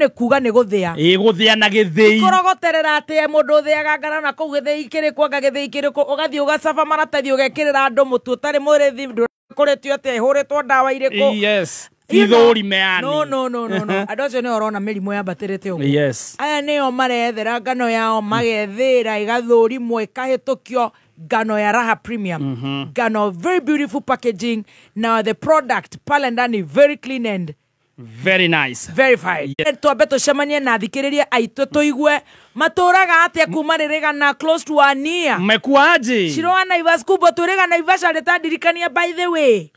Nĩ kuga nĩ gũthĩa. Ĩ, gũthĩa na gĩthĩi. Kũrogoterera atĩ mũndũ ũthĩaga ngano na kũu gĩthĩi kĩrĩkũ, anga gĩthĩi kĩrĩkũ, ũgathiĩ ũgacaba maratathi ũgekĩrĩra andũ mũtu ũtarĩ mũrĩthi, ndũkũrĩtio atĩa, ĩhũrĩtwo ndawa irĩkũ. You know, Ithũri meani. No, no, no, no, no. Andũ acio nĩo ũrona mĩrimũ yambatĩrĩte ũguo. Aya nĩo marethera ngano yao, magethĩra, ĩgathũrimwo, ĩkahĩtũkio, ngano ya Raha Premium, ngano very beautiful packaging na the product pale ndani very clean and very nice. Verified. Twambe tũcemanie na thikĩrĩria aitũ, tũigue matũraga atĩa kuma rĩrĩgana close to one year. Mmekuaje? Shiroa Naivas kubwa tũrĩga Naivasha rĩtandirikania, by the way,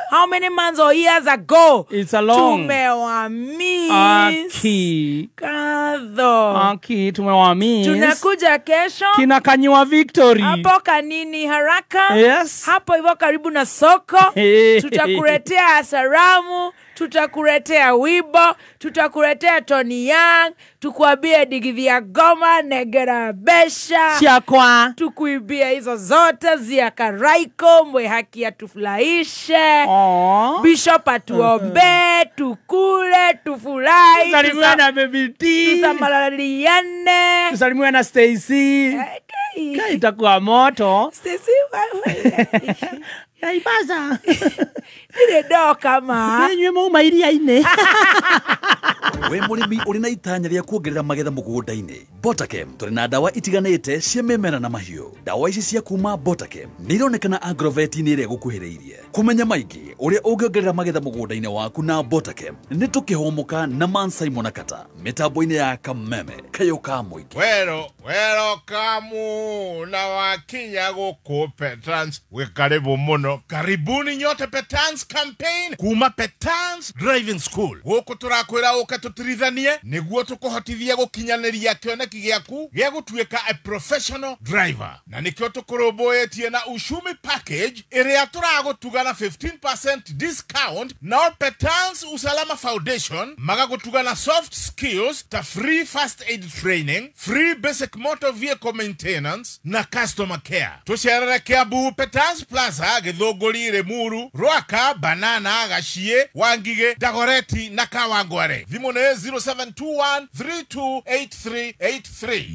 how many months or years ago? It's a long Tumewamiss. Aki. Kadho. Aki, tumewamiss. Tunakuja kesho. Kina Kanywa Victory. Hapo Kanini Haraka. Hapo hivyo karibu na soko. Tutakuletea salamu, tutakuletea wibo, tutakuletea Tony Young, tukuambie digidhi goma negera besha Siakwa. Tukuibia hizo zote zia Karaiko mwe haki atufurahishe. Aw. Bishop atuombe, tukule, tufurahi, Tusalimiwe na Baby T. Tusamalaliane. Tusalimiwe na Stacy. Okay. Kai, itakuwa moto. Stacy, wewe. Naivasha. Ndirĩ ndoka ma. Inyuĩ mauma iria-inĩ. We mũrĩmi ũrĩ na itanya rĩa kuongerera magetha mũgũnda-inĩ, Botakem tũrĩ na ndawa itiganĩte cia mĩmera na mahiũ. Ndawa ici cia kuma Botakem nĩ ironekana agrovet-inĩ ĩrĩa ĩgũkuhĩrĩirie. Kũmenya maingĩ ũrĩa ũngĩongerera magetha mũgũnda-inĩ waku na Botakem, nĩ tũkĩhũmũka na Man Simon Akata mĩtambo-inĩ ya Kameme kayũ ka mũingĩ. Wero wero kamu na wakinya gũkũ Petrans, wĩ karibu mũno. Karibuni nyote Petrans campaign kuma Petrans Driving School. Gũkũ tũrakwĩra ũke tũtirithanie nĩguo tũkũhotithie gũkinyanĩria kĩoneki gĩaku gĩa gũtuĩka a professional driver, na nĩkĩo tũkũrũmbũĩtie na Ushumi package ĩrĩa tũragũtuga na 15% discount, nao Petrans Usalama Foundation magagũtuga na soft skills ta free first aid training, free basic motor vehicle maintenance na customer care. Tũcerere Kiambu Petrans Plaza, Gĩthũngũri, Limuru, Rwaka, Banana, Gachie, Wangige, Dagoreti na Kawangware. Thimũ nĩ 0721 328383.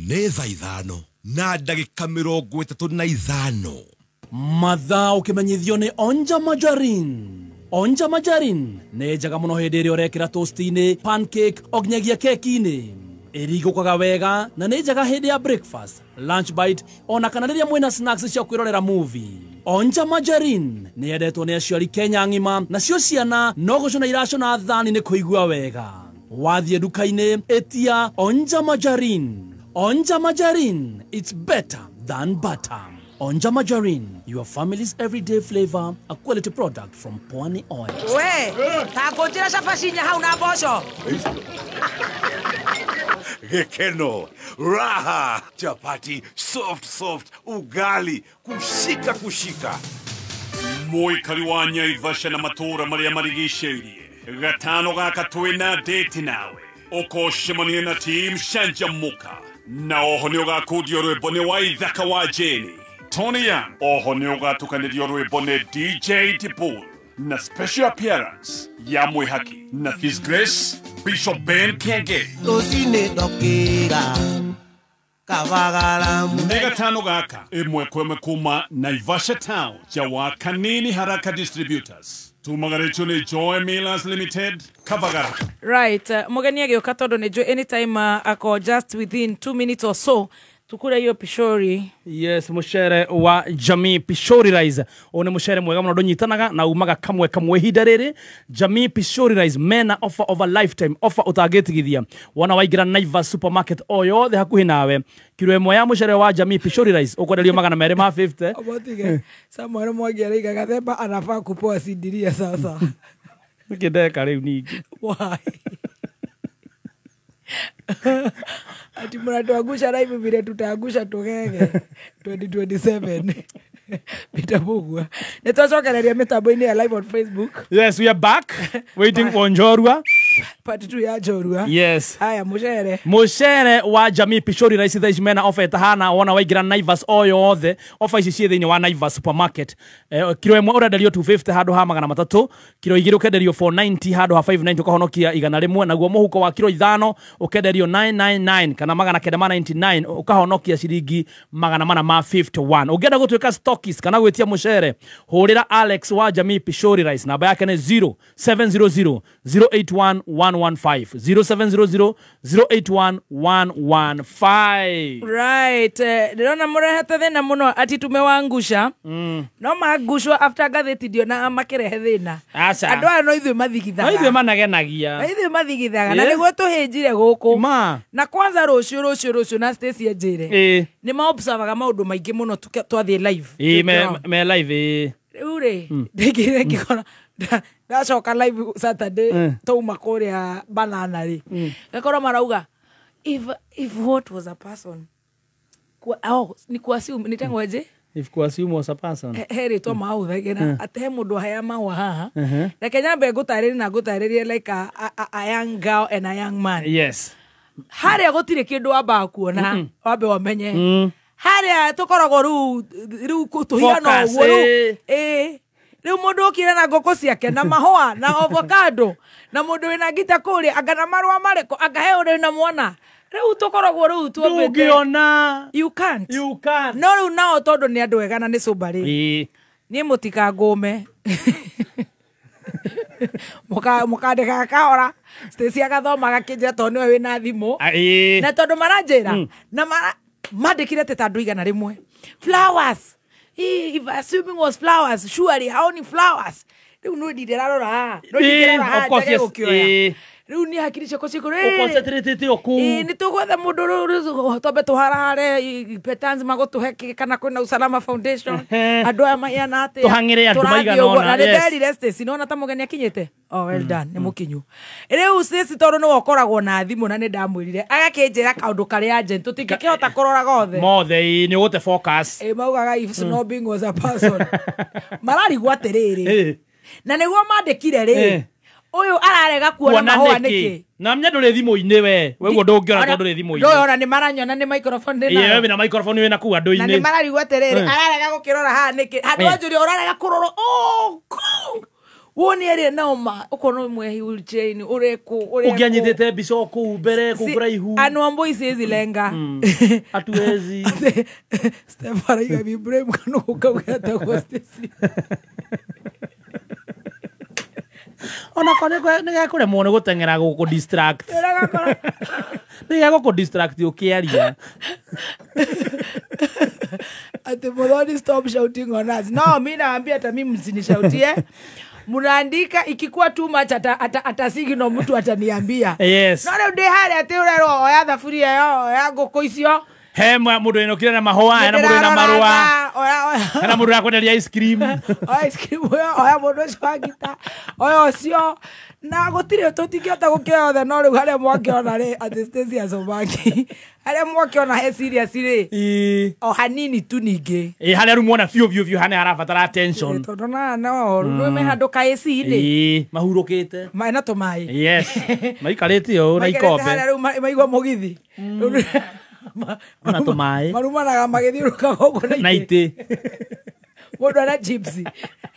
Nĩ thaa 5 na ndagĩka 35. Mathaa ũkĩmenyithio nĩ Onja Margarine. Onja Margarine nĩ njega mũno hĩndĩ ĩrĩa ũrekĩra toast-inĩ, pancake, o nginyagia keki-inĩ. Ĩrigũkaga wega na nĩ njega hĩndĩ ya breakfast, lunch bite, ona kana rĩrĩa mwĩna snacks cia kwĩrorera movie. Onja Margarine nĩ yendetwo nĩ aciari Kenya ng'ima, nacio ciana no gũcũna iracũna thani nĩ kũigua wega. Wathiĩ nduka-inĩ, ĩtia Onja Margarine. Onja Margarine, it's better than butter. Onja Margarine, your family's everyday flavor, a quality product from Pwani Oil. We, ta ngũnjĩra cabaci inya hau na mboco. Gĩkeno, raha, chapati, soft soft, ugali, kushika kushika. Mũikari wa Naivasha na matũũra marĩa marigicĩirie, gatano gaka twĩna date nawe, ũkocemania na team Canjamũka, na oho nĩ ũgakundio rwĩmbo nĩ Waithaka wa Jane Tony Young, oho nĩ ũgatukanĩrio rwĩmbo nĩ DJ Dibul, na special appearance ya Mwĩhaki na His Grace Bishop Ben Kenge. Rũcinĩ ndokĩra Kabagara. Nĩ gatano gaka ĩmwe kwa ĩmwe kuma Naivasha Town ja Kanini Haraka Distributors. Tumagarĩtio nĩ Joy Millers Limited, Kabagara. Right, mũgeni agĩũka tondũ nĩ njũĩ anytime ako just within 2 minutes or so tukura hiyo pishori. Yes, mucere wa Jamii Pishori Rice. Ũyũ nĩ mucere mwega mũno, ndũnyitanaga na umaga kamwe kamwe ihinda rĩrĩ. Jamii Pishori Rice mena offer of a lifetime, offer ũtangĩtigithia. Wona waingĩra Naivas supermarket o yothe hakuhĩ nawe, kiro ĩmwe ya mucere wa Jamii Pishori Rice ũkwenderio magana merĩ ma 50. Obotige, Samuel Mwangi araiga Gathemba anafaa kupoa sindiria sasa. Nĩkĩ ndeka rĩu ningĩ? Why? Ati mnatuangusha live vile tutaangusha tugege 2027. Peter Mbugua. Nĩtwacokereria mĩtambo-inĩ ya live on Facebook. Yes, we are back waiting for Njorua. Part 2 ya njorua. Yes. Haya mucere. Mucere wa Jamii Pishori Rice thaa ici mena ofa ĩtahana wona waingĩra Naivas o yothe ofa ici ciĩ thĩinĩ wa Naivas supermarket. Kiro ĩmwe ũrenderio 250 handũ ha 300, kiro igĩrĩ ũkenderio 490 handũ ha 590 ũkahonokia 100, naguo mũhuko wa kiro 5 ũkenderio 999 kana 999 ũkahonokia ciringi 451. Ũngĩenda gũtuĩka stockist kana gwĩtia mũcere hũrĩra Alex wa Jamii Pishori Rice, namba yake nĩ 0700 081 115 0700 081 115. Right, ndĩrona mũrehete thĩna mũno ati tumewangusha. No mangushwo after ngathĩti ndionaga makĩrehe thĩna. Andũ aya no ithuĩ mathigithaga. No ithuĩ managenagia. No ithuĩ mathigithaga na nĩguo tũhĩnjire gũkũ. Ma. Na kwanza rũciũ na Stacy anjĩre. Nĩ maobservaga maũndũ maingĩ mũno twathiĩ live. Me live. Rĩu rĩ ndĩngĩire ngĩkora ndacoka live Saturday twauma kũrĩa banana rĩ ngakorwo marauga if what was a person ni kuassume nitangweje if kuassume was a person he rĩtwa mahũthagĩra atĩ he mũndũ ahea mahũa haha reke nyambe ngũtarĩrie na ngũtarĩrie like a young girl and a young man. Yes. Harĩa gũtirĩ kĩndũ wambaga kuona wambe wamenye harĩa tũkoragwo rĩu tũhigana ũguo rĩu rĩu mũndũ ũkire na ngũkũ ciake na mahũa na avocado na mũndũ wĩna ngita kũrĩa anga na marũa marĩkũ anga he ũrĩ na mwana rĩu tũkoragwo rĩu tuombĩte ndũngĩona. You can't. No rĩu nao tondũ nĩ andũ ega na nĩ cũmba rĩ niĩ mũtikangũme mũkandĩkaga kahora Stacy agathoma agakĩnjĩra tondũ nĩwe wĩna thimũ na tondũ maranjĩra na mandĩkire atĩ ta andũ 100 flowers. If assuming was flowers, surely how many flowers? Rĩu no ndirarora haha. No ndirarora haha njage gũkĩoya. Rĩu niĩ hakiri ciakwa cikũrĩ. Ũconcentrate o kũu. Nĩ tũgwetha mũndũ rĩu twambe tũharahare Petans magũtũhe kana kwĩna Usalama Foundation. Andũ aya maheana atĩa. Tũhang'ĩre andũ maigana ũna. Na nĩnderire Stacy nĩwona ta mũgeni akinyĩte. Oh, well done, nĩ mũkinyu. Rĩu Stacy tondũ nĩwe ũkoragwo na thimũ na nĩ ndamwĩrire agakĩnjĩra kaũndũ karĩa agent tũtingĩkĩhota kũrora gothe. Mothe nĩ ũgũte focus. Maugaga if snobbing was a person. Mararigwo atĩrĩrĩ. Na nĩguo mandĩkire rĩ. Ũyũ ararega kuona mahũa nĩkĩ? Na menya ndũrĩ thimũ-inĩ we. Weguo ndũngĩona tondũ ndũrĩ thimũ-inĩ. Ndũyona nĩ maranyona nĩ microphone ndĩ nayo. Ĩĩ wĩna microphone wĩna kũu andũ-inĩ. Na nĩ mararigwo atĩrĩrĩ ararega gũkĩrora haha nĩkĩ? Handũ anjũria ũrarega kũrora kũu. Wone ere naoma ũkona mwe wheelchair ũrekũ ũrekũ. Ũngĩanyitĩte mbica o kũu mbere kũu kũraihu. Anu amboi siezi lenga. Hatuwezi. Steph araiga Ibrahim kana ũkauga atagwo Stacy. Ona ko nĩ gekũremwo nĩ gũteng'era gũkũ distract. Nĩ gegũkũ distract ũkĩaria. Ati Muthoni stop shouting on us. No, mimi naambia hata mimi msinishautie. Mnaandika ikikuwa too much ata signal mtu ataniambia. Yes. No rĩu ndĩ harĩa atĩ ũrerwo oya thaburia ĩyo oya ngũkũ icio. He mũndũ ĩnũkire na mahũa, hena mũndũ wĩna marũa. Hena mũndũ ũrakwenderia ice cream. Oya ice cream oya mũndũ ũcio wa ngita. Oya ũcio. Na gũtirĩ tũtingĩhota gũkĩoya othe no rĩu harĩa mwakĩona rĩ atĩ Stacy acomaki. Harĩa mwakĩona he serious rĩ. O hanini tu ningĩ. Harĩa rĩu mwona biũ biũ biũ hana harabatara attention. Tondũ na no rĩu me handũ ka AC-inĩ. Mahurũkĩte. Mena tũmaĩ. Yes. Maikarĩte ũũ na ikombe. Harĩa rĩu maigua mũgithi. Ona tũmaĩ. Marumanaga magĩthiũrũrũkaga ũguo na itĩ. Mũndũ arĩa chips.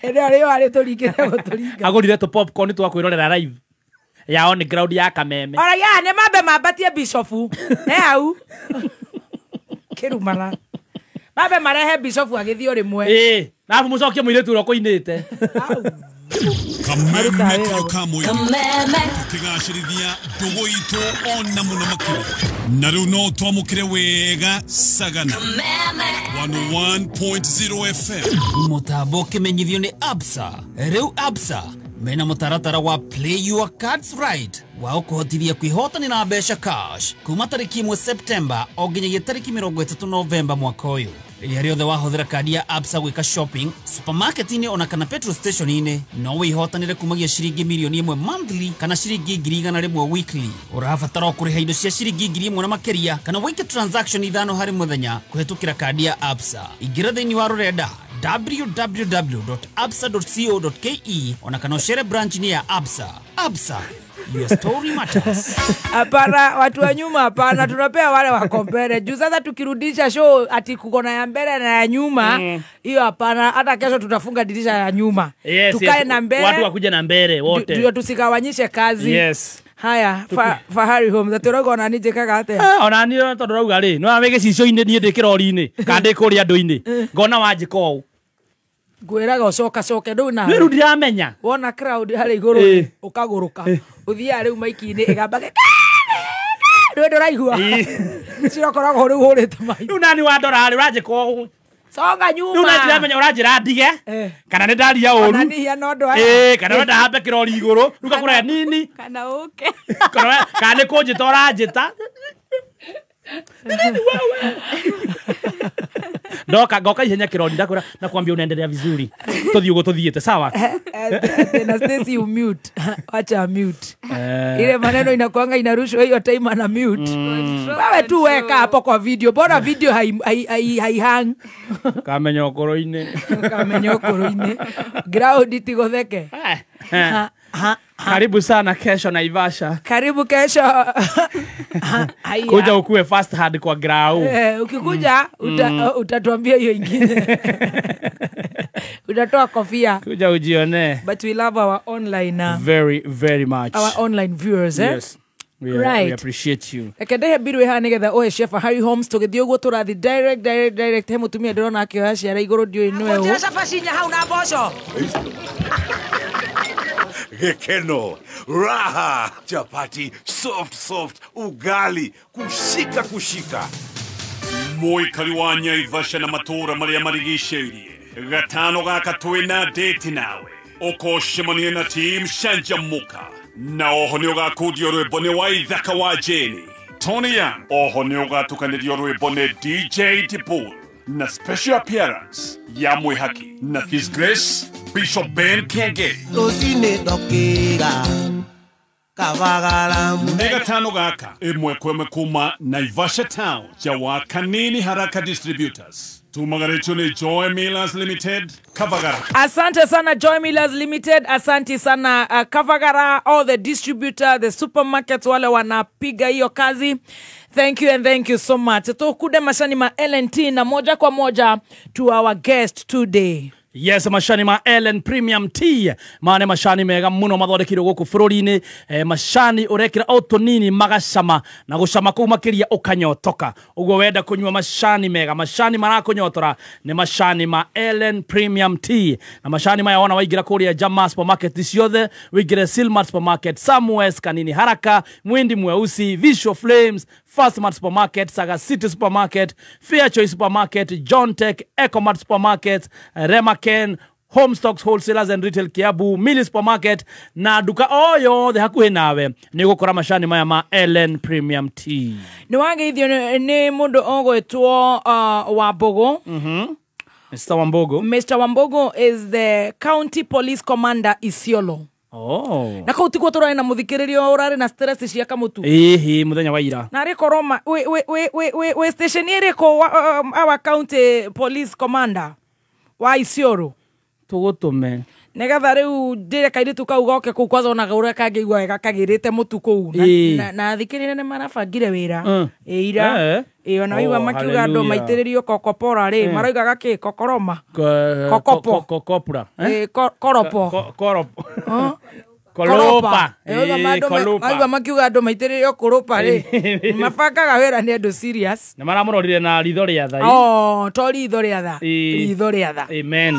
Hĩndĩ ĩyo rĩo arĩ tũringĩte gũtũringa. Agũrire tũ popcorn twa kwĩrorera live. Ya on ground ya Kameme. Ora ya nĩ mambe mambatie bishofu. Ne hau. Kĩrumana. Mambe marehe bishofu agĩthiĩ o rĩmwe. Na arabu mũcokie mũirĩtu ũrĩa ũkũinĩte. Kameme kamwe tukigacirithia ndũgũ itũ ona mũno makĩria na rĩu no twamũkĩre wega Sagana 101.0 FM. Mũtambo ũkĩmenyithio nĩ Absa. Rĩu Absa mena mũtaratara wa Play Your Cards Right wa ũkũhotithia kwĩhotanĩra mbeca cash kuma tarĩki 1 September o nginyagia tarĩki 30 Novemba mwaka ũyũ. Rĩrĩa rĩothe wahũthĩra kandi ya Absa gwĩka shopping supermarket-inĩ ona kana petrol station-inĩ no wĩhotanĩre kumagia ciringi mirioni 1 monthly kana ciringi 100,000 weekly. Ũrabatara o kũrĩha indo cia ciringi 1,000 na makĩria kana wĩke transaction 5 harĩ mũthenya kũhĩtũkĩra kandi ya Absa. Ingĩra thĩinĩ wa rũrenda www.absa.co.ke ona kana ũcere branch-inĩ ya Absa. Absa, Your story matters. Hapana, watu wa nyuma hapana, tunapea wale wako mbele. Juu sasa tukirudisha show ati kuko na ya mbele na ya nyuma, hiyo hapana, hata kesho tutafunga dirisha ya nyuma. Yes, tukae yes. na mbele. Watu wakuja na mbele wote. Ndio tusigawanyishe kazi. Yes. Haya, Fahari Homes, atĩroga ona niĩ njĩkaga atĩa? Ona niĩ tondũ rauga rĩ, nĩ wĩ gĩcicio-inĩ niĩ ndĩ kĩrori-inĩ, kana ndĩ kũrĩa andũ-inĩ, ngona wanjĩka ũũ. Ngwĩraga ũcokacoke ndũu nawe. Rĩu ndiramenya. Wona crowd harĩa igũrũ ũkagũrũka. Ũthiaga rĩu maiki-inĩ ĩgamba rĩu ndũraigua. Cirokoragwo rĩu hũrĩte maitho. Rĩu nani wandora rĩ ũranjĩka ũũ. Songa nyuma. Rĩu na ndiramenya ũranjĩra ndige kana nĩ ndaria ũru. Ona nihia no andũ aya. Kana wenda hambe kĩrori igũrũ rĩu ngakũraya nini. Kana ũke. Kana nĩ kũnjĩta ũranjĩta. Ndoka ngoka ihenya kirori ndakura na kwambia unaendelea vizuri. Tuthii uguo tuthiite sawa. Tena Stacy you mute. Acha mute. Ile maneno inakuanga inarushwa hiyo time ana mute. Wewe tu weka hapo kwa video. Bora video hai hang. Kamenya okoro-inĩ. Kamenya okoro-inĩ. Ground tigotheke. Karibu sana kesho Naivasha. Karibu kesho. Kuja ukue fast hard kwa grau. Ukikuja utatuambia hiyo ingine. Utatoa kofia. Kuja ujione. But we love our online very very much. Our online viewers, eh? Yes. We, right. We appreciate you. Ekendehe birwe haha nigetha oe chef Harry Holmes tugithii uguo turathi direct direct direct he mutumia ndirona akioya ciara iguru ndiui nwe u. Cabaci inya hau na mboco. Gekeno, raha, chapati, soft soft, ugali, kushika kushika. Mũikari wa Naivasha na matũũra marĩa marigicĩirie gatano gaka twĩna date nawe ũkocemania na team Canjamũka na oho nĩ ũgakundio rwĩmbo nĩ Waithaka wa Jane Tony Young, oho nĩ ũgatukanĩrio rwĩmbo nĩ DJ Dibul na special appearance ya Mwihaki na His Grace Bishop Ben Kenge. Nĩ gatano gaka ĩmwe kwa ĩmwe kuma Naivasha Town ya Kanini Haraka Distributors. Tumagaretio ni Joy Millers Limited, Kavagara. Asante sana Joy Millers Limited, asante sana Kavagara, all the distributor, the supermarkets wale wanapiga hiyo kazi. Thank you and thank you so much. Tukude mashani ma LNT na moja kwa moja to our guest today. Yes, mashani ma Ellen Premium Tea. Mane mashani mega muno mathondekirwo guku bururi-ini. Mashani urekira o tunini magacama na gucama kuu makiria ukanyotoka. Uguo wenda kunyua mashani mega, mashani marakunyotora ni mashani ma Ellen Premium Tea. Na mashani maya wona waingira kuria Jama supermarket ciothe, wingire Silmart supermarket, Samwes, Kanini Haraka, Mwindi Mweusi, Visual Flames, Fastmart supermarket, Saga City supermarket, Fair Choice supermarket, John Tech, Ecomart supermarket, Rema Ken, Homestocks Wholesalers and Retail Kiabu, Mili Supermarket na duka o yothe hakuhi nawe ni gukora mashani maya ma Ellen Premium Tea. Ni wangeithio ni mundu ogwetwo Wambogo. Mr. Wambogo. Mr. Wambogo is the County Police Commander Isiolo. Oh. Na kau tiguo turari na muthikiririo urari na stress cia kamutu. Ihi muthenya wa ira. Na ri koroma we station iriko our County Police Commander wa Isiolo tugutume nigetha riu ndire kairitu kau goke kuu kwanza onaga uria kangĩigua wega kagĩrĩte mũtu kũu na thikĩrĩria nĩ marabangire wĩra ira ona waigua makiuga andũ maitĩrĩrio kokopora rĩ maraugaga kĩ kokoroma kokopo kokopura koropo koropo kolopa maigua makiuga andũ maitĩrĩrio kũrũpa rĩ mabangaga wĩra nĩ andũ serious na maramũrorire na ritho rĩa tha. Oh, to ritho rĩa tha, ritho rĩa tha. Amen.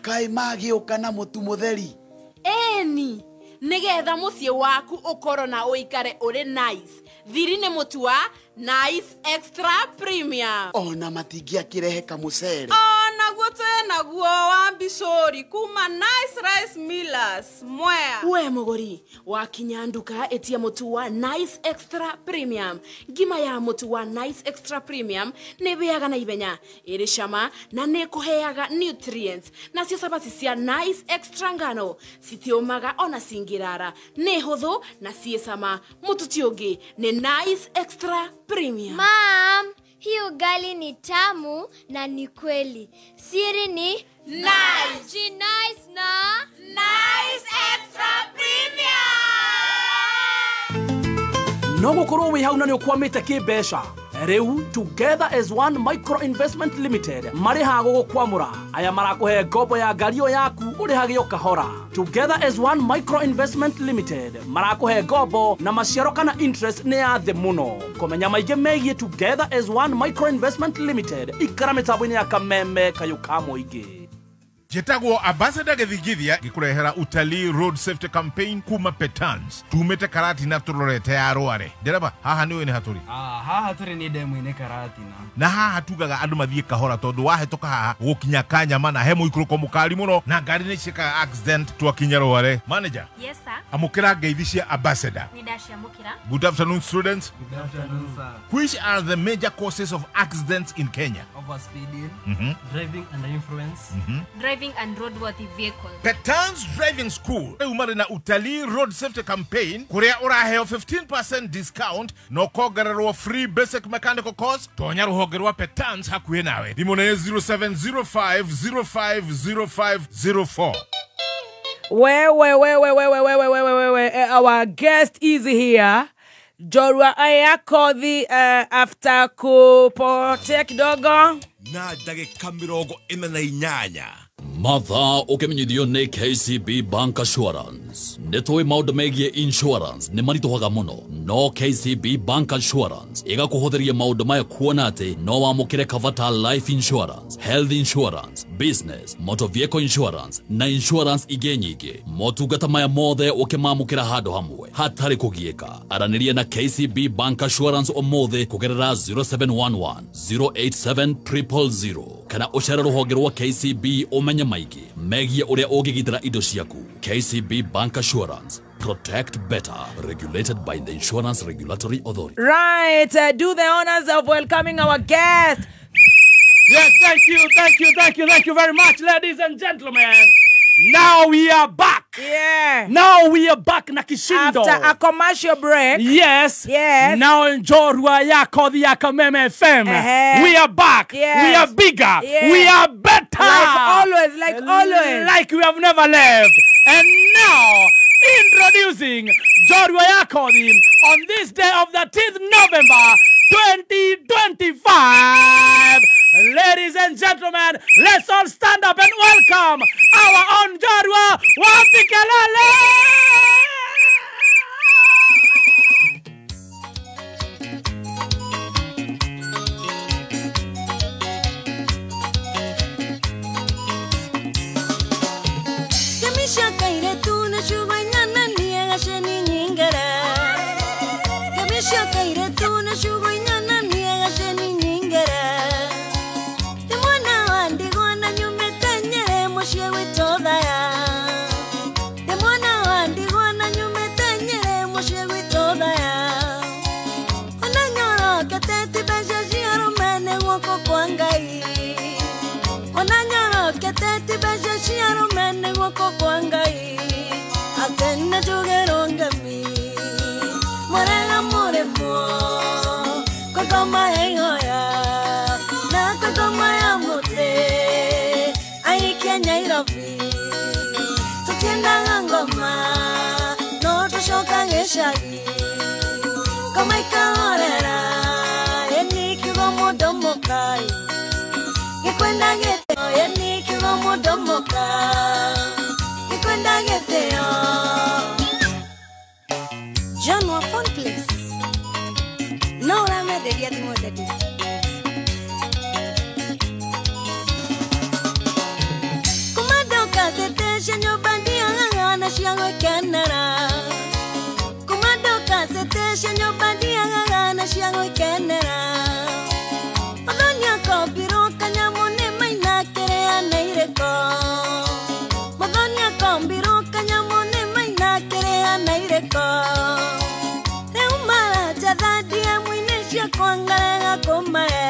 Kai magĩũka na mũtu mũtheri. Eni nigetha mũciĩ waku ũkorwo na ũikare ũrĩ nice. Thiri nĩ mũtu wa Nice Extra Premium. Ona matingĩakĩrehe kamũcere. Onaguo twĩnaguo wa mbicũri kuma Nice Rice Millers Mwea. We mũgũri wakinya nduka ĩtia mũtu wa Nice Extra Premium. Ngima ya mũtu wa Nice Extra Premium nĩ ĩhĩaga na ihenya, ĩrĩ cama na nĩ ĩkũheaga nutrients. Nacio cabaci cia Nice Extra ngano citiũmaga ona cingĩrara, nĩ hũthũ na ciĩ cama. Mũtu ti ũngĩ nĩ Nice Extra Premium. Mom, Hii ugali ni tamu na ni kweli. Siri ni nice. Nice na Nice Extra Premium. No gukorwo wi hau na ni ukwamite kimbeca. Riu Together as One Micro Investment Limited marĩhaga gũgũkwamũra. Aya marakũhe ngombo ya ngario yaku ũrĩhage o kahora. Together as One Micro Investment Limited marakũhe ngombo na maciaro kana interest nĩ ya thĩ mũno. Kũmenya maingĩ megiĩ Together as One Micro Investment Limited ikara mĩtambo-inĩ ya Kameme kayũ ka mũingĩ. Njĩtagwo Ambassador Gĩthingithia ngĩkũrehera utalii road safety campaign kuma Petans. Tumĩte Karatina tũrorete ya Rware. Ndereba, haha nĩũĩ nĩ hatũrĩ? Haha tũrĩ nĩ ndemu-inĩ Karatina. Na haha tugaga andũ mathiĩ kahora tondũ wahĩtũka haha gũkinya Kanyama na he mũikũrũko mũkali mũno na ngari nĩ ciĩkaga accident twakinya Rware. Manager? Yes sir. Amũkĩra ngeithi cia Ambassador. Nĩ ndaciamũkĩra. Good afternoon students. Good afternoon sir. Which are the major causes of accidents in Kenya? Overspeeding, driving under influence, driving and roadworthy vehicle. Petans Driving School rĩu marĩ na utalii road safety campaign kũrĩa ũraheo 15% discount na ũkongererwo free basic mechanical course. Tonya rũhonge rwa Petans hakuhĩ nawe. Thimũ nĩ 0705050504. Wewe wewe wewe wewe wewe wewe, our guest is here. Jorwa Ayakothi, after kupotea kidogo na ndagĩka 48. Mathaa ũkĩmenyithio nĩ KCB Bank Assurance. Nĩ tũĩ maũndũ megiĩ insurance nĩ maritũhaga mũno, no KCB Bank Assurance ĩgakũhũthĩria maũndũ maya kuona atĩ no wamũkĩre cover ta life insurance, health insurance, business, motor vehicle insurance na insurance ingĩ nyingĩ. Motungata maya mothe ũkĩmamũkĩra handũ hamwe hatarĩ kũgiĩka. Aranĩria na KCB Bank Assurance ũmũthĩ kũgerera 0711 087 000 kana ũcere rũhonge rwa KCB ũmenye maingĩ megiĩ ũrĩa ũngĩgitĩra indo ciaku. KCB Bank Assurance, protect better, regulated by the Insurance Regulatory Authority. Right, do the honors of welcoming our guest. Yes, thank you, thank you, thank you, thank you very much, ladies and gentlemen. Now we are back. Yeah. Now we are back na kishindo. After a commercial break. Yes. Yes. Now Njorua Yakothi ya Kameme FM. We are back. Yes. We are bigger. Yes. We are better. Like always, like always. Like we have never left. And now, introducing Njorua Yakothi on this day of the 10th November 2025. Ladies and gentlemen, let's all stand up and welcome our own Njorua Wapikelele! John wa phone place. No uramenderia thimũ daddy. Kumadoka sete nyũmba ndiagaga na cia gwĩkenera. Kumadoka sete nyũmba ndiagaga na cia gwĩkenera. Mũthoni akombirwo kanyamũ nĩ maina kĩrĩa nĩ irĩko. Mũthoni akombirwo kanyamũ nĩ maina kĩrĩa nĩ irĩko. Rĩu maranjatha DM-inĩ ciakwa ngarega kũmahe.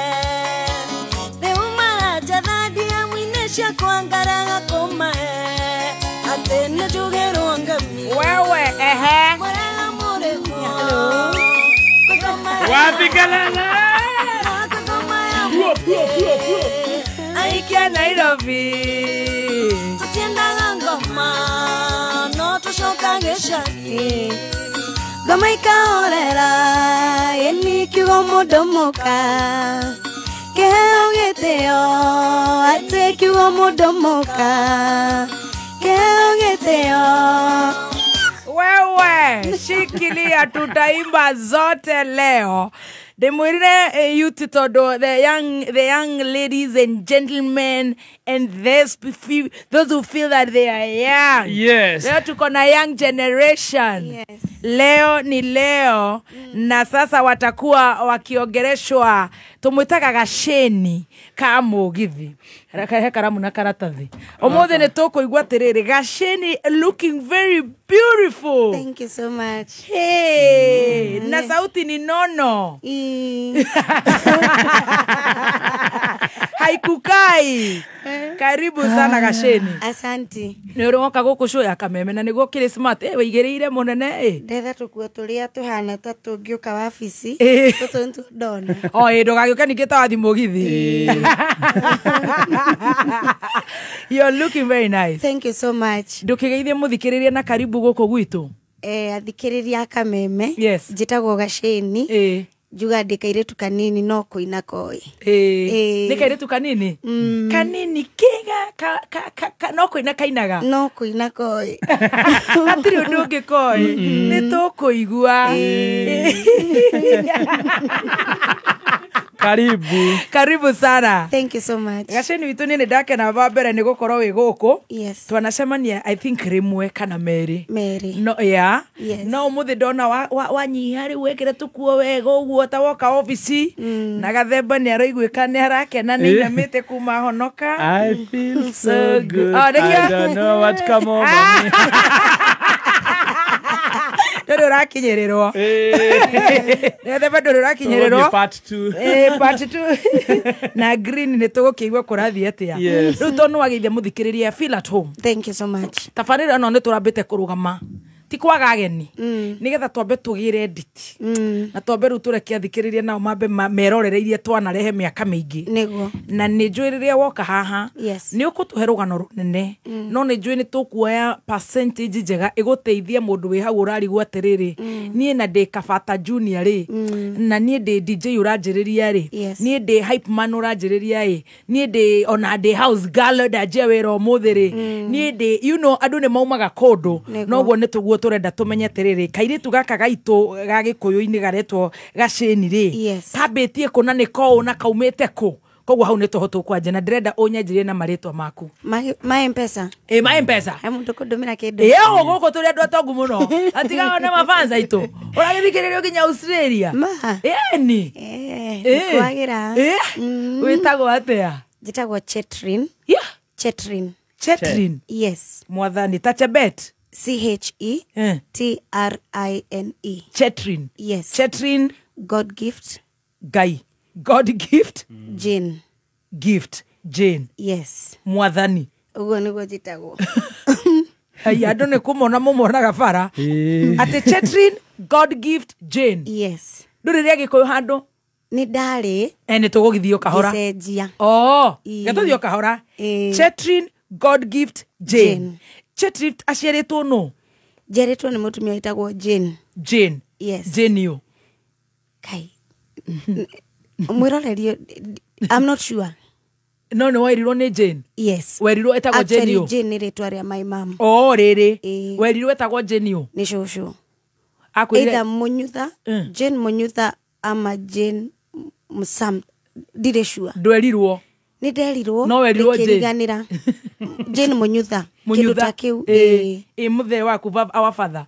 Rĩu maranjatha DM-inĩ ciakwa ngarega kũmahe. Atĩ nĩ njugĩrwo ngemi. Wewe, ehe. Mũrega mũrĩmo. Wapikelele! Nairobi. Tũtiendaga ngoma no tũcoka gĩcagi. Ngoma ikahorera ĩni kiugo mũndũ mũka. Kĩheo gĩtĩo atĩ kiugo mũndũ mũka. Kĩheo gĩtĩo. Wewe shikilia, tutaimba zote leo. Ndimwirire youth tondu the young ladies and gentlemen and those who feel that they are young. Yes. Leo tuko na young generation. Yes. Leo ni leo. Na sasa watakuwa wakiongereshwa tumwitaga gaceni ka mugithi. He karamu na karatathi. Umuthi ni tukuigua atiriri gaceni looking very beautiful. Thank you so much. Hey, na sauti ni nono. Haikukai. Karibu sana gaceni. Asante. Ni uroka guku show ya Kameme na niguo kiri smart wigiriire munene Ndetha tukuo turia tuhana ta tungiuka wabici tutu ntu ndona. O ndugagiuke ningi ta wathi mugithi. You're looking very nice. Thank you so much. Ndukigeithie muthikiriria na karibu guku gwitu. Athikiriria Kameme. Yes. Njitagwo Gaceni. Njuga ndĩ kairĩtu kanini no kũina koĩ. Nĩ kairĩtu kanini? Kanini kĩga ka no kũina kainaga? No kũina koĩ. Hatirĩ ũndũ ũngĩ koĩ. Nĩ tũkũigua. Karibu. Karibu sana. Thank you so much. Gaceni witu ni ndakena wa mbere ni gukorwo wi guku. Yes. Twanacemania I think rimwe kana meri. Meri. No yeah. Yes. No umuthi ndona wanyiha riu wekire tukuo wega uguo ta woka office. Na gathemba ni araiguika ni arakena ni inamite kuma honoka. I feel so good. Oh, I don't know what come over me. Ndũrĩ ũrakinyĩrĩrwo. Gathemba ndũrĩ ũrakinyĩrĩrwo. Part 2. Part 2. Na green nĩ tũgũkĩigua kũrathiĩ atĩa. Rĩu tondũ nĩwageithia mũthikĩrĩria feel at home. Thank you so much. Tabarĩra ĩno nĩ tũrambĩte kũrũgama. Ti kwaga ageni. Nĩgetha twambe tũgĩre nditi. Na twambe rĩu tũreke athikĩrĩria nao mambe merorere iria twanarehe mĩaka mĩingĩ. Nĩguo. Na nĩ njũĩ rĩrĩa woka haha. Yes. Nĩ ũkũtũhe rũgano rũnene. No nĩ njũĩ nĩ tũkuoya percentage njega ĩgũteithia mũndũ wĩ hau ũrarigwo atĩrĩrĩ. Niĩ na ndĩ Kabata Junior rĩ. Na niĩ ndĩ DJ ũranjĩrĩria rĩ. Niĩ ndĩ hype man ũranjĩrĩria ĩ. Niĩ ndĩ ona ndĩ house girl ndanjia wĩra ũmũthĩ rĩ. Niĩ ndĩ you know andũ nĩ maumaga kũndũ. Noguo nĩ tũguo turenda tumenye atiriri kairitu gaka gaitu ga gikuyu-ini garetwo Gaceni ri kambitie ku na niko na kaumite ku koguo hau ni toho tukwanja na ndirenda unyanjirie na maritwa maku ma M-Pesa ma M-Pesa he mundu kundumira kindu yo guku turi andu atongu muno atigaga na mafanza itu uragithikiririo nginya Australia ma eni kwagira witagwo atia? Njitagwo Chetrin. Yeah. Chetrin. Chetrin. Yes. Mwathani ta Chebet. C-H-E T-R-I-N-E. Chetrin. Yes. Chetrin. God gift. Guy. God gift. Jane. Gift. Jane. Yes. Mwathani. Uguo niguo njitagwo. Haya andu ni kumona mumonaga bara. Ati Chetrin God gift Jane. Yes. Nduri ria Gikuyu handu? Ni ndari. Ni tugugithio kahora. Gicenjia. Oh, gatuthio kahora. Chetrin God gift Jane. Chetrin aciaritwo no? Njiaritwo ni mutumia witagwo Jane. Jane. Yes. Jane yo. Kai. Mwiroreri I'm not sure. No no werirwo ni Jane. Yes. Werirwo etagwo Jane yo. Jane ni ritwa ria my mom. Oh riri. Werirwo etagwo Jane yo. Ni cucu. Akwire either Munyutha, Jane Munyutha ama Jane Musam ndirĩ sure. Ndwerirwo. Ni nderirwo. No werirwo Jane. Ngĩriganĩra. Jane Munyutha. Kĩndũ ta kĩu. Ĩ muthe waku our father.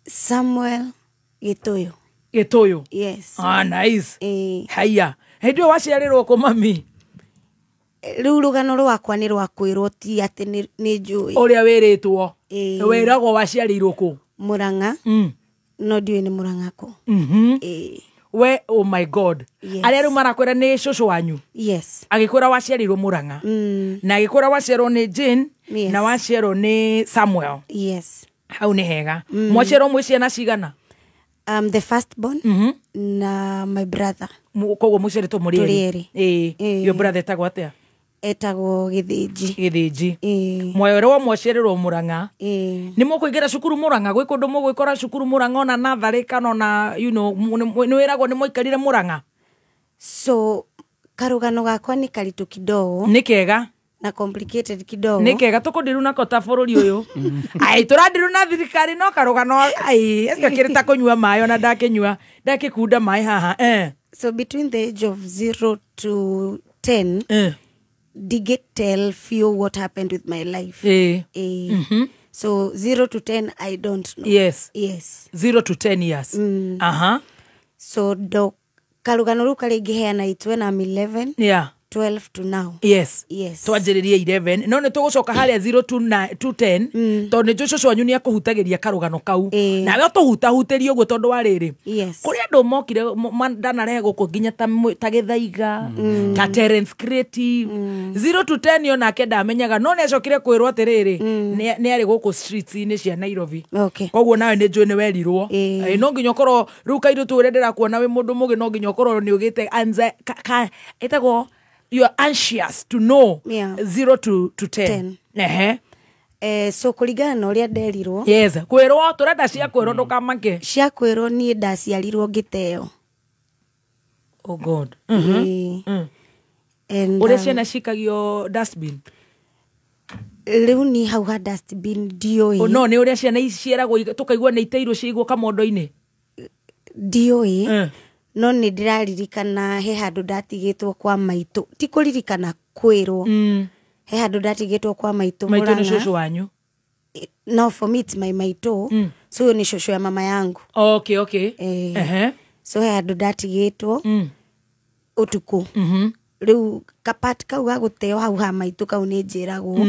Samuel Gĩtũyũ. Gĩtũyũ. Yes. Ah nice. Haya. Hĩndĩ ĩyo waciarĩrwo kũ mami? Rĩu rũgano rwakwa nĩ rwa kwĩrwo ti atĩ nĩ njũĩ. Ũrĩa wĩrĩtwo. Wĩragwo waciarĩirwo kũ? Murang'a. No ndiũĩ nĩ Murang'a kũ. We oh my God. Yes. Arĩa rĩu marakwĩra nĩ cũcũ wanyu. Yes. Agĩkwĩra waciarĩirwo Murang'a. Na agĩkwĩra waciarwo nĩ Jane. Yes. Na waciarwo nĩ Samuel. Yes. Hau nĩ hega. Mwaciarwo mwĩ ciana cigana? The first born na my brother. Koguo mũciarĩtwo mũrĩ erĩ. Your brother etagwo atĩa? Etagwo Gĩthĩnji. Gĩthĩnji. Mwayo wa mwaciarirwo Murang'a. Nĩ mũkũingĩra cukuru Murang'a, gwĩ kũndũ mũgwĩkora cukuru Murang'a ona natharĩ kana ona you know nĩ wĩragwo nĩ mwaikarire Murang'a? So karũgano gakwa nĩ karitũ kidogo. Nĩ kega. Na complicated kidogo. Nĩ kega tũkũndiru nako ta bũrũri ũyũ. Ai tũrandiru na thirikari no karũgano ai acio kĩrĩ ta kũnyua maĩ ona ndakĩnyua ndakĩkunda maĩ haha. So between the age of 0 to 10 did tell few what happened with my life. So 0 to 10 I don't know. Yes. Yes. 0 to 10 years. So do karũgano rũu karĩa ingĩheana it's when I'm 11. Yeah. 12 to now. Yes. Yes. Twanjĩrĩrie 11. No nĩ tũgũcoka harĩa 0 to 10 tondũ nĩ njũĩ cũcũ wanyu nĩ akũhutagĩria karũgano kau. Nawe ũtũhutahutĩrie ũguo tondũ wa rĩrĩ. Yes. Kũrĩ andũ mokire ndanarehe gũkũ nginya ta Gĩthaiga, ta Terence Creative. 0 to 10 yo nake ndamenyaga no nĩ acokire kwĩrwo atĩrĩrĩ nĩ arĩ gũkũ streets-inĩ cia Nairobi. Okay. Koguo nawe nĩ njũĩ nĩ werirwo. No nginya ũkorwo rĩu kairĩtu ũrĩa ndĩrakuona wĩ mũndũ mũgĩ no nginya ũkorwo nĩ ũgĩte ĩtagwo you are anxious to know. 0 to 10. Ehe. So kũringana na ũrĩa nderirwo. Yes, kwĩrwo tũrenda cia kwĩrwo ndũkamake. Cia kwĩrwo niĩ ndaciarirwo ngĩteo. Oh God. And ũrĩa ciana cikagio dustbin. Rĩu ni hau ha dustbin ndiũĩ. No nĩ ũrĩa ciana icieragwo tũkaigua nĩ iteirwo ciigwo kamondo-inĩ. Ndiũĩ. No nĩ ndĩraririkana he handũ ndatigĩtwo kwa maitũ, ti kũririkana kwĩrwo. He handũ ndatigĩtwo kwa maitũ. Maitũ nĩ cũcũ wanyu? No, for me it's my maitũ. So huyo ni shosho ya mama yangu. Okay, okay. So he handũ ndatigĩtwo ũtukũ. Rĩu kapat kau ga gũteo hau ha maitũ kau nĩ njĩragwo.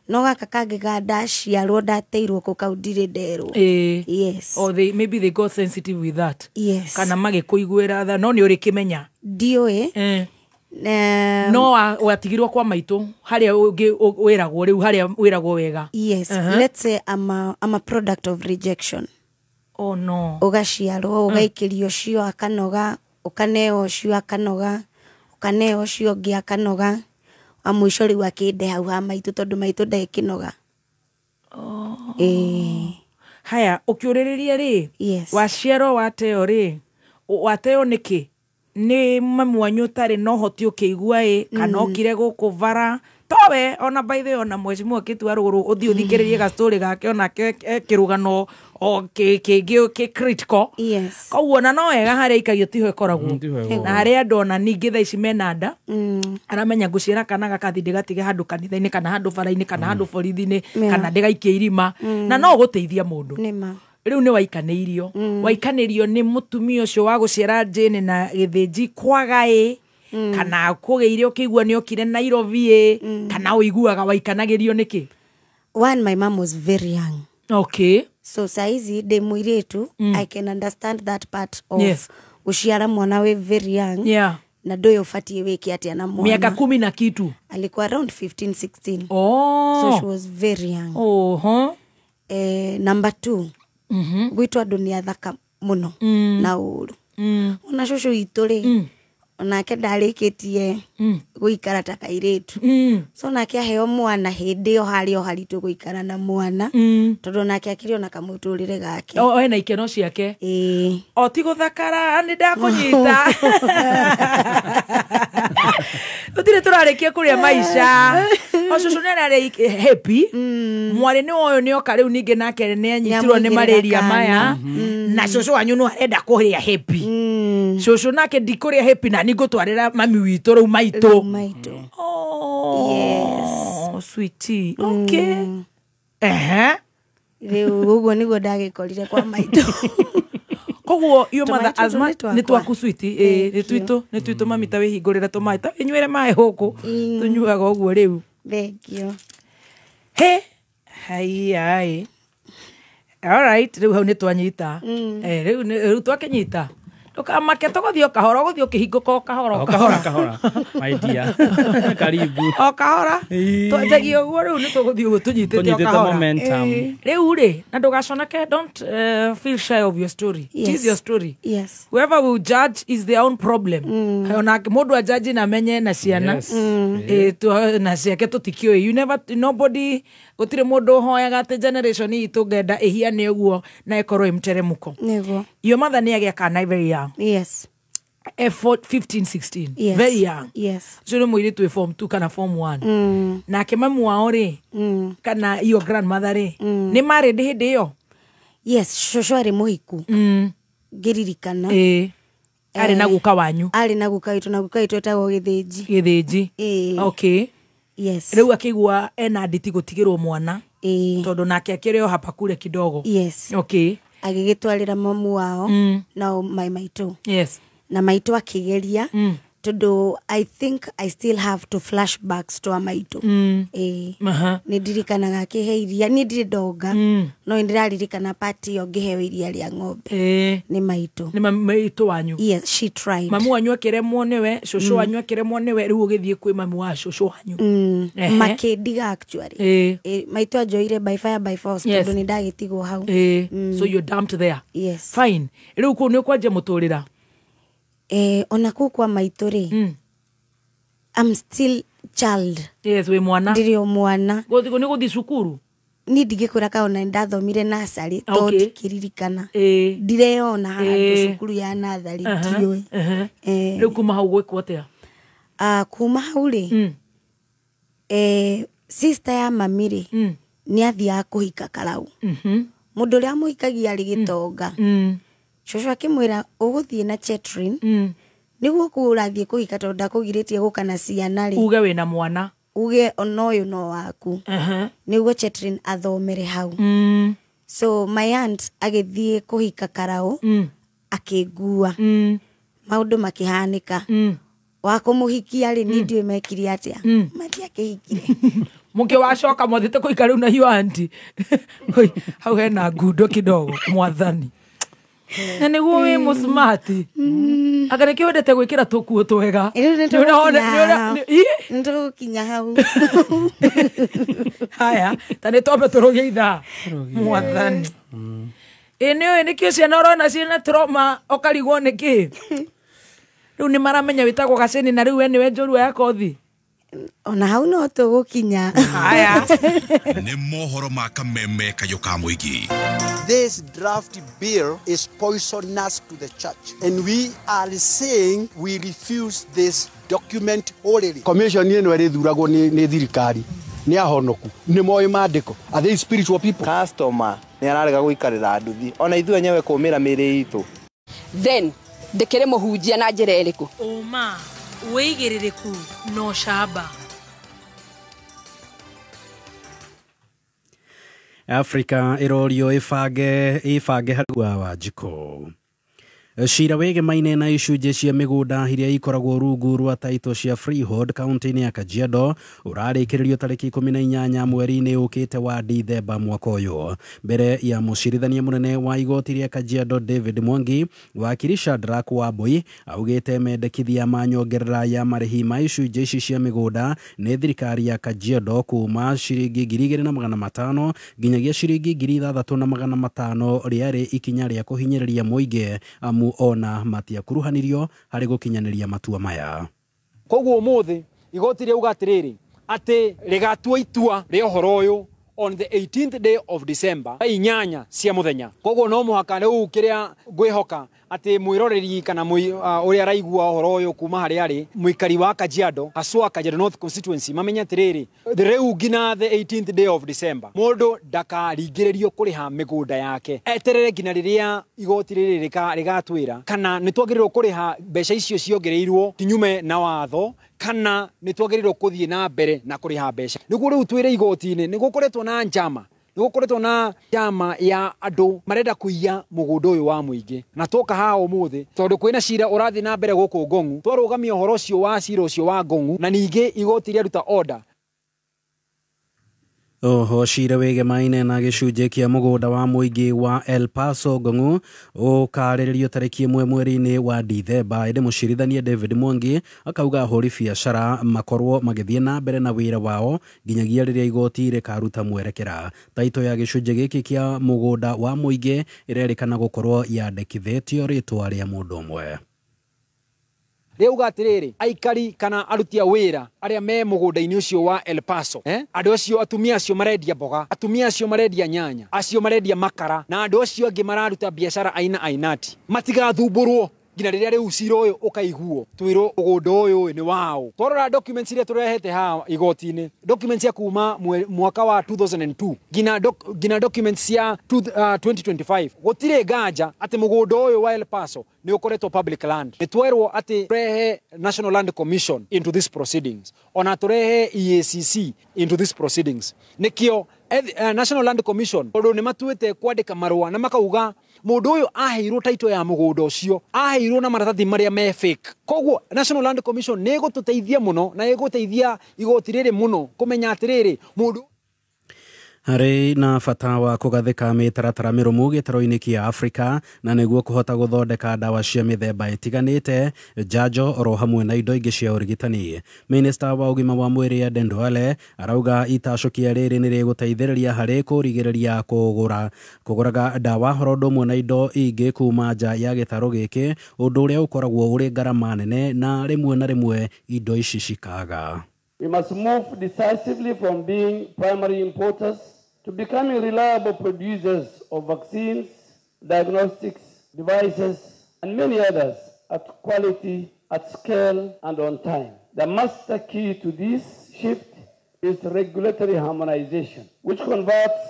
No gaka kangĩ ga ndaciarwo ndateirwo kũ kau ndirĩ nderwo. Yes. Or they maybe they got sensitive with that. Yes. Kana magĩkũiguĩra tha no nĩ ũrĩkĩmenya. Ndiũĩ. No watigirwo kwa maitũ harĩa wĩragwo rĩu harĩa wĩragwo wega. Yes. Let's say I'm a product of rejection. Oh no. Ũgaciarwo ũgaikĩrio ũcio akanoga, ũkaneo ũcio akanoga, ũkaneo ũcio ũngĩ akanoga, wa mũico rĩu akĩnde hau ha maitũ tondũ maitũ ndekĩnoga. Haya, ũkĩũrĩrĩria rĩ? Yes. Waciarwo wateo rĩ? Wateo nĩkĩ? Nĩ mamu wanyu ũtarĩ na ũhoti ũkĩigua ĩ kana okire gũkũ bara towe ona by the way ona mheshimiwa Kĩtua Rũgũrũ ũthiĩ ũthikĩrĩrie gastori gake onake kĩrũgano o kĩngĩ kĩ critical. Yes. Koguo ona no wega harĩa ikagio tiho ĩkoragwo na harĩa andũ ona ningĩ thaa ici mena nda aramenya ngũciara kana gakathi ndĩgatige handũ kanitha-inĩ kana handũ bara-inĩ kana handũ borithi-inĩ kana ndĩgaikie irima na no ũgũteithia mũndũ. Nĩma. Rĩu nĩ waikanĩirio. Waikanĩrio nĩ mũtumia ũcio wa gũciara Jane na Gĩthĩnji kwaga ĩ kana kũgĩire ũkĩigua nĩ okire Nairobi ĩ kana ũiguaga waikanagĩrio nĩkĩ? One, my mom was very young. Okay. So saizi ndĩ mũirĩtu, I can understand that part of yes. Gũciara mwana wĩ very young. Yeah. Na ndoyo ũbatiĩ wĩke atĩa na mwana. Miaka 10 na kitu. Alikuwa around 15, 16. Oh. So she was very young. Oh, huh. Number 2. Gwitũ andũ nĩ athaka mũno na ũru. Ona cũcũ witũ rĩ, onake ndarĩkĩtie gũikara ta kairĩtu. So nake aheo mwana hĩndĩ ĩyo harĩ o haritũ gũikara na mwana tondũ nake akĩrĩ ona kamũtũrĩre gake. O ena ikeno ciake. O ti gũthakara nĩ ndakũnyita. Tũtirĩ tũrarĩkia kũrĩa maica. O cũcũ nĩ ararĩ happy. Mwarĩ nĩ ũyũ nĩ oka rĩu ningĩ nake nĩ anyitirwo nĩ malaria maya. Na cũcũ wanyu no arenda kũrĩa happy. Cũcũ nake ndikũrĩa happy na nĩngũtwarĩra mami witũ rĩu maitũ. Oh, yes. Sweetie. Okay. Rĩu ũguo nĩguo ndagĩkorire kwa maitũ. Koguo your mother as much nĩ twaku sweetie, nĩ twitũ, nĩ twitũ mami ta wĩhingũrĩre tũmaĩ ta wĩnyuĩre maĩ gũkũ tũnyuaga ũguo rĩu. Thank you. He hai. All right, rĩu hau nĩ twanyita. Rĩu twakĩnyita. Ndũkamake tũgũthiĩ o kahora, ũgũthiĩ ũkĩhingũka o kahora. O kahora kahora. My dear. Karibu. O kahora. Twanjagia ũguo rĩu nĩ tũgũthiĩ ũguo tũnyitĩte o kahora. Momentum. Rĩu rĩ, na ndũgaconoke, don't feel shy of your story. It is your story. Yes. Whoever will judge is their own problem. Ona mũndũ ajaji na amenye na ciana. Na ciake tũtikĩũĩ. You never, nobody, gũtirĩ mũndũ ũhoyaga atĩ generation itũ ngenda ĩhiane ũguo na ĩkorwo ĩ mteremko. Nĩguo. Your mother nĩ agĩa kana very young. Yes. 15, 16. Yes. Very young. Yes. Ũcio nĩ mũirĩtu wĩ form 2 kana form 1. Nake mamu wao rĩ, kana your grandmother rĩ, nĩ marĩ hĩndĩ ĩyo? Yes, cũcũ arĩ mũhiku. Ngĩririkana. Arĩ na guka wanyu. Arĩ na guka witũ, na guka witũ etagwo Gĩthĩnji. Gĩthĩnji. Okay. Yes. Rĩu akĩigua ena nditi gũtigĩrwo mwana. Tondũ nake akĩrĩ o hapa kule kidogo. Yes. Okay. Agĩgĩtwarĩra mamu wao nao mai maitũ. Yes. Na maitũ akĩgeria tondũ I think I still have to flashbacks to maitũ. Nĩ ndirikanaga akĩhe iria, niĩ ndirĩ ndonga, no nĩndĩraririkana part ĩyo ngĩheo iria rĩa ng'ombe. Nĩ maitũ. Nĩ maitũ wanyu. Yes, she tried. Mamu wanyu akĩremwo nĩwe, cũcũ wanyu akĩremwo nĩwe, rĩu ũgĩthiĩ kwĩ mamu wa cũcũ wanyu. Makĩndiga actually. Maitũ anjoire by fire by force tondũ nĩ ndagĩtigwo hau. So you dumped there. Yes. Fine. Rĩu kũu nĩ ũkwanjia mũtũrĩra? Ona kũu kwa maitũ rĩ, I'm still child. Yes, wĩ mwana. Ndirĩ o mwana. Nĩ gũthiĩ cukuru? Niĩ ndingĩkwĩra kana ona nĩndathomire nursery tondũ ndikĩririkana. Ndireyona handũ cukuru ya nursery, ndiũĩ. Rĩu kuma hau gwĩkwo atĩa? Kuma hau rĩ, sister ya mami rĩ, nĩ athiaga kũhika Karau. Mũndũ ũrĩa amũhikagia arĩ gĩtonga. Cũcũ akĩmwĩra ũgũthiĩ na Chetrin, nĩguo kũu ũrathiĩ kũhika tondũ ndakũgirĩtie gũka na ciana rĩ. Uge wĩna mwana. Uge ona ũyũ no waku. Nĩguo Chetrin athomere hau. So my aunt agĩthiĩ kũhika Karau, akĩngua. Maũndũ makĩhanĩka. Wa kũmũhikia rĩ, niĩ ndiũĩ mekire atĩa. Matiakĩhikire. Mũke wacoka mwathiĩte kũhika rĩu na your auntie. Hau hena ngundo kidogo, mwathani. Na nĩguo wĩ mũsmati. Anga nĩkĩo wendete gwĩkĩra tũkuo twega. Nĩtũgũkinya hau. Haya, ta nĩ twambe tũrũgie ithaa. Mwathani. Ĩ nĩũĩ nĩkĩo ciana ũrona ciĩna trauma ũkarigwo nĩkĩ? Rĩu nĩ maramenya wĩtagwo Gaceni na rĩu we nĩwe njorua ya kothi. Ona hau no tũgũkinya. Haya. Nĩ mohoro ma kameme kayũ ka mũingĩ. This draft bill is poisonous to the church, and we are saying we refuse this document wholly. Commission ĩno ĩrĩthuragwo nĩ thirikari, nĩ ahonoku, nĩ moĩ maandĩko. Are they spiritual people? Customer nĩ ararega gũikarĩra nduthi, ona ithuĩ enyewe kũmĩra mĩĩrĩ itũ. Then ndĩkĩrĩ mũhunjia na njĩra ĩrĩkũ? Ũma, wĩigĩrĩrĩku na ũcamba. Afrika ĩrorio ĩbange harĩ wa Wanjikũ. Cira wĩgemaine na icunjĩ cia mĩgũnda iria ikoragwo rungu rwa taito cia freehold kaunti-inĩ ya Kajiado ũrarĩkĩrĩrio tarĩki 18 mweri-inĩ ũkĩte wa Dithemba mwaka ũyũ. Mbere ya mũcirithania mũnene wa igoti rĩa Kajiado David Mwangi, wakiri Shadrack Wambui augĩte mendekithia ma nyongerera ya marĩhi ma icunjĩ ici cia mĩgũnda nĩ thirikari ya Kajiado kuma ciringi 2,500 nginyagia ciringi 6,500 rĩarĩ ikinya rĩa kũhinyĩrĩria mũingĩ amu ona matiakuruhanirio harĩ gũkinyanĩria matua maya. Koguo ũmũthĩ igoti rĩauga atĩrĩrĩ atĩ rĩgatua itua rĩa ũhoro ũyũ on the 18th day of December thaa 8 cia mũthenya. Koguo no mũhaka rĩu kĩrĩa ngwĩhoka atĩ mwĩroreri kana ũrĩa araigua ũhoro ũyũ kuma harĩa arĩ mũikari wa Kajiado haswa Kajiado North constituency mamenye atĩrĩrĩ rĩu nginya the 18th day of December mũndũ ndakaringĩrĩrio kũrĩha mĩgũnda yake, eterere nginya rĩrĩa igoti rĩrĩ rĩgatwĩra kana nĩ twagĩrĩirwo kũrĩha mbeca icio ciongereirwo kinyume na watho kana nĩ twagĩrĩirwo kũthiĩ na mbere na kũrĩha mbeca. Nĩguo rĩu twĩre igoti-inĩ nĩ gũkoretwo na njama, nĩ gũkoretwo na njama ya andũ marenda kũiya mũgũnda ũyũ wa mũingĩ, na twoka haha ũmũthĩ tondũ kwĩna cira ũrathiĩ na mbere gũkũ Ngong'u, twarũgamia ũhoro ũcio wa cira ũcio wa Ngong'u na ningĩ igoti rĩaruta order. Oho cira wĩgemaine na gĩcunjĩ kĩa mũgũnda wa mũingĩ wa El Paso Ngong'u ũkarĩrĩrio tarĩki 1 mweri-inĩ wa Dithemba. Ĩndĩ mũcirithania David Mwangi akauga ahũri biacara makorwo magĩthiĩ na mbere na wĩra wao nginyagia rĩrĩa igoti rĩkaruta mwerekera. Taito ya gĩcunjĩ gĩkĩ kĩa mũgũnda wa mũingĩ ĩrerĩkana gũkorwo yandĩkithĩtio rĩtwa rĩa mũndũ ũmwe. Rĩauga atĩrĩrĩ, aikari kana aruti a wĩra arĩa me mũgũnda-inĩ ũcio wa El Paso, andũ acio, atumia acio marendia mboga, atumia acio marendia nyanya, acio marendia makara, na andũ acio angĩ mararuta biacara aina ainati, matigathumbũrwo nginya rĩrĩa rĩu cira ũyũ ũkaiguo twĩrwo mũgũnda ũyũ nĩ wao. Twarora documents iria tũrehete haha igoti-inĩ, documents cia kuma mwaka wa 2002 nginya documents cia 2025, gũtirĩ nganja atĩ mũgũnda ũyũ wa El Paso nĩ ũkoretwo public land. Nĩ twerwo atĩ tũrehe National Land Commission into these proceedings, ona tũrehe EACC into these proceedings. Nĩkĩo National Land Commission tondũ nĩ matuĩte kwandĩka marũa na makauga mũndũ ũyũ aheirwo title ya mũgũnda ũcio, aheirwo na maratathi marĩa me fake. Koguo National Land Commission nĩ ĩgũtũteithia mũno na ĩgũteithia igoti rĩrĩ mũno kũmenya atĩrĩrĩ mũndũ harĩ na bata wa kũgathĩka mĩtaratara mĩrũmu gĩtaro-inĩ kĩa Afrika na nĩguo kũhota gũthondeka ndawa cia mĩthemba ĩtiganĩte, njanjo oro hamwe na indo ingĩ cia ũrigitani. Minista wa ũgima wa mwĩrĩ Aden Duale arauga itacũkia rĩrĩ nĩ rĩgũteithĩrĩria harĩ kũrigĩrĩria kũgũraga ndawa oro ũndũ ũmwe na indo ingĩ kuma nja ya gĩtarũ gĩkĩ, ũndũ ũrĩa ũkoragwo ũrĩ ngarama nene na rĩmwe na rĩmwe indo ici cikaga. We must move decisively from being primary importers to becoming reliable producers of vaccines, diagnostics, devices, and many others at quality, at scale, and on time. The master key to this shift is regulatory harmonization, which converts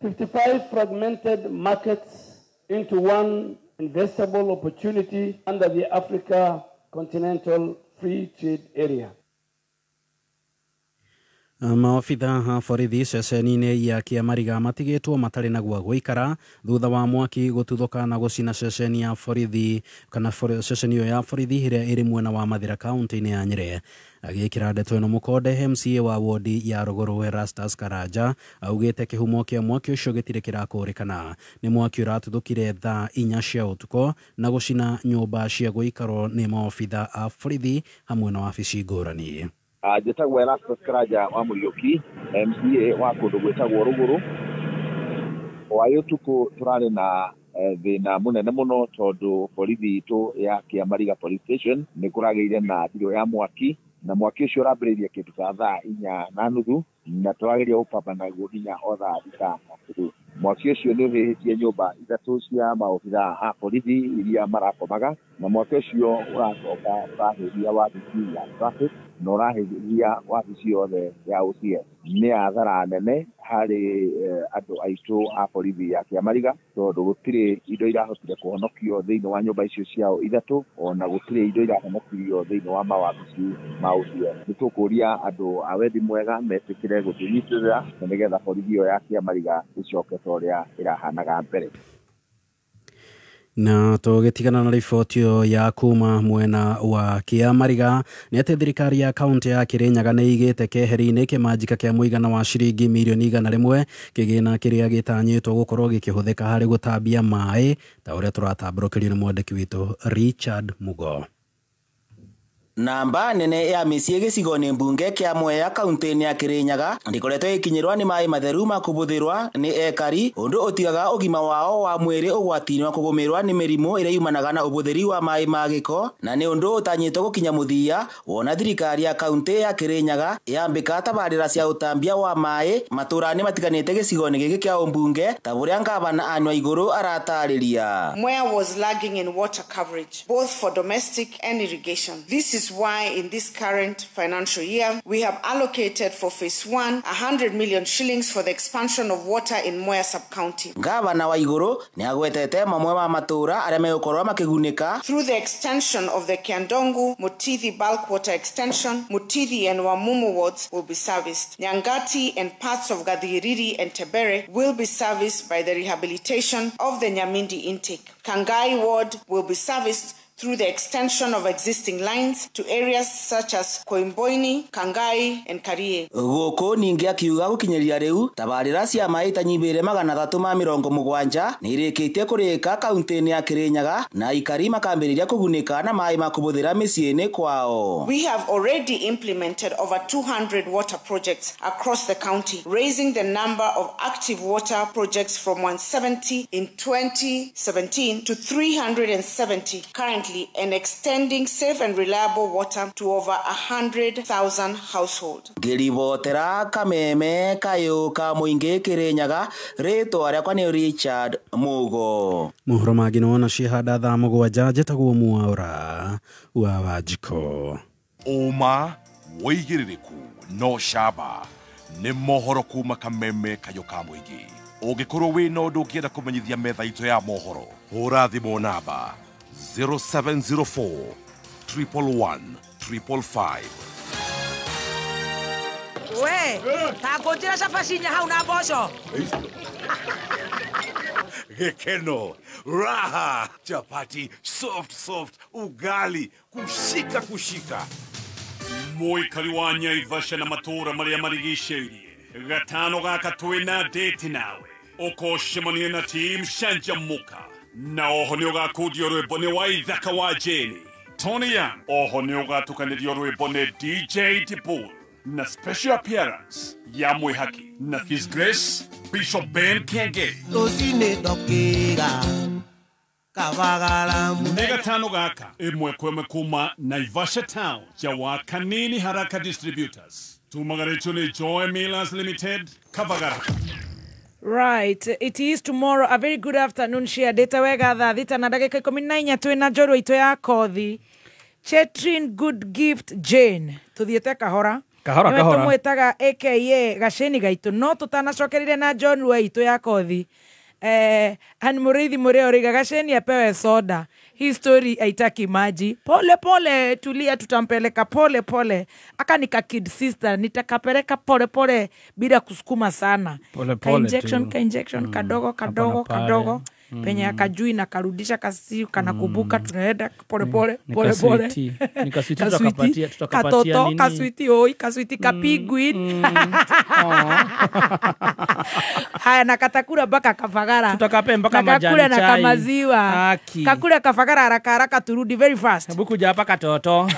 55 fragmented markets into one investable opportunity under the Africa Continental Free Trade Area. Maobitha a borithi ceceni-inĩ ya Kĩamariga matigĩtwo matarĩ na gwa gũikara thutha wa mwaki gũtuthũka na gũcina ceceni ya borithi kana ceceni ĩyo ya borithi ĩrĩa ĩrĩ mwena wa Mathira kaunti-inĩ ya Nyĩrĩ. Agĩkĩra ndeto ĩno mũkonde, MCA wa wodi ya Rũgũrũ Erastus Karanja augĩte kĩhumo kĩa mwaki ũcio gĩtirĩ kĩrakũrĩkana. Nĩ mwaki ũratuthũkire thaa 4 cia ũtukũ na gũcina nyũmba cia gũikarwo nĩ maobitha a borithi hamwe na wabici ngũrani. Njĩtagwo Erastus Karanja wa Mũriũki, MCA wa kũndũ gwĩtagwo Rũgũrũ. Hwaĩ ũtukũ tũrarĩ na thĩna mũnene mũno tondũ borithi itũ ya Kĩamariga Police Station nĩ kũragĩire na ndirũ ya mwaki, na mwaki ũcio ũrambĩrĩirie kĩndũ ta thaa 4:30 na tũrageria gũpambana naguo nginya o thaa 6:30. Mwaki ũcio nĩ ũhĩhĩtie nyũmba 3 cia maobitha a borithi iria marakomaga, na mwaki ũcio ũracoka ũrahĩhia wabici ya traffic na ũrahĩhia wabici yothe ya OCS. Nĩ athara nene harĩ andũ aitũ a borithi ya Kĩamariga tondũ gũtirĩ indo irahotire kũhonokio thĩinĩ wa nyũmba icio ciao 3, ona gũtirĩ indo irahonokirio thĩinĩ wa mawabici ma OCS. Nĩ tũkũria andũ a wendi mwega metĩkĩre gũtũnyitĩrĩra na nĩgetha borithi ĩyo ya Kĩamariga ĩcoke ta ũrĩa ĩrahanaga mbere. Na tũgĩtigana na riboti ĩyo ya kuma mwena wa Kĩamariga nĩ atĩ thirikari ya kaunti ya Kĩrĩnyaga nĩ ĩigĩte keheri-inĩ kĩmanjĩka kĩa mũigana wa ciringi mirioni 100 kĩgĩna kĩrĩa gĩtanyĩtwo gũkorwo gĩkĩhũthĩka harĩ gũtambia maĩ ta ũrĩa tũratambũrũkĩrio nĩ mwandĩki witũ Richard Mugo. Namba nene ya mĩciĩ gĩcigo-inĩ mbunge kĩa Mwea kaunti-inĩ ya Kĩrĩnyaga ndĩkoretwo ĩkinyĩrwa nĩ maĩ matheru ma kũbũthĩrwa nĩ ekari, ũndũ ũtigaga ũgima wao wa mwĩrĩ ũgwati-inĩ wa kũgũmĩrwa nĩ mĩrimũ ĩrĩa yumanaga na ũbũthĩri wa maĩ ma gĩko, na nĩ ũndũ ũtanyĩtwo gũkinya mũthia wona thirikari ya kaunti ya Kĩrĩnyaga yambĩka tabarĩra cia ũtambia wa maĩ matũra-inĩ matiganĩte gĩcigo-inĩ gĩkĩ kĩa ũmbunge ta ũrĩa ngavana Anne Waigũrũ aratarĩria. Mwea was lagging in water coverage both for domestic and irrigation. This is why in this current financial year we have allocated for phase 1 100 million shillings for the expansion of water in Mwea sub-county. Ngavana Waigũrũ nĩ agwetete mamwe ma matũra arĩa megũkorwo makĩgunĩka through the extension of the Kiandongu Mutithi bulk water extension. Mutithi and Wamumu wards will be serviced. Nyangati and parts of Gathiriri and Tebere will be serviced by the rehabilitation of the Nyamindi intake. Kangai ward will be serviced through the extension of existing lines to areas such as Koimboini, Kangai, and Karie. Gũkũ ningĩ akiuga gũkinyĩria rĩu tabarĩra cia maĩ ta nyibĩre 370 nĩ irĩkĩtie kũrĩka kaunti-inĩ ya Kirinyaga na aikari makambĩrĩria kũgunĩka na maĩ ma kũhũthĩra mĩciĩ-inĩ kwao. We have already implemented over 200 water projects across the county, raising the number of active water projects from 170 in 2017 to 370 currently, and extending safe and reliable water to over 100,000 households. Ngĩribotera kameme kayũ ka mũingĩ Kirinyaga, rĩtwa rĩakwa nĩ Richard Mugo. Mohoro mangĩ nĩ wona ciĩhanda thaa 7 njĩtagwo Mwaura wa Wanjikũ. Ũma wĩigĩrĩrĩku no camba nĩ mohoro kuma kameme kayũ ka mũingĩ. Ũngĩkorwo wĩna ũndũ ũngĩenda kũmenyithia metha itũ ya mohoro, hũra thimũ namba 0704 111 555. We, ta ngũnjĩra cabaci inya hau na mboco. Gikeno, raha, chapati, soft soft, ugali, kushika kushika. Mũikari wa Nyaivasha na matũũra marĩa marigicĩirie gatano gaka twĩna date nawe ũkũcemania na team Canjamũka na oho nĩ ũgakundio rwĩmbo nĩ Waithaka wa Jane Tony Young, oho nĩ ũgatukanĩrio rwĩmbo nĩ DJ Dibul na special appearance ya Mwĩhaki na His Grace Bishop Ben Kenge. Nĩ gatano gaka ĩmwe kwa ĩmwe kuma Naivasha Town ja Kanini Haraka Distributors tumagarĩtio nĩ Joy Millers Limited, Kavagara. Right, it is tomorrow. A very good afternoon. Share data wega thaa 6 na ndagĩka 14 twĩna njorua itũ ya kothi Chetrin Good Gift Jane. Tuthiĩte kahora kahora kahora, tumwĩtaga aka gaceni gaitũ, no tũtanacokerire na njorua itũ ya kothi Ann Muriithi Mũrĩo ũrĩga gaceni apewe soda. Hii story haitaki maji. Pole pole, tulia, tutampeleka pole pole. Aka nika kid sister, nitakapeleka pole pole bila kusukuma sana. Pole Ka pole injection, tu. ka injection, kadogo kadogo kadogo. Penye akajui na karudisha kasi kanakubuka, tunaenda pole pole pole pole. Nikaswiti tutakapatia katoto nini? Kaswiti oi, kaswiti kapigwin. Haya, na katakura mpaka kafagara. Tutakape mpaka Na majani kakula na chai. kamaziwa. Aki. Kakula kafagara haraka haraka turudi very fast. Hebu kuja hapa katoto.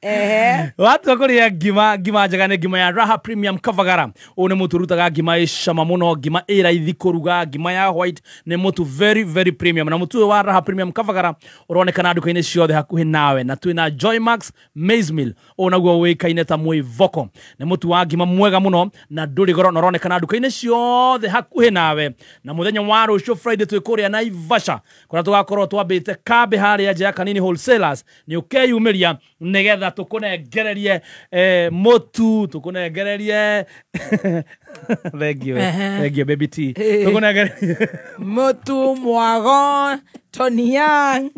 Ehe. Watu wakuria ngima, ngima njega nĩ ngima ya Raha Premium Kavagara. Ũyũ nĩ mũtu ũrutaga ngima ĩ cama mũno, ngima ĩ raithi kũruga, ngima ya white nĩ mũtu very very premium. Na mũtu ũyũ wa Raha Premium Kavagara ũronekana nduka-inĩ ciothe hakuhĩ nawe. Na twĩna Joy Max Maize Meal, ũyũ naguo ũĩkaine ta mwĩvoko. Nĩ mũtu wa ngima mwega mũno na ndũrĩ goro, na ũronekana nduka-inĩ ciothe hakuhĩ nawe. Na mũthenya wa rũciũ Friday twĩ kũrĩa Naivasha, kũrĩa tũgakorwo twambĩte kambĩ harĩa nja ya Kanini Wholesalers. Nĩ ũkeyumĩria nĩgetha tũkũnengererie mũtu, tũkũnengererie thank you, thank you baby T, tũkũnengererie mũtu mwago Tony Young.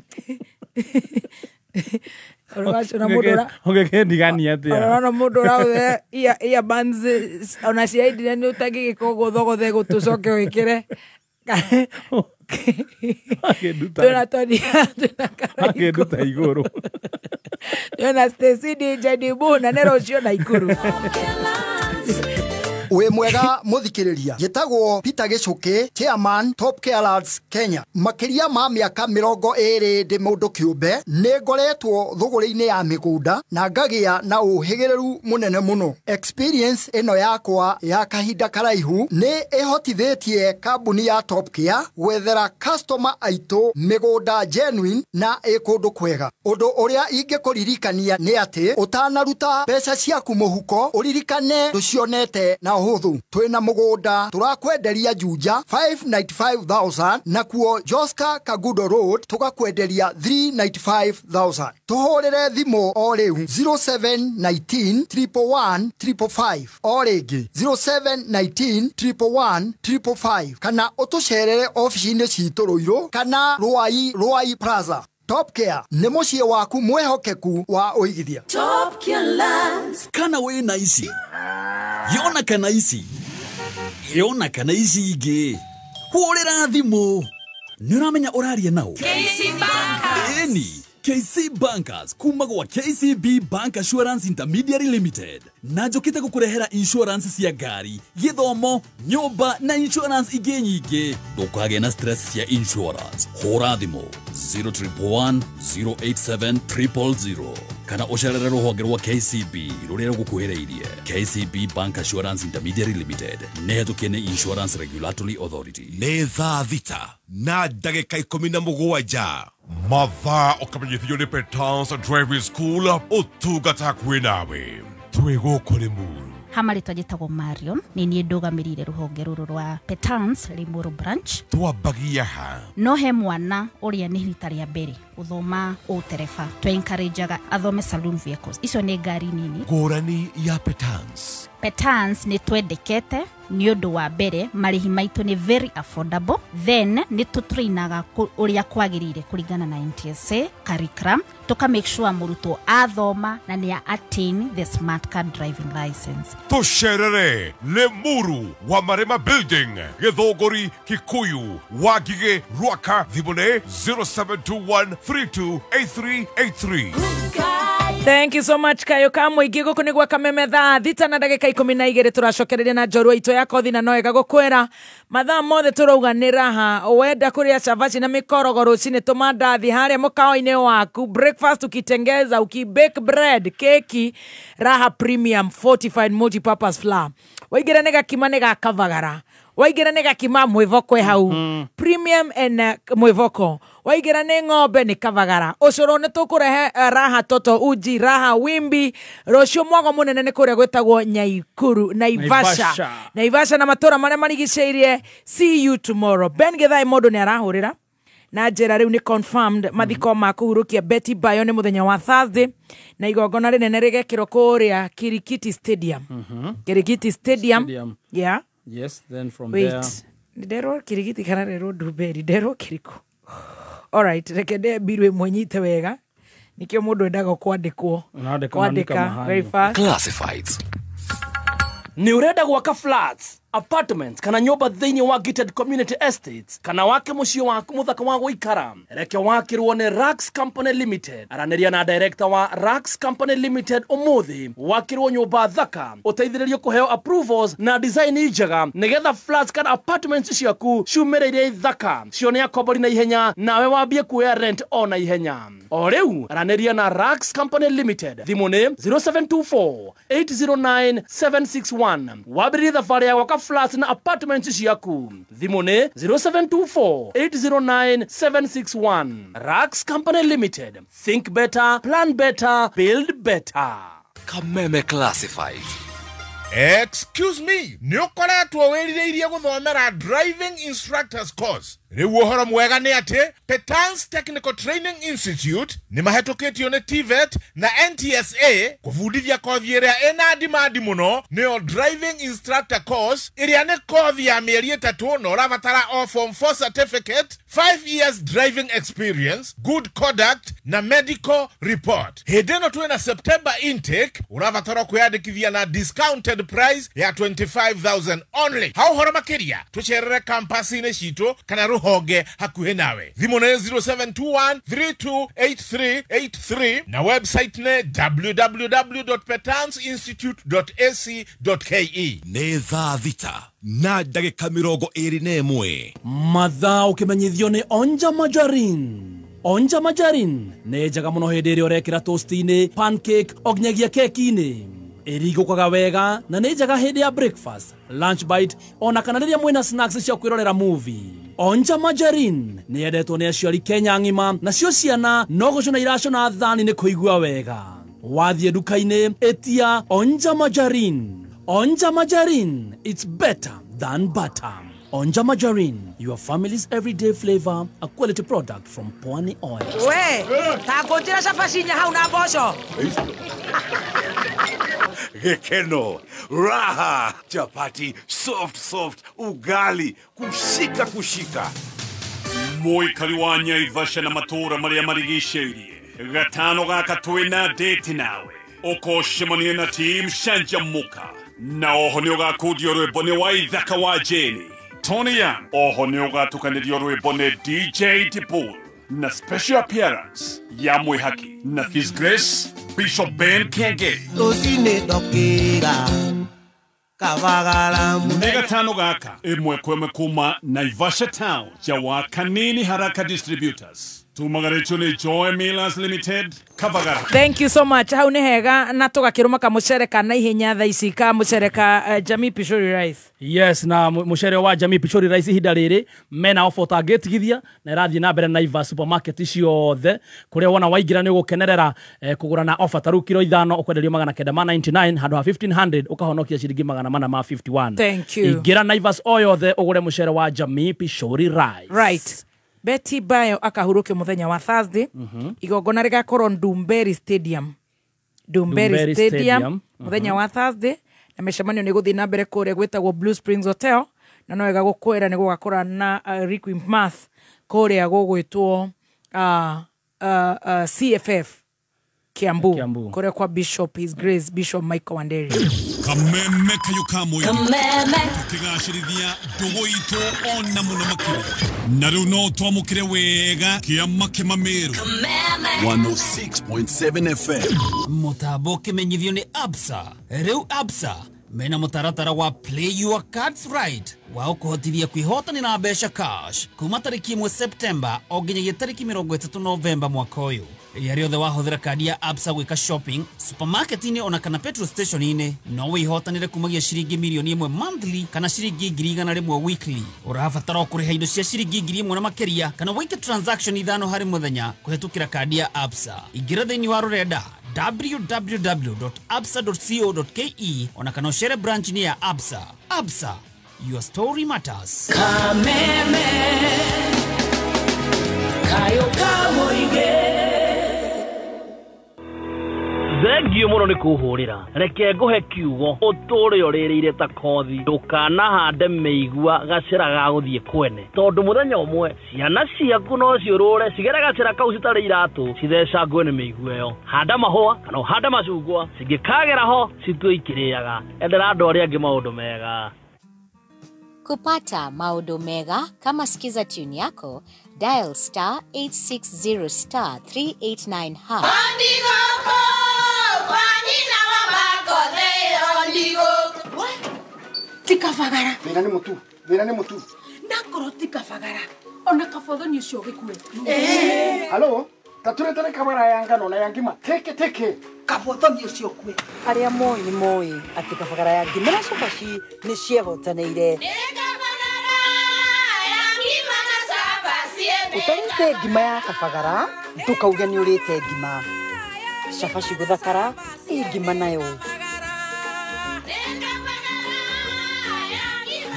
Ũgĩkĩndigania atĩa? Ũrona mũndũ ũraũthe iya buns ona ciaindire nĩ ũtangĩgĩka ũguo thogothe gũtũ ũcoke wĩkĩre. Twĩna Tony Young, twĩna Karaikũ. Akĩnduta igũrũ. Twĩna Stacy DJ Dibu na nĩ rũciũ Naikuru. Wĩ mwega mũthikĩrĩria, njĩtagwo Peter Gĩcũkĩ, chairman Top Care Lads Kenya. Makĩria ma mĩaka 20 ndĩ mũndũ kĩũmbe, nĩ ngoretwo thũgũrĩ-inĩ ya mĩgũnda na ngagĩa na ũhĩgĩrĩru mũnene mũno. Experience ĩno yakwa ya kahinda karaihu nĩ ĩhotithĩtie kambuni ya Top Care gwethera customer aitũ mĩgũnda genuine na ĩ kũndũ kwega. Ũndũ ũrĩa ingĩkũririkania nĩ atĩ ũtanaruta mbeca ciaku mũhuko, ũririkane ndũcionete na ũhũthũ. Twĩna mũgũnda tũrakwenderia Juja 595,000, nakuo Joska Kagudo Road tũgakwenderia 395,000. Tũhũrĩre thimũ o rĩu 0719 111 555, o rĩngĩ 0719 111 555, kana ũtũcerere ofici-inĩ citũ Rũirũ kana Rwai, Rwai Plaza. Top Care nĩ mũciĩ waku mwĩhokeku wa ũigithia. Top Care Lands. Kana wĩna ici, yona kana ici, yona kana ici ingĩ, hũrĩra thimũ Nĩ ũramenya ũraria nao? KC Bankers. Ĩni, KC Bankers kuma gwa KCB Bank Assurance Intermediary Limited na njũkĩte gũkũrehera insurance cia ngari, gĩthomo, nyũmba na insurance ingĩ nyingĩ. Ndũkagĩe na stress cia insurance. Hũra thimũ 0111 087 000 kana ũcerere rũhonge rwa KCB rũrĩa rũgũkuhĩrĩirie. KCB Bank Assurance Intermediary Limited nĩ hetũkie nĩ Insurance Regulatory Authority. Nĩ thaa 6 na ndagĩka 17 mathaa ũkamenyithio nĩ Petans Driving School ũtungata hakuhĩ nawe. Twĩ gũkũ Limuru. Hama rĩtwa njĩtagwo Marion, nĩ niĩ ndũgamĩrĩire rũhonge rũrũ rwa Petans Limuru branch. Twambagia ha? No he mwana ũrĩa nĩ rita rĩa mbere gũthoma ũtereba, twe encourageaga athome saloon vehicles. Icio nĩ ngari nini. Ngũrani ya Petans. Petans nĩ twendekete nĩ ũndũ wa mbere marĩhi maitũ nĩ very affordable, then nĩ tũtrainaga ũrĩa kwagĩrĩire kũringana na NTSA curriculum, tũka make sure mũrutwo athoma na nĩ attain the smart card driving license. Tũcerere Limuru wa Marema Building, Gĩthũngũri, Kikuyu, Wangigĩ, Ruaka. Thimũ nĩ 0721 328383. Thank you so much Kayo ka mũingĩ. Gũkũ nĩ gwa Kameme thaa 6 na ndagĩka 12. Tũracokereria na njorua itũ ya kothi na noega gũkwĩra mathaa mothe tũrauga nĩ raha. Wenda kũrĩa cabaci na mĩkorogo rũcinĩ, tũma ndathi harĩa mũkawa-inĩ waku, breakfast ukitengeza, ukibake bread, keki, Raha Premium Fortified Multipurpose Flour. Waingĩra nĩ gakima nĩ gakavagara, waingĩra nĩ gakima mwĩvoko hau, premium and mwĩvoko. Waingĩra nĩ ng'ombe nĩ kavagara. Ũcũrũ nĩ tũkũrehe Raha Toto Uji, Raha Wimbi. Rũciũ mwago mũnene nĩ kũrĩa gwĩtagwo Nyaikuru, Naivasha, Naivasha na matũra marĩa marigicĩirie. See you tomorrow. Ben Githae mũndũ nĩ arahũrĩra na njĩra rĩu nĩ confirmed mathiko ma kũhurũkia Betty Bayo nĩ mũthenya wa Thursday, na igongona rĩnene rĩgekĩrwo kũrĩa Kirikiti Stadium. Kirikiti Stadium. Yeah. Yes, then from wait, there. Nderwo Kirigiti kana nderwo Ndumberi, nderwo Kiriko. All right, reke ndembirwo ĩmwe nyite wega. Nikĩo mũndũ endaga kwandĩkwo. Kwandĩka very fast. Classifieds. Nĩ ũrenda gwaka flats, apartments kana nyũmba thĩinĩ wa gated community estates, kana wake mũciĩ waku mũthaka wa gũikara? Reke wakĩrwo nĩ Rax Company Limited. Aranĩria na director wa Rax Company Limited ũmũthĩ, wakĩrwo nyũmba thaka, ũteithĩrĩrio kũheo approvals na design njega nĩgetha flats kana apartments ciaku ciumĩrĩire thaka, cione akombori na ihenya, nawe wambie kuoya rent o na ihenya. O rĩu aranĩria na Rax Company Limited. Thimũ nĩ 0724 809 761. Wambĩrĩrie thabarĩ ya gwaka flats na apartments ciaku. Thimũ nĩ 0724 809 761. Rax Company Limited. Think better, plan better, build better. Kameme Classifieds. Excuse me, nĩ ũkoretwo wĩrirĩirie gũthomera driving instructors course. Rĩu ũhoro mwega nĩ atĩ Petans Technical Training Institute nĩ mahetũkĩtio nĩ TVET na NTSA kũbundithia kothi ĩrĩa ĩna demand mũno, nĩyo driving instructor course, ĩrĩa nĩ kothi ya mĩeri 3 na ũrabatara o form 4 certificate, 5 years driving experience, good conduct na medical report. Hĩndĩ ĩno twĩna September intake, ũrabatara kwĩyandĩkithia na discounted price ya 25,000 only. Ha ũhoro makĩria tũcerere campus-inĩ citũ kana rũhonge hakuhĩ nawe. Thimũ nĩ 0721 328383 na website nĩ www.petansinstitute.ac.ke. Nĩ thaa 6 na ndagĩka 21. Mathaa ũkĩmenyithio nĩ Onja Majarin. Onja Majarin nĩ njega mũno hĩndĩ ĩrĩa ũrekĩra toast-inĩ, pancake o nginyagia keki-inĩ. Ĩringũkaga wega na nĩ njega hĩndĩ ya breakfast, lunch bite ona kana rĩrĩa mwĩna snacks cia kwĩrorera movie. Onja Majarin nĩ yendetwo nĩ aciari Kenya ng'ima, nacio ciana no gũcũna iracũna thani nĩ kũigua wega. Wathiĩ nduka-inĩ ĩtia Onja Majarin. Onja Majarin, it's better than butter. Onja Majarin, your family's everyday flavor, a quality product from Pwani Oil. We, ta kũnjĩra cabaci inya hau na mboco. Gikeno, raha, chapati, soft soft, ugali, kushika kushika. Mũikari wa Nyaivasha na matũũra marĩa marigicĩirie, gatano gaka twĩna date nawe. Ũkocemania na team Canjamũka, na oho nĩ ũgakundio rwĩmbo nĩ Waithaka wa Jane. Tony Young. Oho nĩ ũgatukanĩrio rwĩmbo nĩ DJ Tipul na special appearance ya Mwihaki na His Grace Bishop Ben Kenge. Rũcinĩ ndokĩra Kabagara. Nĩ gatano gaka ĩmwe kwa ĩmwe kuma Naivasha Town ya Kanini Haraka Distributors. Tumagarĩtio nĩ Joy Millers Limited, Kabagara. Thank you so much. Hau nĩ hega na tũgakĩrũma kamũcere ka naihenya thaa ici kamũcere ka Jamii Pishori Rice. Yes, na mũcere wa Jamii Pishori Rice ihinda rĩrĩ mena offer ũtangĩtigithia na ĩrathiĩ na mbere Naivas supermarket ciothe kũrĩa wona waingĩra nĩ ũgũkenerera kũgũra na offer ta rĩu kiro 5 ũkwenderio 999 handũ ha 1500 ũkahonokia ciringi 451. Thank you. Ingĩra Naivas o yothe ũgũre mũcere wa Jamii Pishori Rice. Right. Betty Bayo akahurũkio mũthenya wa Thursday. Igongona rĩgakorwo Ndumberi Stadium. Ndumberi Stadium mũthenya wa Thursday na mĩcemanio nĩ gũthiĩ na mbere kũrĩa gwĩtagwo Blue Springs Hotel na no wega gũkwĩra nĩ gũgakorwo na Requiem Mass kũrĩa gũgwĩtwo CFF Kiambu, kũrĩa kwa Bishop His Grace Bishop Michael Wanderi. Kameme kayo kamwe tukigacĩrithia ndũgũ itũ ona mũno makĩria na rĩu no twamũkĩre wega kĩama kĩmamĩrũ 106.7 FM. Mũtambo ũkĩmenyithio nĩ Absa. Rĩu Absa mena mũtaratara wa Play Your Cards Right wa ũkũhotithia kwĩhotanĩra mbeca cash kuma tarĩki 1 September o nginyagia tarĩki 30 Novemba mwaka ũyũ. Rĩrĩa rĩothe wahũthĩra kandi ya Absa gwĩka shopping supermarket-inĩ ona kana petrol station-inĩ no wĩhotanĩre kumagia ciringi mirioni 1 monthly kana ciringi 100,000 weekly. Ũrabatara o kũrĩha indo cia ciringi 1,000 na makĩria kana wĩke transaction 5 harĩ mũthenya kũhetũkĩra kandi ya Absa. Ingĩra thĩinĩ wa rũrenda www.absa.co.ke ona kana ũcere branch-inĩ ya Absa. Absa, your story matters. Kameme kayo kamuige. Thengio mũno nĩ kũhũrĩra reke ngũhe kiugo ũtũre ũrĩrĩire ta kothi ndũkanahande mĩigua gacĩra ga gũthiĩ kwene tondũ mũthenya ũmwe ciana ciaku no ciũrũre cigere gacĩra kau citarĩ iratũ cithecangwe nĩ mĩigua ĩyo. Handa mahũa kana ũhande macungwa cingĩkagera ho citue ikĩrĩaga. Endera andũ arĩa angĩ maũndũ mega. Kupata maũndũ mega kama Skiza tune yako, dial star 860 star 389 hash. Tikafagara. Thĩna nĩ mũtu, thĩna nĩ mũtu. Ndakorwo tikafagara. Ona kabothoni ũcio gĩkue. Halo, taturetere kabara ya ngano na ya ngima. Teke teke. Kabothoni ũcio kue. Arĩa moĩ nĩ moĩ atĩ kabagara ya ngima na cabaci nĩ ciehotanĩire. Ũtarĩte ngima ya kabagara, ndũkauge nĩ ũrĩte ngima. Cabaci gũthakara, ĩ ngima nayo.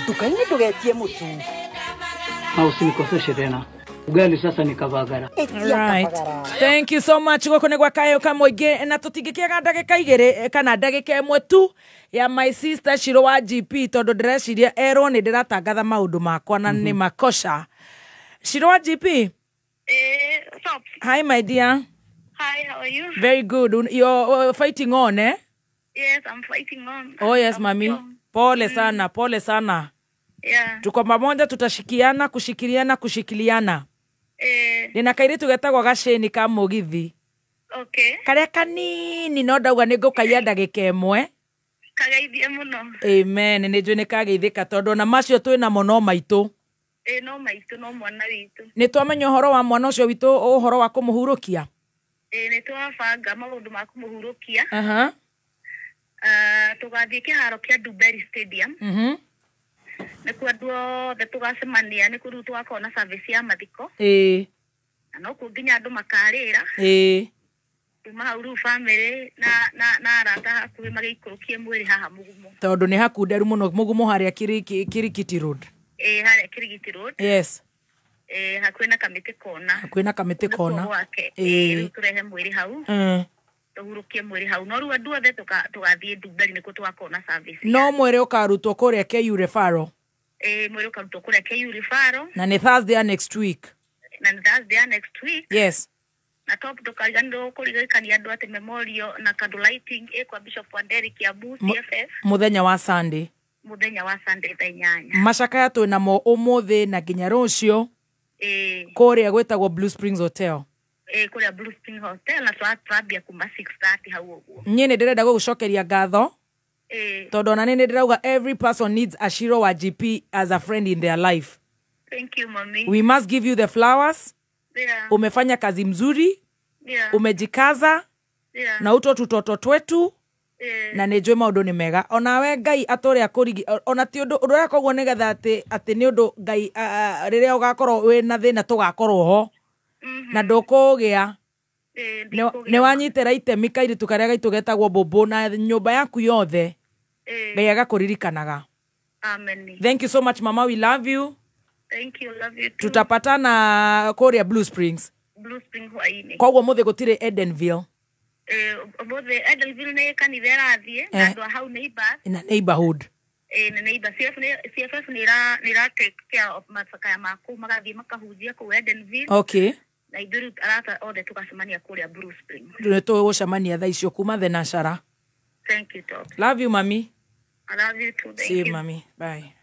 Nduka-inĩ ndũgetie mũtu. Na usinikoseshe tena. Ugali sasa ni kabagara. Right. Thank you so much. Gũkũ nĩ gwa Kayo Kamoingĩ na tũtingĩkĩaga ndagĩka 2 kana ndagĩka 1 tu ya my sister Shiro wa GP tondũ ndĩreciria erwo nĩ ndĩratangatha maũndũ makwa na nĩ makosha. Shiro wa GP. Stop. Hi my dear. Hi, how are you? Very good. You're fighting on, eh? Yes, I'm fighting on. Oh yes, mami. Pole sana, pole sana. Yeah. Tuko pamoja, tutashikiana, kushikiliana, kushikiliana. Nina kairitu getagwo gaceni ka mugithi. Okay. Karia kanini no ndauga nĩ ngũkaiya ndagĩka ĩmwe. Kageithie mũno. Amen. Nĩ njũĩ nĩ kageithĩka tondũ ona macio twĩnamo no maitũ. No maitũ no mwana witũ. Nĩ twamenya ũhoro wa mwana ũcio witũ, ũhoro wa kũmũhurũkia? Nĩ twabanga maũndũ ma kũmũhurũkia. Aha. Tũgathiĩ kĩharo kĩa Ndumberi Stadium. Nĩkuo andũ othe tũgacemania, nĩkuo rĩu tũgakorwo na service ya mathiko. Na nokuo nginya andũ makarĩra. Kuma hau rĩu family na arata hakuhĩ magĩikũrũkie mwĩrĩ haha Mũgumo. Tondũ nĩ hakunderu mũno Mũgumo harĩa Kirigiti Road. Harĩa Kirigiti Road. Yes. Hakuhĩ na Kamĩtĩ Kona. Hakuhĩ na Kamĩtĩ Kona. Rĩu tũrehe mwĩrĩ hau. Tũhurũkie mwĩrĩ hau. No rĩu andũ othe tũgathiĩ Ndumberi nĩkuo tũgakorwo na service. No mwĩrĩ ũkarutwo kũrĩa KU Referral. Mwĩrĩ ũkarutwo kũrĩa KU Referral. Na nĩ Thursday ya next week. Na nĩ Thursday ya next week. Yes. Na top ndũkariganĩrwo kũririkania andũ atĩ memorial na candle lighting ĩ kwa Bishop Wanderi Kiambu CFF. Mũthenya wa Sunday. Muthenya wa Sunday thaa 8. Macakaya twĩnamo ũmũthĩ na nginya rũciũ. Kũrĩa gwĩtagwo Blue Springs Hotel. Kũrĩa Blue Springs Hotel na twambia kuma 6:30 hau ũguo. Niĩ nĩ ndĩrenda gũgũcokeria ngatho. Tondũ ona nĩ ndĩrauga every person needs a Shiro wa GP as a friend in their life. Thank you, mommy. We must give you the flowers. Yeah. Umefanya kazi mzuri. Yeah. Umejikaza. Yeah. Na uto tutoto twetu. Na nĩ njũĩ maũndũ nĩ mega. Onawe Ngai atũrĩa kũrigi ona ti ũndũ ũrĩa koguo nĩgetha atĩ nĩ ũndũ Ngai rĩrĩa ũgakorwo wĩna thĩna tũgakorwo ho. Na ndũkũgĩa. Nĩ wanyitĩra itemi kairĩtu karĩa gaitũ getagwo Mbũmbũ na nyũmba yaku yothe. Ngai agakũririkanaga. Amen. Thank you so much, mama, we love you. Thank you, love you too. Tutapatana kũrĩa Blue Springs. Blue Springs hwainĩ. Koguo mũthĩ gũtirĩ Edenville. Mũthĩ Edenville nĩ kanitha ĩrathiĩ na andũ a hau neighbors. Na neighborhood. Na neighbor CFF nĩ ĩra take care of macakaya maku magathiĩ makahunjia kũu Edenville. Okay. Na ithuĩ arata othe tũgacemania kũrĩa Blue Springs. Nĩ tũgũcemania thaa icio kuma thenashara. Thank you, Top. Love you, mami. I love you too. Thank See you, you, mami. Bye.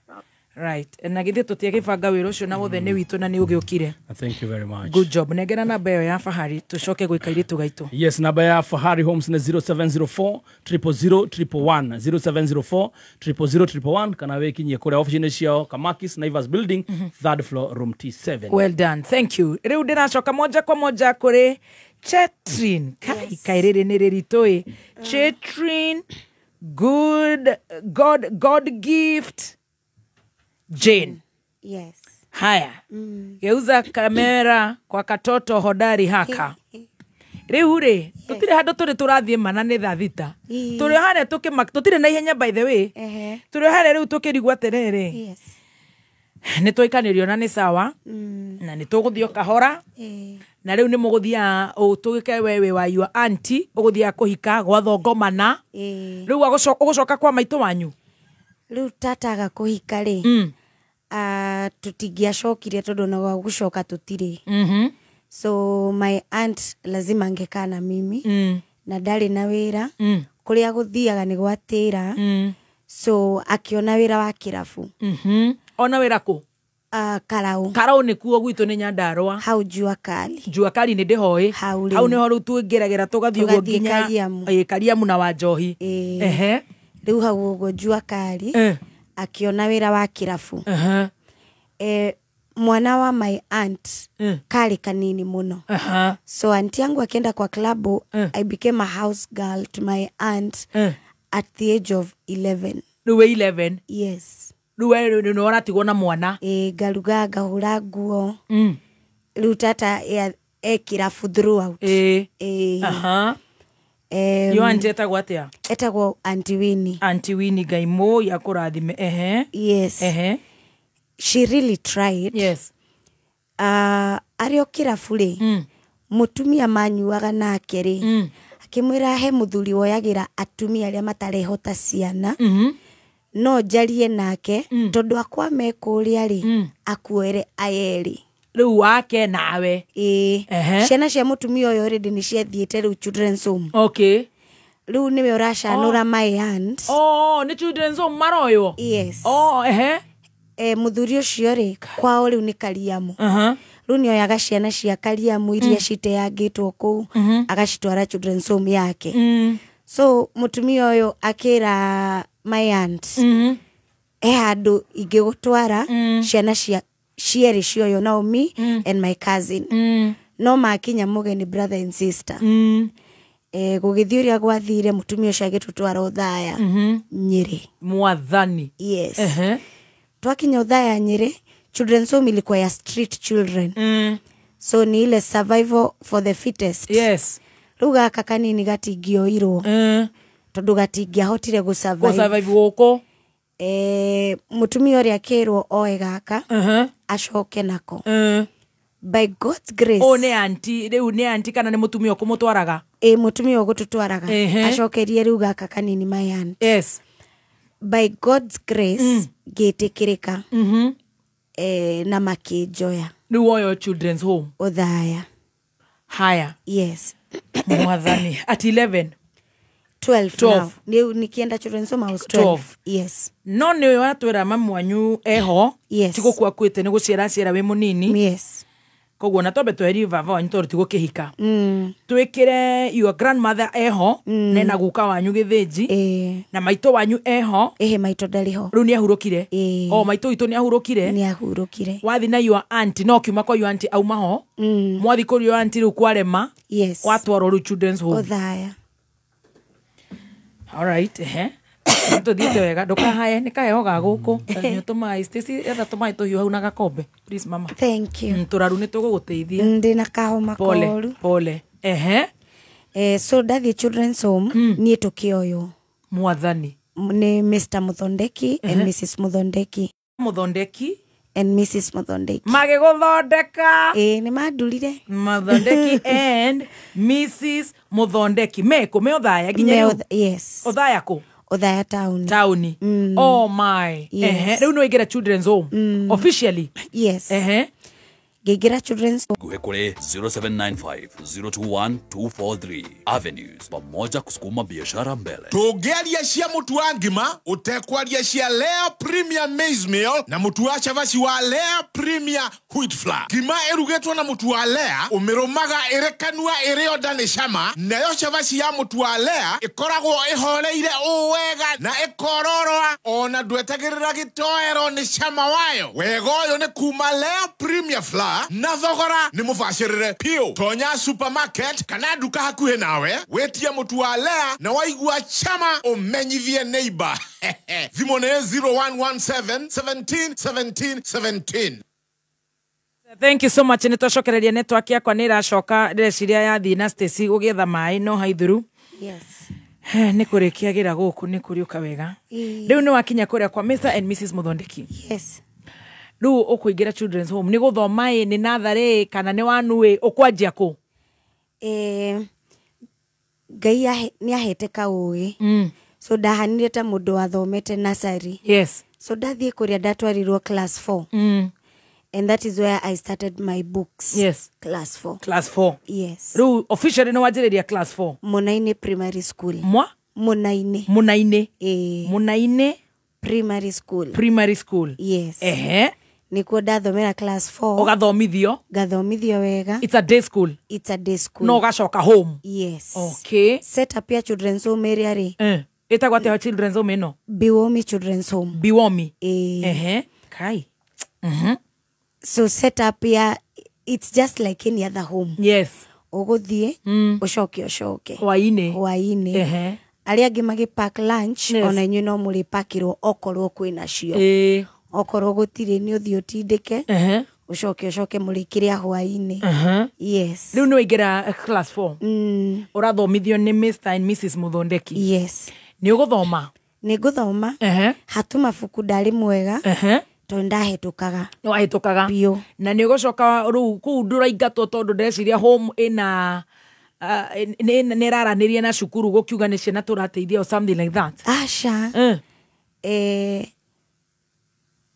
Right. Na githĩ tũtiagĩbanga wĩra ũcio na wothe nĩ witũ na nĩ ũgĩũkire. Thank you very much. Good job. Nengera namba ĩyo ya Fahari tũcoke gwĩka airĩtu gaitũ. Yes, namba ya Fahari Homes nĩ 0704 000 111 0704 000 111 kana wĩkinyie kũrĩa ofici-inĩ ciao Kamakis Naivas Building, third floor, room T7. Well done. Thank you. Rĩu ndĩracoka moja kwa moja kũrĩ Chetrin. Kai kai rĩrĩ nĩ rĩritũ ĩ. Chetrin, good God gift Jane. Yes. Haya. Geuza kamera kwa katoto hodari haka. Rĩu rĩ, tũtirĩ handũ tũrĩ tũrathiĩ mana nĩ thaa 6. Tũrĩ harĩa tũtirĩ na ihenya by the way. Tũrĩ harĩa rĩu tũkĩrigwo atĩrĩrĩ. Yes. Nĩ twaikanĩrio na nĩ sawa. Na nĩ tũgũthiĩ o kahora. Na rĩu nĩ mũgũthiaga tũgĩke we wĩ wa your auntie ũgũthiaga kũhika gwa thongomana. Rĩu ũgũcoka kwa maitũ wanyu. Rĩu tata aga kũhika rĩ. Tũtingĩacokire tondũ na gwa gũcoka tũtirĩ. So my aunt lazima angekaa na mimi. Na ndarĩ na wĩra. Kũrĩa gũthiaga nĩ gwatĩra. So akiona wĩra wa kĩrabu. Ona wĩra kũ? Karau. Karau nĩkuo gwitũ nĩ Nyandarũa. Hau Jua Kali. Jua Kali nĩ ndĩhoĩ. Hau nĩho rĩu tũngĩragĩra tũgathiĩ ũguo nginya Kariamu na Wanjohi. Ehe. Rĩu hau ũguo Jua Kali akiona wĩra wa kĩrabu. Mwana wa my aunt kali kanini muno. So auntie yangu akienda kwa klabu, I became a house girl to my aunt at the age of 11. Rĩu wĩ 11? Yes. Rĩu we nĩ ũratigwo na mwana? Ngaruga ngahũra nguo. Rĩu tata e kĩrabu throughout. Yo auntie etagwo atĩa? Etagwo Auntie Winnie. Auntie Winnie Ngai mũi akũrathime. Ehe. Yes. Ehe. She really tried. Yes. Arĩ o kĩrabu rĩ, mũtumia manyuaga nake rĩ, akĩmwĩra he mũthuri woyagĩra atumia arĩa matarehota ciana. No njarie nake tondũ akwa me kũrĩa rĩ, akuoere ayerĩ. Rĩu wake nawe. Ciana cia mũtumia ũyũ already nĩ ciathiĩte rĩu children's home. Okay. Rĩu nĩwe ũracanũra my aunt. Oh, nĩ children's home maroywo? Yes. Oh, ehe. Mũthuri ũcio rĩ, kwao rĩu nĩ Kariamu. Rĩu nĩoyaga ciana cia Kariamu iria citeangĩtwo kũu, agacitwara children's home yake. So mũtumia ũyũ akĩra my aunt, he handũ ingĩgũtwara ciana cia cierĩ cioyo, nao me and my cousin. No makinya mũgeni brother and sister. Gũgĩthiĩ ũrĩa gwathire, mũtumia ũcio agĩtũtwara Othaya Nyĩrĩ. Mwathani. Yes. Twakinya Othaya Nyĩrĩ, children's home ilikuwa ya street children. So ni ile survival for the fittest. Yes. Rĩu gaka kanini gatingĩoirwo. Tondũ gatingĩahotire gũsurvive. Gũsurvive gũkũ. Mũtumia ũrĩa akĩrwo oe gaka, acoke nako. By God's grace. Oh, nĩ auntie, rĩu nĩ auntie kana nĩ mũtumia ũkũmũtwaraga? Mũtumia ũgũtũtwaraga. Acokerie rĩu gaka kanini my aunt. Yes. By God's grace, ngĩtĩkĩrĩka. Na makĩnjoya. Rĩu woyo children's home? Othaya. Haya. Yes. Mwathani. At 11? 12 12. Now. Ni nikienda children's home I was 12. 12. Yes. No nĩ watwĩra mamu wanyu eho. Yes. Ti gũkua akuĩte nĩ gũciara ciara wĩ mũnini. Yes. Koguo na twambe tweherie baba wanyu tondũ ti gũkĩhika. Twĩkĩre your grandmother eho nena guka wanyu gĩthĩnji na maitũ wanyu eho. Ehe, maitũ ndarĩ ho. Rĩu nĩ ahurũkire. O maitũ witũ nĩ ahurũkire. Nĩ ahurũkire. Wathi na your auntie no kiuma kwa your auntie auma ho. Mwathi kũrĩ your auntie rĩu kwarema. Yes. Watwarwo rĩu children's home. Othaya. All right, ehe. Tũthiĩte wega ndũkahaye nĩ kaheho ga gũkũ. Nyua tũmaĩ Stacy etha tũmaĩ tũhiũ hau na gakombe. Please mama. Thank you. Tũraru nĩ tũgũgũteithia. Ndĩ na kahoma Pole, koru. pole. Ehe. So ndathiĩ children's home niĩ tũkĩoywo. Mwathani. Nĩ Mr. Muthondeki and Mrs. Muthondeki. Muthondeki and Mrs. Muthondeki. Magĩgũthondeka. Ĩĩ nĩ mandurire. Muthondeki and Mrs. Muthondeki. Mekũ me Othaya nginya rĩu? Yes. Othaya kũ? Othaya town. Taũni. Oh my. Yes. Ehe. Rĩu nĩ waingĩra children's home. Officially. Yes. Ehe. Ngĩingĩra children's home. Nguhe kũrĩ 0795 021 243 Avenues pamoja kusukuma biashara mbele. Tũngĩaria cia mũtu wa ngima ũtekwaria cia Lea Premier Maize Meal na mũtu wa cabaci wa Lea Premier Wheat Flour. Ngima ĩrugĩtwo na mũtu wa Lea ũmĩrũmaga ĩrĩ kanua ĩrĩ onda nĩ cama, nayo cabaci ya mũtu wa Lea ĩkoragwo ĩhoreire ũũ wega na ĩkororoa ona ndwetagĩrĩra gĩtoero nĩ cama wayo. Wega ũyũ nĩ kuma Lea Premier Flour na thogora nĩ mũbacĩrĩre piũ. Tonya supermarket kana nduka hakuhĩ nawe wĩtie mũtu wa Lea na waigua chama ũmenyithie neighbor. Thimũ nĩ 0117 17 17 17. Thank you so much. Nĩ twacokereria network yakwa nĩ ĩracoka ndĩreciria yathiĩ na Stacy gũgĩetha maĩ no haithuru. Yes. Nĩ kũrĩkiagĩra gũkũ nĩ kũrĩũka wega. Rĩu nĩ wakinya kũrĩa kwa Mr. and Mrs. Muthondeki. Yes. Rĩu ũkũingĩra children's home nĩ gũthoma ĩ nĩ natharĩ kana nĩ wanu ĩ ũkwanjia kũ? Ngai nĩ ahete kaũgĩ. So ndahanire ta mũndũ wathomete nursery. Yes. So ndathiĩ kũrĩa ndatwarirwo class 4. And that is where I started my books. Yes. Class 4. Class 4. Yes. Rĩu officially nĩ wanjĩrĩria class 4. Munaini Primary School. Mwa? Munaini. Munaini. Munaini Primary School. Primary School. Yes. Ehe. Nikuo ndathomera class 4. Ũgathomithio? Ngathomithio wega. It's a day school. It's a day school. No ũgacoka home. Yes. Okay. Set up ya children's home area rĩ. Ĩtagwo atĩa children's home ĩno? Biwomi Children's Home. Biwomi. Ehe. Kai. So set up ya it's just like any other home. Yes. Ũgũthiĩ ũcoke ũcoke. Hwaĩ-inĩ. Hwaĩ-inĩ. Ehe. Arĩa angĩ magĩpack lunch Yes. ona inyuĩ no mũrĩpakĩrwo okorwo kwĩna cio. Okorwo gũtirĩ nĩ ũthiĩ ũtindĩke. Ũcoke ũcoke mũrĩkĩrĩa hwaĩ-inĩ. Yes. Rĩu nĩ waingĩra class 4. Ũrathomithio nĩ Mr. and Mrs. Muthondeki. Yes. Nĩ ũgũthoma? Nĩ ngũthoma. Hatu mabuku ndarĩ mwega. Tondũ ndahĩtũkaga. Nĩ wahĩtũkaga. Biũ. Na nĩ ũgũcoka rĩu kũu ndũraingatwo tondũ ndĩreciria home ĩna nĩ ĩraranĩria na cukuru gũkiuga nĩ ciana tũrateithia or something like that. Aca.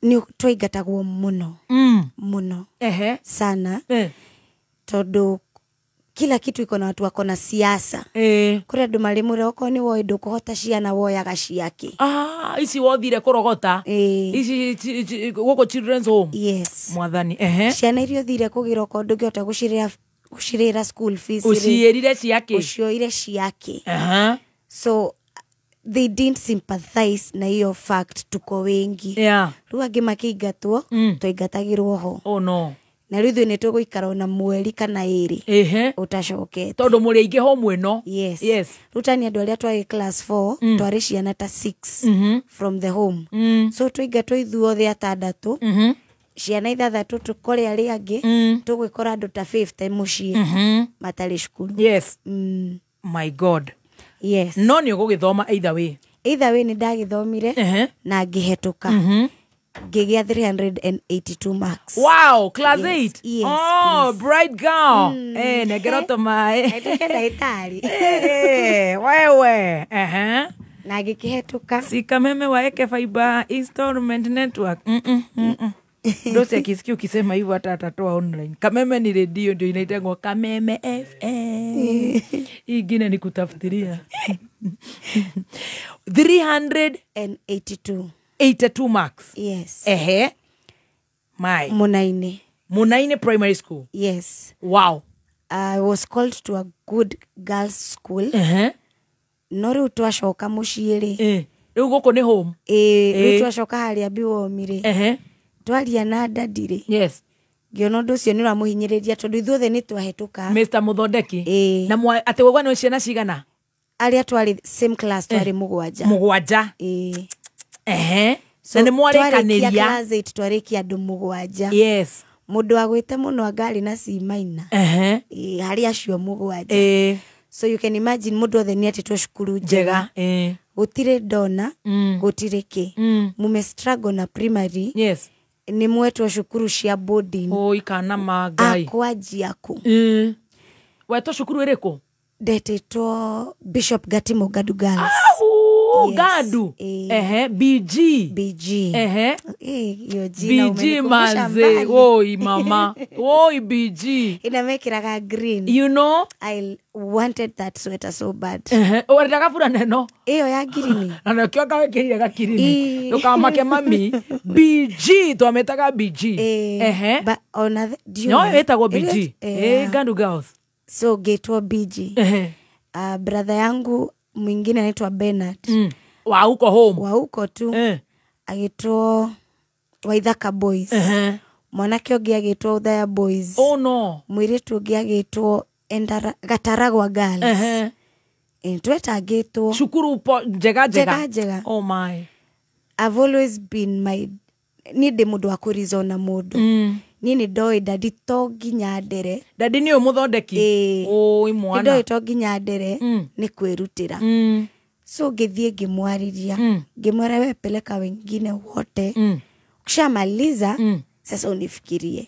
Nĩ twaingatagwo mũno. Mũno. Ehe. Sana. Tondũ kila kitu iko na watu wako na siasa. Kũrĩ andũ marĩ mũre okorwo nĩ woĩ ndũkũhota ciana woyaga ciake. Ici wothire kũrogota. Ici gũkũ children's home. Yes. Mwathani. Ehe. Ciana iria ũthire kũgĩra okorwo ndũngĩhota gũcirĩra school fees. Ũciĩrire ciake. Ũcioire ciake. So they didn't sympathize na hiyo fact tuko wengi. Yeah. Rĩu angĩ makĩingatwo twaingatagĩrwo ho. Oh no. Na rĩu ithuĩ nĩ tũgũikara ona mweri kana ĩrĩ ũtacokete tondũ mũrĩ aingĩ home ĩno. Yes. Yes. Rĩu tani andũ arĩa twarĩ class 4 twarĩ ciana ta 6 from the home. So twaingatwo ithuothe atandatũ ciana ithathatũ tũkore arĩa angĩ tũgwĩkora andũ ta 50 mũciĩ matarĩ cukuru. Yes. My God. Yes. No nĩ ũgũgĩthoma either way. Either way nĩ ndagĩthomire na ngĩhetũka. Ngĩgĩa 382 marks. Wow, class 8. Yes, yes, oh, please. Bright girl. Nengera tũmaĩ. Ndĩke ndagĩtarĩ. Wewe. Na ngĩkĩhetũka. Sikameme wa Eke Fiber Installment Network. Ndosi akisikia ukisema hivyo hata atatoa online. Kameme ni redio ndio inaitangwa Kameme FM. Hii ingine ni kutafutiria. 382 82 marks. Yes. Ehe. My. Munaine. Munaine Primary School. Yes. Wow. I was called to a good girls school. No rĩu twacoka mũciĩ rĩ. Rĩu gũkũ nĩ home. Rĩu twacoka harĩa Biwomi rĩ. Twaria na dadi rĩ. Yes. Ngĩona ũndũ ũcio nĩ ũramũhinyĩrĩria tondũ ithuothe nĩ twahĩtũka. Mr. Muthondeki. Na atĩ wagwa nĩ ciana cigana? Arĩa twarĩ same class twarĩ mũgwanja. Mũgwanja. Ehe. Na nĩ mwarĩkanĩria. Class 8 twarĩkia andũ mũgwanja. Yes. Mũndũ agwĩte mũno angarĩ na C minor. Harĩ acio mũgwanja. So you can imagine mũndũ othe nĩ atĩtwo cukuru njega. Gũtirĩ ndona, gũtirĩ kĩ. Mume struggle na primary. Yes. Nĩ mwetwo cukuru cia boarding. Oi kana magai. Akwanjia kũ? Wetwo cukuru ĩrĩkũ? Ndetĩtwo Bishop Gatimo Gadu Girls. Yes. Gadu. Ehe, BG. BG. Ehe. Hiyo jina BG manze. Oi mama. Oi BG. Inamekiraga green. You know? I wanted that sweater so bad. Ehe. Wendaga burana ĩno? Ĩyo ya green. Na nĩkĩo ngawĩkĩrire gakirini. Ndũkamake mami. BG twamĩtaga BG. Ehe. But ona no ĩtagwo BG. Gadu Girls. So ngĩtwo BG. Ehe. Brother yangu mwingine anaitwa Bernard. Wa huko home. Wa huko tu. Agĩtwo Waithaka Boys. Mwanake ũngĩ agĩtwo Uthaya Boys. Oh no. Mũirĩtu ũngĩ agĩtwo Gataragwa Girls. Twetangĩtwo. Cukuru njega njega. Njega njega. Oh my. I've always been my niĩ ndĩ mũndũ wa kũrizona mũndũ. Niĩ nĩ ndoĩ dadi to nginya ndere. Dadi nĩ ũyũ mũthondeki? Oi mwana. Nĩ ndoĩ to nginya ndere nĩ kwĩrutĩra. So ngĩthiĩ ngĩmwarĩria. Ngĩmwĩra we peleka wengine wote. Ukishamaliza sasa unifikirie.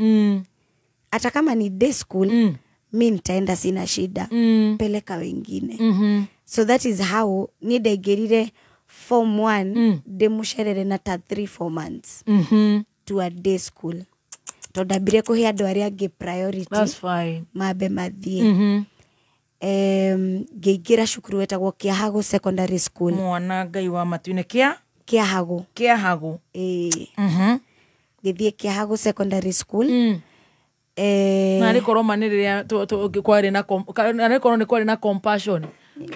Hata kama ni day school mi nitaenda sina shida. Peleka wengine. So that is how niĩ ndaingĩrire form 1 ndĩmũcerere na ta 3-4 months to a day school. Tondũ ndambire kũhe andũ arĩa angĩ priority. That's fine. Mambe mathiĩ. Ngĩingĩra cukuru wetagwo Kĩahago Secondary School. Mwana Ngai wa matu-inĩ. Kĩa? Kĩahago. Kĩahago. Ngĩthiĩ Kĩahago Secondary School. Na nĩ korwo ma nĩ rĩrĩa kwarĩ na nĩ korwo nĩ kwarĩ na compassion.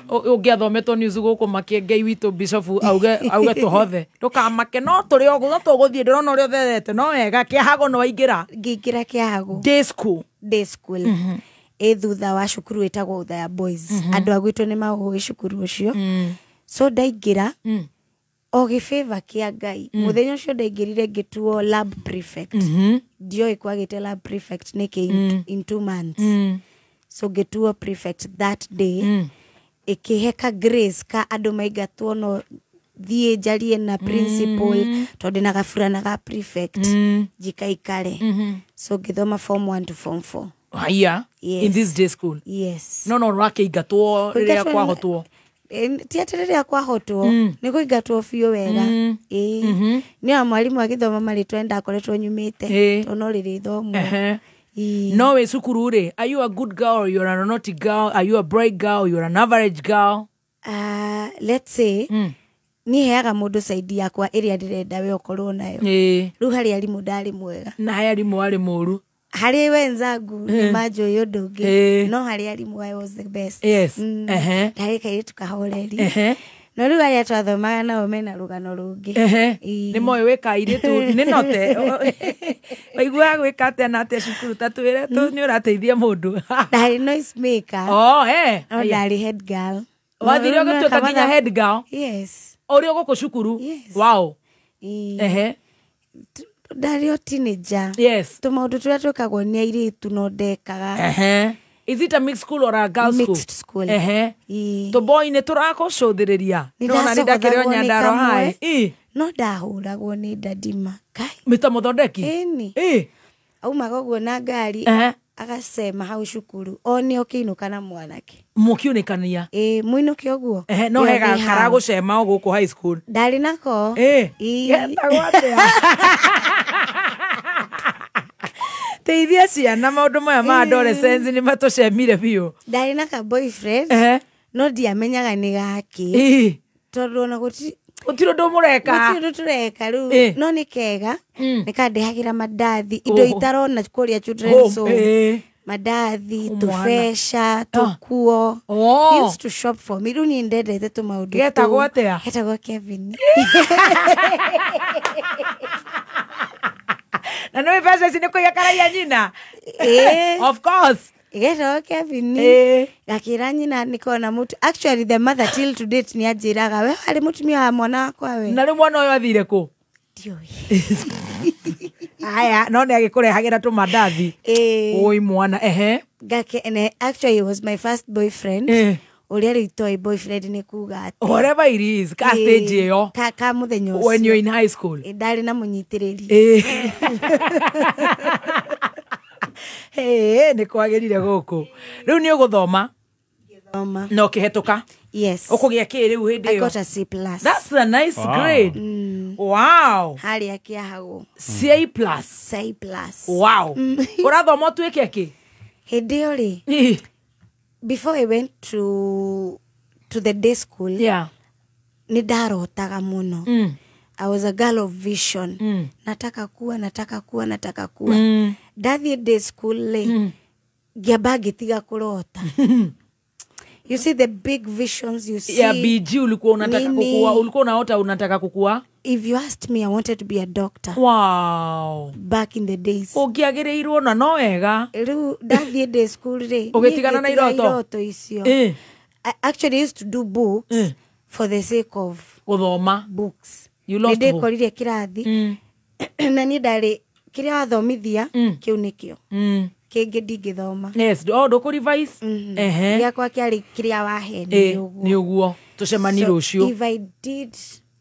Ũngĩathometwo news gũkũ makie Ngai witũ Bishop auge tũhothe. Ndũkamake no tũrĩ o no tũgũthiĩ ndĩrona ũrĩa ũtherete no wega Kĩahago no waingĩra. Ngĩingĩra Kĩahago. Day school. Day school. Ĩ thutha wa cukuru ĩtagwo Uthaya Boys. Andũ a gwitũ nĩ maũĩ cukuru ũcio. So ndaingĩra o gĩbĩba kĩa Ngai. Mũthenya ũcio ndaingĩrire ngĩtuo lab prefect. Ndioĩ kwagĩte lab prefect nĩkĩ in 2 months. So ngĩtuo prefect that day. Ĩkĩheka grace ka andũ maingatwo no thiĩ njarie na principal tondũ na gaburana ga prefect njikaikare. So ngĩthoma form 1 to form 4. Haya. Yes. In this day school. Yes. No no rwakĩingatwo rĩrĩa kwahotwo. Ti atĩ rĩrĩa kwahotwo nĩ kũingatwo biũ wega. Nĩ wa mwarimũ agĩthoma marĩtwa ndakoretwo nyumĩte tondũ no rĩrĩthomwo. No wĩ cukuru rĩ, are you a good girl or you're a naughty girl? Are you a bright girl or you're an average girl? Let's say niĩ heaga mũndũ side yakwa ĩrĩa ndĩrenda we ũkorwo nayo. Rĩu harĩ arimũ ndarĩ mwega. Na harĩ arimũ warĩ mũru. Harĩ wenzangu nĩ manjũĩ ũndũ ũngĩ. No harĩ arimũ I was the best. Yes. Ndarĩ kairĩtu kahoreri. No rĩu arĩa twathomaga nao mena rũgano rũngĩ. Nĩ moĩ wĩka airĩtu nĩ note. Waiguaga gwĩka atĩa na atĩa cukuru ta twĩre nĩ ũrateithia mũndũ. Ndarĩ noise maker. Oh, eh. No ndarĩ head girl. Wathire ũgĩtuĩka nginya head girl? Yes. Ũrĩ o gũkũ cukuru? Yes. Wow. Ndarĩ o teenager. Yes. Tũmaũndũ tũrĩa twĩkagwo nĩ airĩtu no ndekaga. Is it a mixed school or a girls school? Mixed school. Tũboi nĩ tũrakũcũthĩrĩria. Nĩwona nĩ ndakĩrĩ o Nyandarua high. No ndahũragwo nĩ Dadima. Kai. Mr. Muthondeki? Ĩni. Aumaga ũguo na ngari agacema hau cukuru one ũkĩinũka na mwanake. Mũkiunĩkania? Mũinũke ũguo. No hega karagũcema o gũkũ high school. Ndarĩ nako. Getagwo atĩa? Teithia ciana maũndũ maya ma adolescence nĩ matũcemire biũ. Ndarĩ na ka boyfriend no ndiamenyaga nĩ gake. Tondũ ona gũtirĩ ũndũ mũreka. Gũtirĩ ũndũ tũreka rĩu no nĩ kega nĩ kandehagĩra mandathi indo itarona kũrĩa children's home. Mandathi, tũbeca, tũkuo. He used to shop for me. Rĩu niĩ ndendete tũmaũndũ. Getagwo atĩa? Getagwo Kevin. Na nĩ mbeca ici nĩ kũiga karaia nyina? Of course. Getagwo Kevin. Gakĩra nyina nĩkona mũtu. Actually the mother till to date nĩ anjĩraga we warĩ mũtumia wa mwana wakwa we. Na rĩu mwana ũyũ athire kũ? Ndiũĩ. Aya, no nĩ agĩkũrehagĩra tũmandathi. Oi mwana, ehe. Gake, and actually he was my first boyfriend. Ũrĩa rĩu itoĩ boyfriend nĩ kuga atĩ. Whatever it is, ka stage ĩyo. Ka mũthenya ũcio. When you're in high school. Ndarĩ na mũnyitĩrĩri. Hey, nĩ kwagĩrire gũkũ. Rĩu nĩ ũgũthoma? Thoma. Na ũkĩhetũka? Yes. Ũkũgĩa kĩ rĩu hĩndĩ ĩyo? I got a C+. That's a nice grade. Wow. Harĩa kĩahagwo. C+. C+. Wow. Ũrathoma ũtuĩke kĩ? Hĩndĩ ĩyo rĩ, before I went to the day school, nĩ ndarotaga mũno. I was a girl of vision. Nataka kuwa, nataka kuwa, nataka kuwa. Ndathiĩ day school rĩ, ngĩamba ngĩtiga kũrota. You see the big visions you see. Yeah, BG ulikuwa unataka kukua, ulikuwa unaota unataka kukua? If you asked me, I wanted to be a doctor. Wow. Back in the days. Ũngĩagĩrĩirwo na no wega. Rĩu ndathiĩ day school rĩ, ũgĩtigana na iroto? Iroto icio. I actually used to do books for the sake of gũthoma books. You lost hope. Nĩndĩkorire kĩrathi na niĩ ndarĩ kĩrĩa wathomithia kĩu nĩkĩo. Kĩngĩ ndingĩthoma. Yes, oh ndũkũ revise. Gĩakwa kĩarĩ kĩrĩa wahe nĩ ũguo. Nĩ ũguo. Tũcemanie rũciũ. If I did,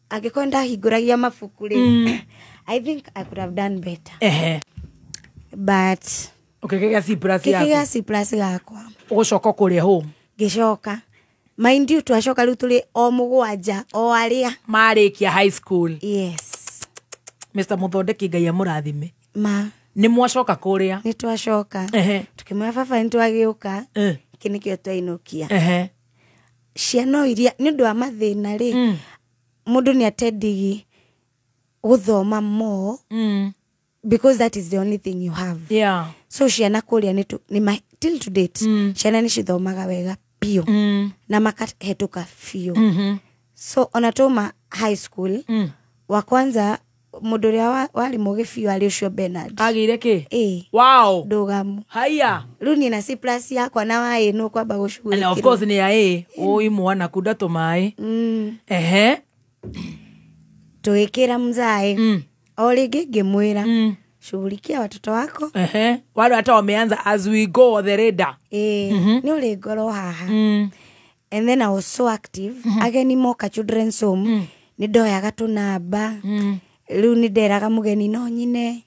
angĩkorwo ndahingũragia mabuku rĩ, I think I could have done better. But ũkĩgĩa C+ yaku. Kĩgĩa C+ gakwa. Ũgũcoka kũrĩa home. Ngĩcoka. Mind you, twacoka rĩu tũrĩ o mũgwanja, o arĩa marĩkia high school. Yes. Mr. Muthondeki Ngai amũrathime. Ma. Nĩ mwacoka kũrĩa? Nĩ twacoka. Tũkĩmwĩra baba nĩ twagĩũka. Kĩ nĩkĩo twainũkia. Ciana iria nĩ ũndũ wa mathĩna rĩ, mũndũ nĩ atendigi gũthoma more because that is the only thing you have. Yeah. So ciana kũrĩa nĩ till to date ciana nĩ cithomaga wega biũ na makahetũka biũ. So ona twauma high school wa kwanza mũndũ ũrĩa warĩ mũgĩ biũ arĩ ũcio Bernard. Agĩire kĩ? Wow. Ndũgamu. Haya. Rĩu niĩ na C+ yakwa na wa A nũ kwamba gũcugurĩkĩrwo. And of course nĩ ya A. Oi mwana kunda tũmaĩ. Ehe. Tũgĩkĩra mzae. O rĩngĩ ngĩmwĩra shughulikia watoto wako. Ehe. Wale hata wameanza as we go the radar. Nĩ ũrĩ ngoro haha. And then I was so active. Ageni moka children's home. Nĩ ndoyaga tũnamba. Rĩu nĩ nderaga mũgeni no nyine.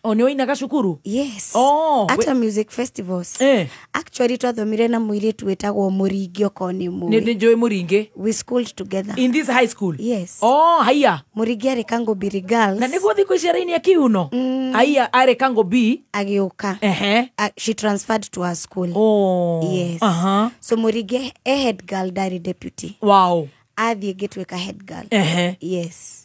Oh, nĩ ũinaga cukuru? Yes. Oh, ata music festivals. Actually twathomire na mũirĩtu wĩtagwo Mũringi okorwo nĩ mũĩ. Nĩ njũĩ Mũringi. We schooled together. In this high school? Yes. Oh, haya. Mũringi arĩ Kangobiri Girls. Na nĩguo thikũ ici araini Kiuno? Haya, arĩ Kangobi. Agĩũka. She transferred to our school. Oh. Yes. So Mũringi e head girl ndarĩ deputy. Wow. Athiĩ ngĩtuĩka head girl. Yes.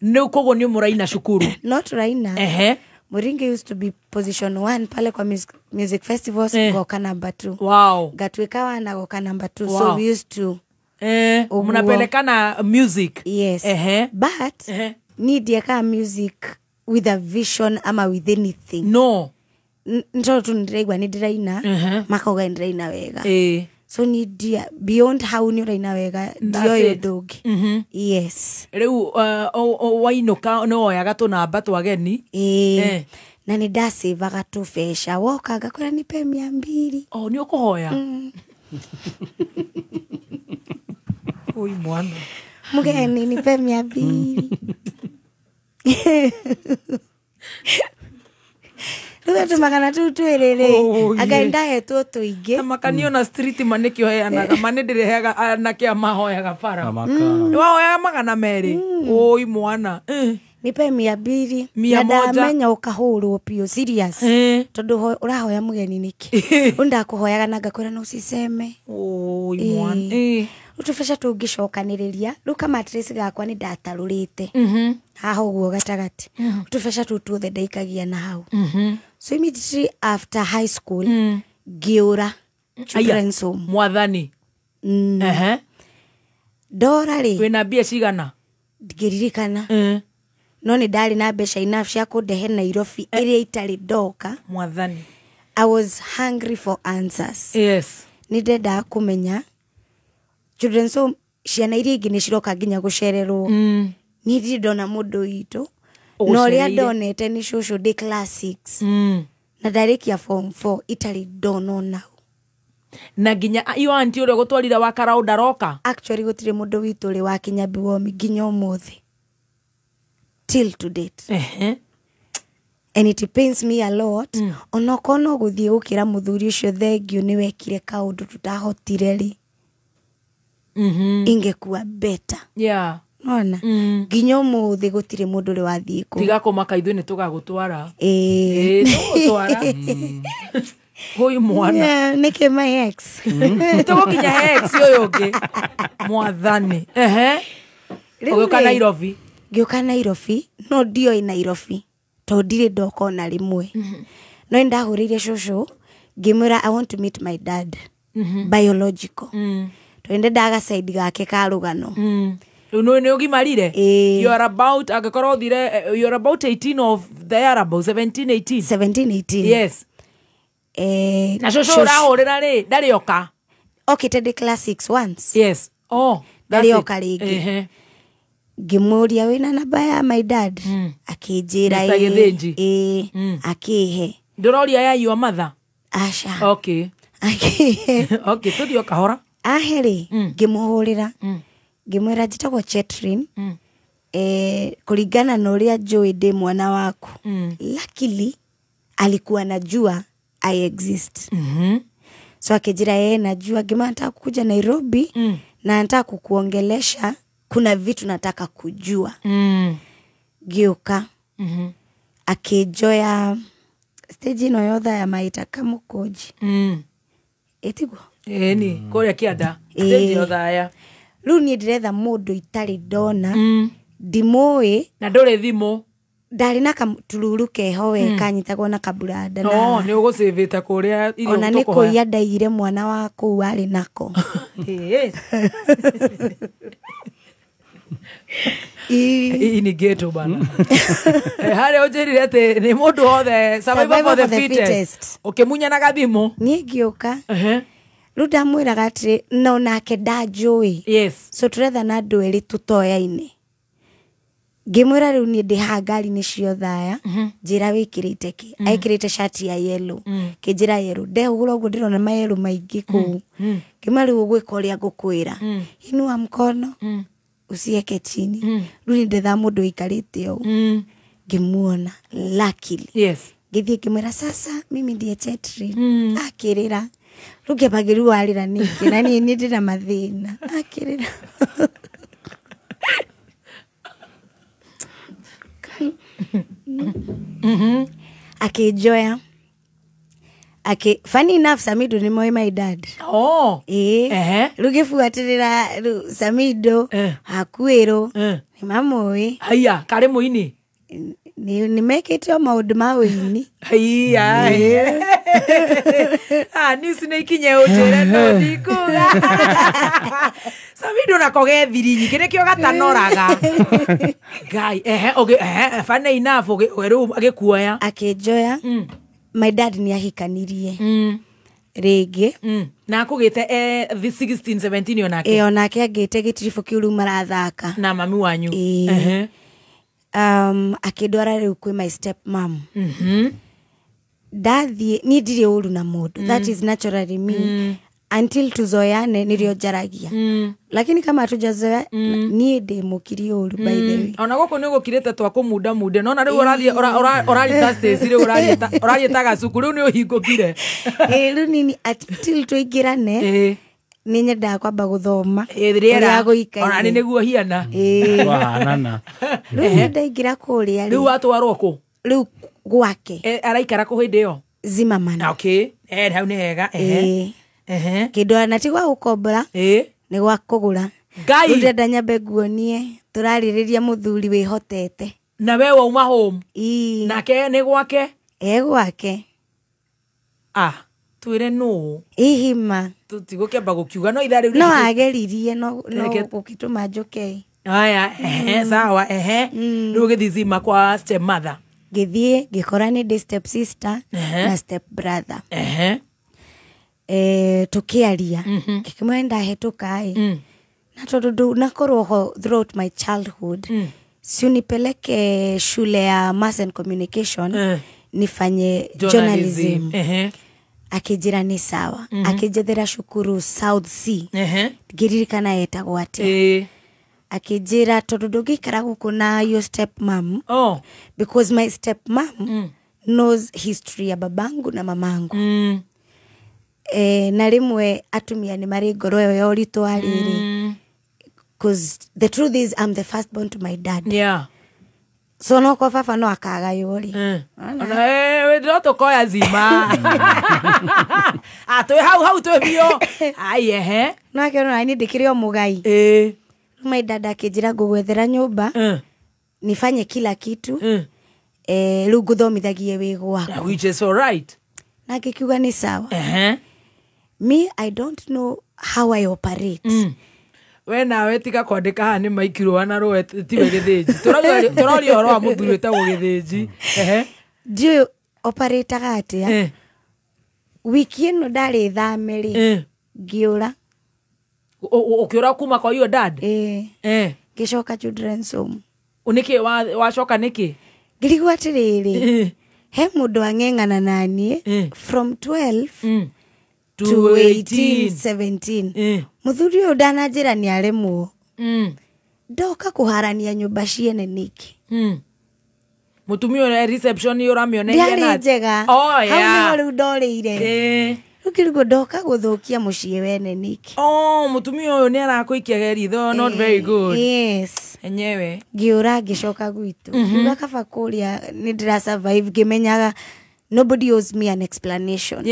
Nĩ koguo nĩ mũraina cukuru? Not raina. Muringi used to be position 1 pale kwa music festivals, goka number 2. Wow. Gatuika wana goka number 2. Wow. So we used to mnapelekana music. Yes. But ni ndieka music with a vision ama with anything. No. Nto tu ndiraigua ni ndiraina, makauga ndiraina wega. So ni dia beyond how ni uraina wega ndioyo ndungi. Yes. Riu wainuka nĩ woyaga tũnamba twa ageni. Na nĩ ndacevaga tũbeca woka ngakwĩra nipe 200. Oh, nĩ ũkũhoya? Oi mwana. Mũgeni nipe 200. Rĩu tũmagana tũu twĩrĩ rĩ, anga ndahetwo tũingĩ. Makanio na street ma nĩkĩo heanaga, ma nĩ ndĩreheaga anake a mahoyaga bara. Nĩ wahoyaga 200. Oi mwana. Nĩ Nipe 200. 100. Ndamenya ukahũrwo piũ serious. Tondu ũrahoya mũgeni nĩkĩ? Ũndakuhoyaga na ngakwĩra no usiseme. Oi mwana. Ũtũbeca tũngĩcokanĩrĩria rĩu kamatress gakwa nĩ ndatarũrĩte. Haha ũguo gatagatĩ. Ũtũbeca tũu tuothe ndaikagia na hau. So immediately after high school ngĩũra children's home. Mwathani. Ndora rĩ. Wĩna mbia cigana? Ngĩririkana. No nĩ ndarĩ na mbeca enough cia kũndehe Nairobi ĩrĩa itarĩ ndoka. Mwathani. I was hungry for answers. Yes. Nĩ ndendaga kũmenya children's home ciana iria ingĩ nĩ ciroka nginya gũcererwo. Niĩ ndirĩ ndona mũndũ witũ. No ũrĩa ndonete nĩ cũcũ ndĩ class 6. Na ndarĩkia form 4 itarĩ ndona onao. Na nginya iyo auntie ũrĩa gũtwarire wa karau ndaroka? Actually gũtirĩ mũndũ witũ ũrĩ wakinya Biwomi nginya ũmũthĩ. Till to date. And it pains me a lot. Onokorwo no gũthiĩ gũkĩra mũthuri ũcio thengio nĩ wekire kaũndũ tũtahotire rĩ. Ingekuwa better. Yeah. Nona. Nginya ũmũthĩ gũtirĩ mũndũ ũrĩ wathiĩ kũu. Tiga kũmaka ithuĩ nĩ tũgagũtwara. Tũgũtwara. Huyu mwana. Yeah, nĩkĩ my ex. Tũgũkinya ex ũyũ ũngĩ. Mwathani. Ũgĩũka Nairobi. Ngĩũka Nairobi, no ndioĩ Nairobi tondũ ndirĩ ndoka ona rĩmwe. No nĩndahũrĩire cũcũ ngĩmwĩra I want to meet my dad. Biological. Tondũ nĩndendaga side gake ka rũgano. Rĩu nĩ ũgimarire? You are about, angĩkorwo ũthire, you are about 18 of there about 17, 18. 17, 18. Yes. Na cũcũ ũrahũrĩra rĩ, ndarĩ oka? Okĩte ndĩ class 6 once. Yes. Oh, ndarĩ oka rĩngĩ. Ngĩmũria wĩna namba ya my dad. Akĩnjĩra ĩĩ. Akĩhe. Ndũroria ya your mother? Aca. Okay. Akĩhe. Okay, tũthiĩ o kahora. Ahe rĩ, ngĩmũhũrĩra. Ngĩmwĩra njĩtagwo Chetrin. Kũringana na ũrĩa njũĩ ndĩ mwana waku. Luckily alikuwa anajua I exist. So akijira yeye najua, ngĩmwĩra nataka kuja Nairobi na nataka kukuongelesha, kuna vitu nataka kujua. Ngĩũka. Akĩnjoya stage ĩno yothe ya maita kamũkũnji. Ĩtiguo? Ĩni, kũrĩa kĩanda. Stage yothaya. Rĩu niĩ ndĩretha mũndũ itarĩ ndona. Ndimũĩ. Na ndũrĩ thimũ. Ndarĩ na katururu keho we kanyitagwo na kaburanda. No, nĩ ũgũcĩvĩte kũrĩa irio ona nĩ kũiya ndaiyire mwana wa kũu arĩ nako. Hii ni ghetto bana. Harĩa ũnjĩrire atĩ nĩ mũndũ wothe survival for the fittest. Ũkĩmunyanaga thimũ. Niĩ ngĩũka. Rĩu ndamwĩraga atĩrĩ no nake ndanjũĩ. Yes. So tũretha na andũ erĩ tũtoyaine. Ngĩmwĩra rĩu niĩ ndĩ haha ngari-inĩ ciothaya, njĩra wĩkĩrĩte kĩ? Ekĩrĩte shati ya yellow. Kĩnjĩra yellow. Ndehũgũra ũguo ndĩrona mayellow maingĩ kũu. Ngĩmwĩra rĩu ũgwĩka ũrĩa ngũkwĩra. Inua mkono. Usieke chini. Rĩu nĩ ndetha mũndũ ũikarĩte ũũ. Ngĩmuona luckily. Yes. Ngĩthiĩ ngĩmwĩra sasa mimi ndiye Chetrin. Akĩrĩra. Rĩu ngĩamba warĩra nĩkĩ? Na niĩ ndĩna mathĩna. Akĩrĩra. Akĩnjoya. Funny enough Samido nĩ moĩ my dad. Oh. Rĩu ngĩbuatĩrĩra rĩu Samido Hakuĩrũ nĩ mamũĩ. Haiya, karĩ mũini? Nĩ mekĩte o maũndũ ma ũini. Haiya. News nĩ ikinye ũnjĩre no ndikuga. Samido nako ge thiri nyingĩ nĩkĩo gatanoraga. Ngai, funny enough rĩu agĩkuoya. Akĩnjoya. My dad nĩ ahikanirie. Rĩngĩ. Na akũgĩte 16, 17 onake. Onake angĩte gĩtiribũ kĩu rĩu marathaka. Na mami wanyu. Akĩndwara rĩu kwĩ my step mom. Ndathiĩ niĩ ndirĩ ũru na mũndũ. That is naturally me. Until tuzoeane nĩrĩo njaragia. Lakini kama hatujazoea niĩ ndĩ mũkiri ũru by the way. Ona gũkũ nĩ ũgũkirĩte twa kũmunda munde. Nona rĩu ũrathiĩ ũraria Stacy rĩu ũraria ta gacuku rĩu nĩ ũhingũkire. Rĩu nini until tũingĩrane Nĩ nyendaga kwamba gũthoma rĩera ũrĩa gũikaire. Ona nĩ nĩguo hiana. Wahanana. Rĩu nĩ ndaingĩra kũrĩa rĩ. Rĩu watwarwo kũ? Rĩu gwake. Araikara kũ hĩndĩ ĩyo? Zimmerman. Okay. Hau nĩ hega. Kĩndũ na ti gwa gũkombora, nĩ gwa kũgũra. Ngai. Rĩu ndĩrenda nyambe nguonie tũrarĩrĩria mũthuri wĩhotete. Na we wauma home. Nake nĩ gwake? E gwake. Ah, twĩre nũ? Ihima. Tũtigũkĩamba gũkiuga no ithaa rĩu No ageririe no gũgĩtũma njũke. Haya, sawa, Rĩu ũgĩthiĩ Zima kwa step mother. Ngĩthiĩ ngĩkora nĩ ndĩ step sister na step brother. Tũkĩaria. Ngĩkĩmwĩra nĩndahĩtũka ĩ. Na tondũ ndũnakorwo ho throughout my childhood, si unipeleke shule ya mass and communication nifanye journalism. Akĩnjĩra nĩ sawa. Akĩnjethera cukuru South C. Ngĩririkana etagwo atĩa. Akĩnjĩra tondũ ndũngĩikara gũkũ na your step mom. Because my step mom knows history ya babangu na mamangu. Na rĩmwe atumia nĩ marĩ ngoro ĩyo ya ũritũ wa rĩrĩ. Because the truth is I'm the first born to my dad. Yeah. So no kwa baba no akagaywo rĩ. Ona no tũkoya Zima. Twĩ hau hau twĩ biũ. Ai ehe. No akĩona niĩ ndĩkĩrĩ o mũgai. Rĩu my dad akĩnjĩra ngũgwethera nyũmba. Nifanye kila kitu. Rĩu ngũthomithagie wĩ gwaku. Which is all right. Na ngĩkiuga nĩ sawa. Me, I don't know how I operate. We nawe tiga kwandĩka haha nĩ maikirwo na rũwe tiwe gĩthĩnji. Tũroria ũhoro wa mũthuri wĩtagwo gĩthĩnji. Ndiũĩ operataga atĩa. Wiki ĩno ndarĩ thame rĩ, ngĩũra. Ũkĩũra kuma kwa your dad? Ngĩcoka children's home. Nĩkĩ wacoka nĩkĩ? Ngĩrigwo atĩrĩrĩ, he mũndũ ang'eng'ana naniĩ from 12 to 18, 17. Mũthuri ũyũ ndananjĩra nĩ aremwo. Ndoka kũharania nyũmba ciene nĩkĩ? Mũtumia ũrĩa reception ũramĩoneria Ndĩarĩ njega. Hau nĩho rĩu ndorĩire. Rĩu ngĩrigwo ndoka gũthũkia mũciĩ wene nĩkĩ? Mũtumia ũyũ nĩ arakũikia ritho, not very good. Yes. Enyewe. Ngĩũra ngĩcoka gwitũ. Ngiuga kaba kũrĩa nĩ ndĩra survive ngĩmenyaga nobody owes me an explanation.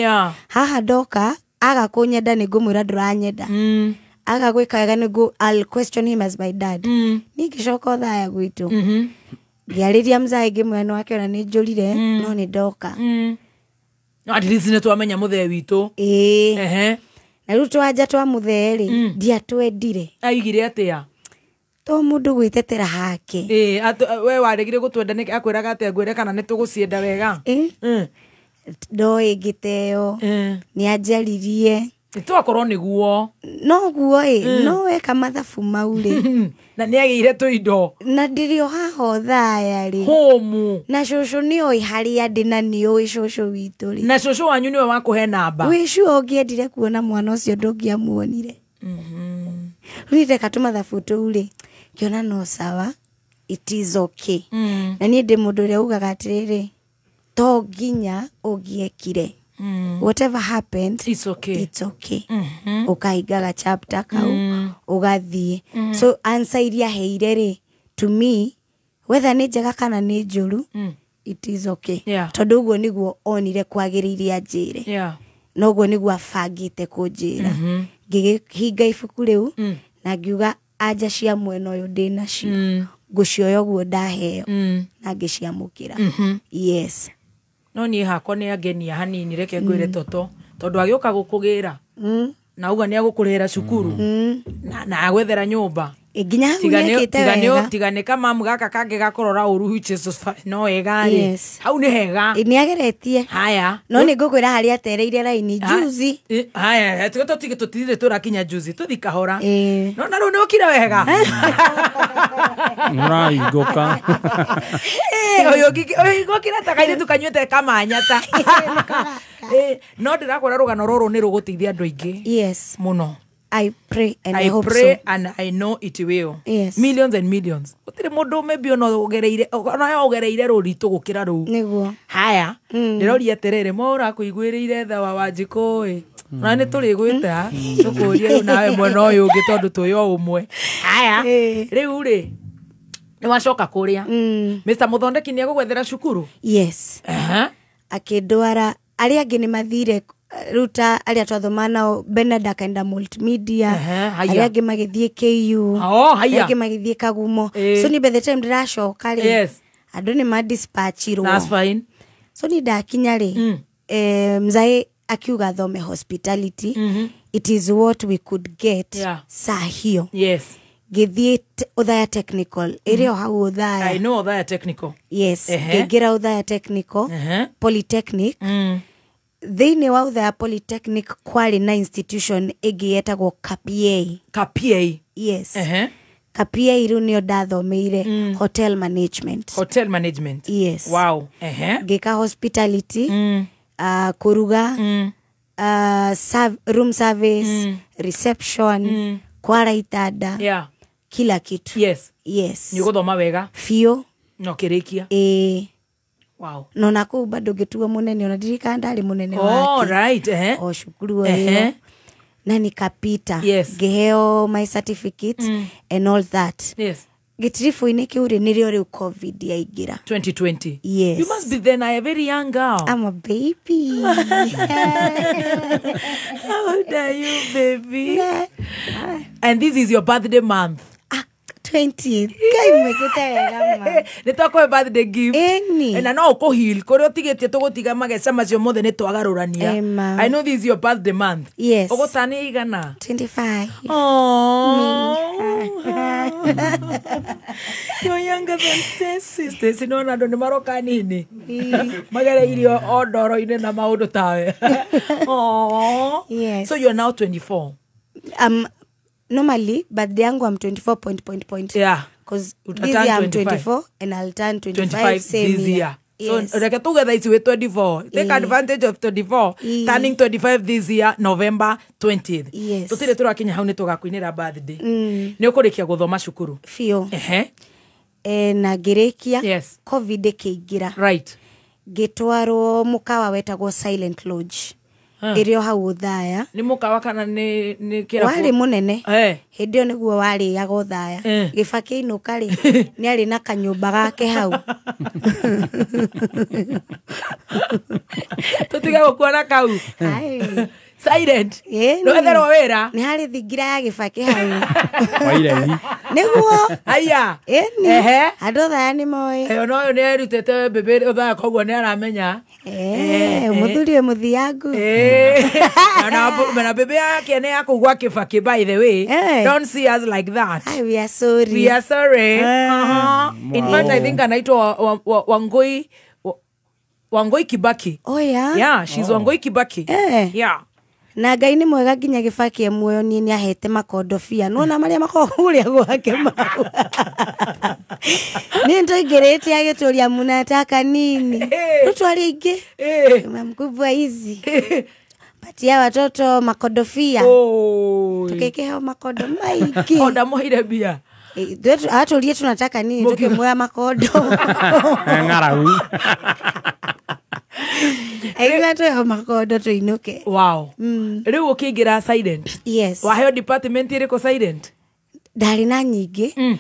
Haha ndoka aga kũnyenda nĩ ngũmwĩra ndũranyenda. Aga gwĩka wega nĩ I'll question him as my dad. Niĩ ngĩcoka thaya gwitũ. Ngĩarĩria mzae ngĩmwĩra nĩ wakĩona nĩ njũrire no nĩ ndoka. No at least nĩ twamenya mũthee witũ. Na rĩu twanja twa mũthee rĩ, ndiatwendire. Aigire atĩa? To mũndũ gwĩtetera hake. We waregire gũtwenda nĩkĩ? Akwĩraga atĩa ngwĩre kana nĩ tũgũcienda wega? Ndoĩ ngĩteo. Nĩ anjaririe. Twakorwo nĩguo. No guo ĩ, no weka mathabu mau rĩ. Na nĩ agĩire tũindo. Na ndĩrĩ o haha o thaya rĩ. Home. Na cũcũ nĩoĩ harĩa ndĩ na nĩũĩ cũcũ witũ rĩ. Na cũcũ wanyu nĩwe wakũhe namba. Wĩ sure ũngĩendire kuona mwana ũcio ndũngĩamuonire. Rĩu ndeka tũmathabu tũu rĩ, ngĩona no sawa, it is okay. Na niĩ ndĩ mũndũ ũrĩa ugaga atĩrĩrĩ, to nginya ũngĩekire. Whatever happened, it's okay. It's okay. Ũkahingaga chapter kau, ũgathiĩ. So answer iria heire rĩ, to me, whether nĩ njega kana nĩ njũru, it is okay. Tondũ ũguo nĩguo onire kwagĩrĩire anjĩre. Na ũguo nĩguo abangĩte kũnjĩra. Ngĩkĩhinga ibuku rĩu, na ngiuga anja cia mwena ũyũ ndĩnacio. Ngũcioya ũguo ndaheo, na ngĩciamũkĩra. Yes. No niĩ hakwa nĩ angenia hanini reke ngwĩre toto tondũ agĩũka gũkũgĩra na uga nĩ agũkũrĩhĩra cukuru na agwethera nyũmba. Nginya hau nĩekĩte wega. Tiga nĩ kamamu gaka kangĩ gakũrora ũru which is no wega rĩ. Hau nĩ hega. Nĩ ageretie. Haya. No nĩ ngũkwĩra harĩa atereire raini juzi. Haya, tũtirĩ tũrakinya juzi, tũthi kahora. No na rĩu nĩ ũkire wega. Nĩũrahingũka. Ũyũ ũngĩkĩra ta kairĩtu kanyuĩte kamanyata. No ndĩrakwĩra rũgano rũrũ nĩ rũgũteithia andũ aingĩ. Yes. Mũno. I pray and I hope pray so. And I know it will. Yes. Millions and millions. Gũtirĩ mũndũ maybe ona ũgereire ona ũgereire rũritũ gũkĩra rũu. Nĩguo. Haya. Ndĩroria atĩrĩrĩ, mo ũrakũiguĩrĩire tha wa Wanjikũ ĩ. Ona nĩ tũrĩgwĩta tũkũrie rĩu nawe mwena ũyũ ũngĩ tondũ twĩ o ũmwe. Haya. Rĩu rĩ, nĩ wacoka kũrĩa. Mr. Mũthondeki nĩ egũgwethera cukuru? Yes. Akĩndwara arĩa angĩ nĩ mathire ruta arĩa twathoma nao Bernard akaenda multimedia, arĩa angĩ magĩthiĩ KU, arĩa angĩ magĩthiĩ Kagumo. So ni by the time ndĩracoka rĩ, yes, andũ nĩ ma dispatchirwo. That's fine. So ni ndakinya rĩ, mzae akiuga thome hospitality. It is what we could get. Saa hiyo. Yes. Gĩthiĩ Othaya Technical ĩrĩ o hau Othaya. I know Othaya Technical. Yes. Ngĩingĩra Othaya Technical Polytechnic. Thĩinĩ wa Othaya Polytechnic kwarĩ na institution ĩngĩ yetagwo KPA. KPA. Yes. KPA rĩu nĩyo ndathomeire hotel management. Hotel management. Yes. Wow. Ngĩka hospitality, kũruga, room service, reception, kwara itanda. Yeah. Kila kitu. Yes. Yes. Nĩ ũgũthoma wega? Biũ. Na ũkĩrĩkia? Ĩĩ. Wow. No na kũu bado ngĩtuo mũnene, ona ndirikana ndarĩ mũnene wake. Oh, right. O cukuru o ĩyo. Na nikapita. Yes. Ngĩheo my certificate and all that. Yes. Gĩtiribũ-inĩ kĩu rĩ, nĩrĩo rĩu COVID yaingĩra. 2020. Yes. You must be then a very young girl. I'm a baby. How old are you, baby? And this is your birthday month. 20th. Ngai mwĩkĩte wega ma. Nĩ twakũhe birthday gift. Ĩni. Na no ũkũheal kũrĩa ũtigĩtie tũgũtiga mageca macio mothe nĩ twagarũrania. I know this is your birthday month. Yes. Ũgũtania igana? 25. Oh. You're younger than Stacy. Stacy no na andũ nĩ maroka nini. Magereirio o ndoro-inĩ na maũndũ tawe. Oh. Yes. So you're now 24. Normally, birthday yangu I'm 24 point. Yeah. Because this year I'm 24 and I'll turn 25 same this year. Yes. So reke tuge thaa ici wĩ 24. Take advantage of 24. Turning 25 this year, November 20th. Yes. Tũtirĩ tũrakinya hau nĩ tũgakũinĩra birthday. Nĩ ũkũrĩkia gũthoma cukuru? Biũ. Na ngĩrĩkia. Yes. COVID ĩkĩingĩra. Right. Ngĩtwarwo mũkawa wetagwo Silent Lodge. Ĩrĩ o hau Othaya. Nĩ mũkawa kana nĩ kĩrabu? Warĩ mũnene. Hĩndĩ ĩyo nĩguo warĩaga Othaya. Gĩbakĩ ainũka rĩ, nĩ arĩ na kanyũmba gake hau. Tũtige gũkuona kau. Silent. Ndwetherwo wĩra? Nĩ harĩ thingira ya Gĩbakĩ hau. Wairegi. Nĩguo. Aya. Ĩni. Andũ Othaya nĩ moĩ. Ona ũyũ nĩ erutĩte mbĩmbĩ Othaya koguo nĩ aramenya. Mũthuri wĩ mũthiangu. Na mbĩmbĩ yake nĩ ya kũu gwa Kĩbakĩ, by the way. Don't see us like that. We are sorry. We are sorry. In fact, I think anaitwa Wangoi Wangoi Kibaki. Oh yeah. Yeah, she's Wangoi Kibaki. Yeah. Na Ngai nĩ mwega nginya Gĩbakĩ e muoyo niĩ nĩ ahete makondobia. Nĩwona marĩa makoragwo kũrĩa gwake mau. Niĩ nĩtũingĩrĩte agĩtũria mnataka nini. Rĩu twarĩ aingĩ. Mkubwa hizi. Patia watoto makondobia. Tukĩkĩheo makondo maingĩ. O ndamũheire mbia. Atũrie tunataka nini tukĩmuoya makondo. Ng'aragu. Aigua twĩho makondo tũinũke. Wow. Rĩu ũkĩingĩra Silent. Yes. Waheo department ĩrĩkũ Silent? Ndarĩ na nyingĩ.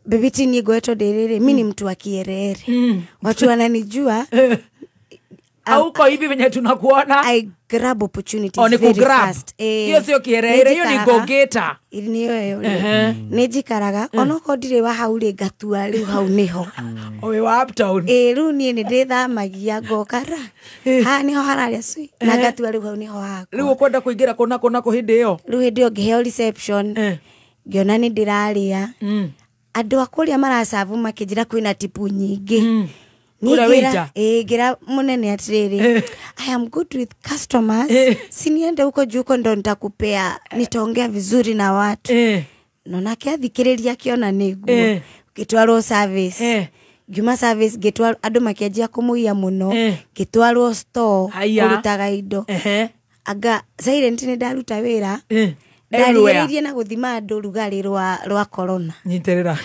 Baby ti niĩ ngoretwo ndĩ rĩrĩ, mi ni mtu wa kierere. Watu wananijua. Auko hivi venye tunakuona. I grab opportunities very fast. Hiyo sio kierere, hiyo ni go-getter. Niyo ĩyo. Nĩ njikaraga onokorwo ndirĩ wa hau rĩ, ngatua rĩu hau nĩho. Ũyũ wa uptown. Ĩĩ, rĩu niĩ nĩ ndĩthamagia ngoka ra. Haha nĩho hararĩa cui. Na ngatua rĩu hau nĩho hakwa. Rĩu ũkwenda kũingĩra kũ na kũ na kũ hĩndĩ ĩyo? Rĩu hĩndĩ ĩyo ngĩheo reception. Ngĩona nĩ ndĩrarĩa. Andũ a kũrĩa maracabu makĩnjĩra kwĩna tipu nyingĩ. Ngira munene atiriri, I am good with customers. Siniende huko juu huko ndo nitakupea, nitaongea vizuri na watu. Nona kiathikiriria kiona niguo. Gitwarwo service. Ngiuma service gitwarwo andu makianjia kumuia muno. Gitwarwo store kurutaga indo. Anga silent nĩ ndaruta wĩra. Ndarigĩrĩirie na gũthima andũ rugarĩ rwa corona. Nyitĩrĩra.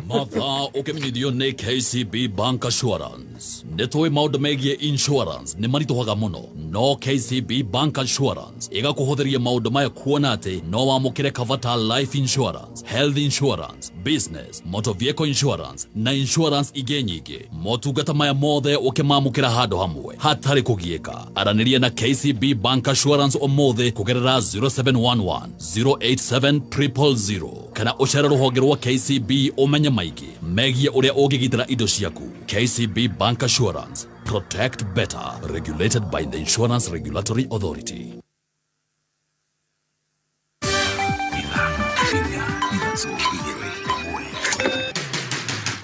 Mathaa ũkĩmenyithio nĩ KCB Bank Assurance. Nĩ tũĩ maũndũ megiĩ insurance nĩ maritũhaga mũno, no KCB Bank Assurance ĩgakũhũthĩria maũndũ maya kuona atĩ no wamũkĩre cover ta life insurance, health insurance, business, motor vehicle insurance na insurance ingĩ nyingĩ. Motungata maya mothe ũkĩmamũkĩra handũ hamwe hatarĩ kũgiĩka. Aranĩria na KCB Bank Assurance ũmũthĩ kũgerera 0711 087 000 kana ũcere rũhonge rwa KCB ũmenye maingĩ megiĩ ũrĩa ũngĩgitĩra indo ciaku. KCB Bank Assurance, protect better, regulated by the Insurance Regulatory Authority.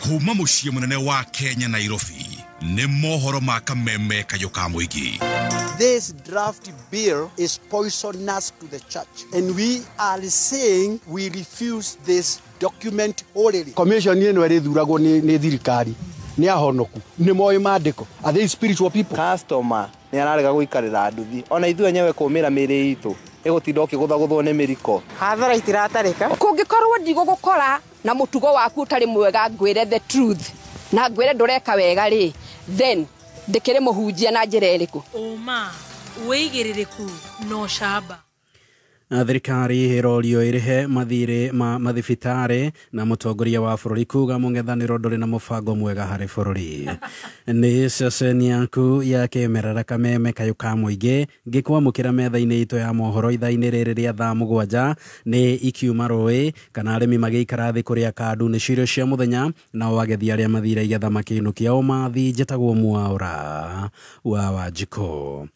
Kuma mũciĩ mũnene wa Kenya Nairobi nĩ mohoro ma kameme kayũ ka mũingĩ. This draft bill is poisonous to the church, and we are saying we refuse this document orally. Commission ĩno ĩrĩthuragwo nĩ thirikari nĩ ahonoku, nĩ moĩ maandĩko. Are they spiritual people? Customer nĩ ararega gũikarĩra nduthi, ona ithuĩ enyewe kũmĩra mĩĩrĩ itũ ĩgũtinda ũkĩgũthagũthwo nĩ mĩriko. Hathara itiratarĩka. Kũngĩkorwo ndigũgũkora na mũtugo waku ũtarĩ mwega, ngwĩre the truth na ngwĩre ndũreka wega rĩ, then ndĩkĩrĩ mũhunjia na njĩra ĩrĩkũ? Ũma wĩigĩrĩrĩku no camba. Thirikari ĩrorio ĩrĩhe mathirĩ ma mathibitarĩ na mũtongoria wa bũrũri kuga mũng'ethanĩro ndũrĩ na mũbango mwega harĩ bũrũri. Nĩ ceceni yaku ya kĩmerera kameme kayũ ka mũingĩ ngĩkwamũkĩra metha-inĩ itũ ya mohoro ithaa-inĩ rĩrĩ rĩa thaa 7 nĩ ikiuma rũĩ kana arĩmi magĩikara thĩ kũrĩa kandu nĩ cirio cia mũthenya nao agethi arĩa mathire igetha makĩinũkia ũmathi. Njĩtagwo Mwaũra wa Wanjikũ.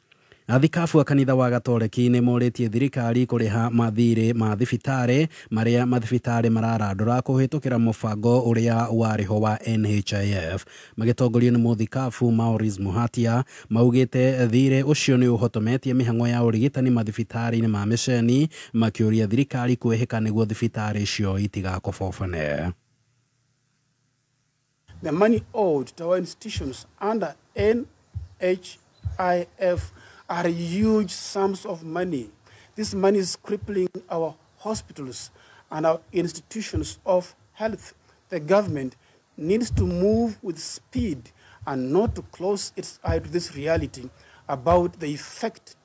Athikabu a kanitha wa Gatoreki nĩ morĩtie thirikari kũrĩha mathirĩ ma thibitarĩ marĩa mathibitarĩ mararandũra kũhĩtũkĩra mũbango ũrĩa warĩho wa NHIF. Magĩtongorio nĩ mũthikabu Maurice Muhatia maugĩte thirĩ ũcio nĩ ũhotometie mĩhang'o ya ũrigitani mathibitarĩ-inĩ ma mĩceni, makĩũria thirikari kwĩhĩka nĩguo thibitarĩ icio itigakobobane. The money owed to our institutions under NHIF are huge sums of money. This money is crippling our hospitals and our institutions of health. The government needs to move with speed and not to close its eye to this reality about the effect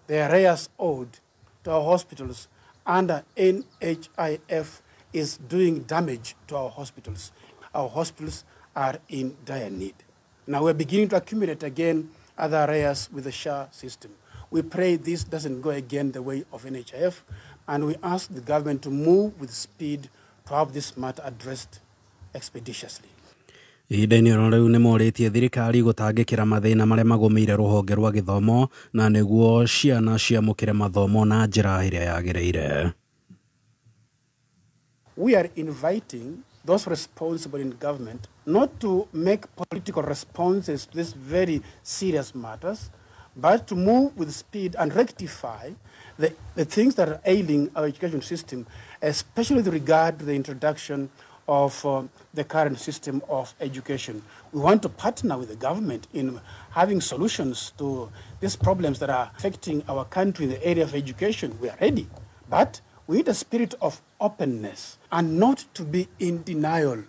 the arrears owed to our hospitals under NHIF is doing damage to our hospitals. Our hospitals are in dire need. Now we're beginning to accumulate again other arrears with the SHA system. We pray this doesn't go again the way of NHIF, and we ask the government to move with speed to have this matter addressed expeditiously. Ihinda-inĩ oro rĩu nĩ morĩtie thirikari gũtangĩkĩra mathĩna marĩa magũmĩire rũhonge rwa gĩthomo na nĩguo ciana ciamũkĩre mathomo na njĩra ĩrĩa yagĩrĩire. We are inviting those responsible in government not to make political responses to these very serious matters, but to move with speed and rectify the things that are ailing our education system, especially with regard to the introduction of the current system of education. We want to partner with the government in having solutions to these problems that are affecting our country in the area of education. We are ready, but we need a spirit of openness and not to be in denial.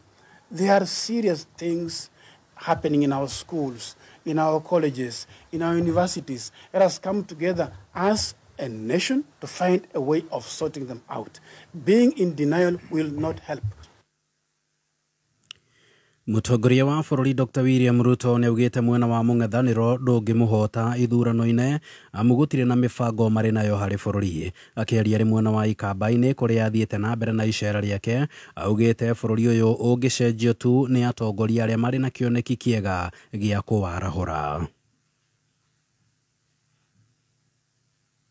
There are serious things happening in our schools, in our colleges, in our universities. Let us come together as a nation to find a way of sorting them out. Being in denial will not help. Mũtongoria wa bũrũri Dr. William Ruto nĩaugĩte mwena wa mũng'ethanĩro ndũngĩmũhota ithurano-inĩ amu gũtirĩ na mĩbango marĩ nayo harĩ bũrũri. Akĩaria arĩ mwena wa Ikamba-inĩ kũrĩa athiĩte na mbere na icera rĩake, augĩte bũrũri ũyũ ũngĩcenjio tu nĩ atongoria arĩa marĩ na kĩoneki kĩega gĩa kũwarahũra.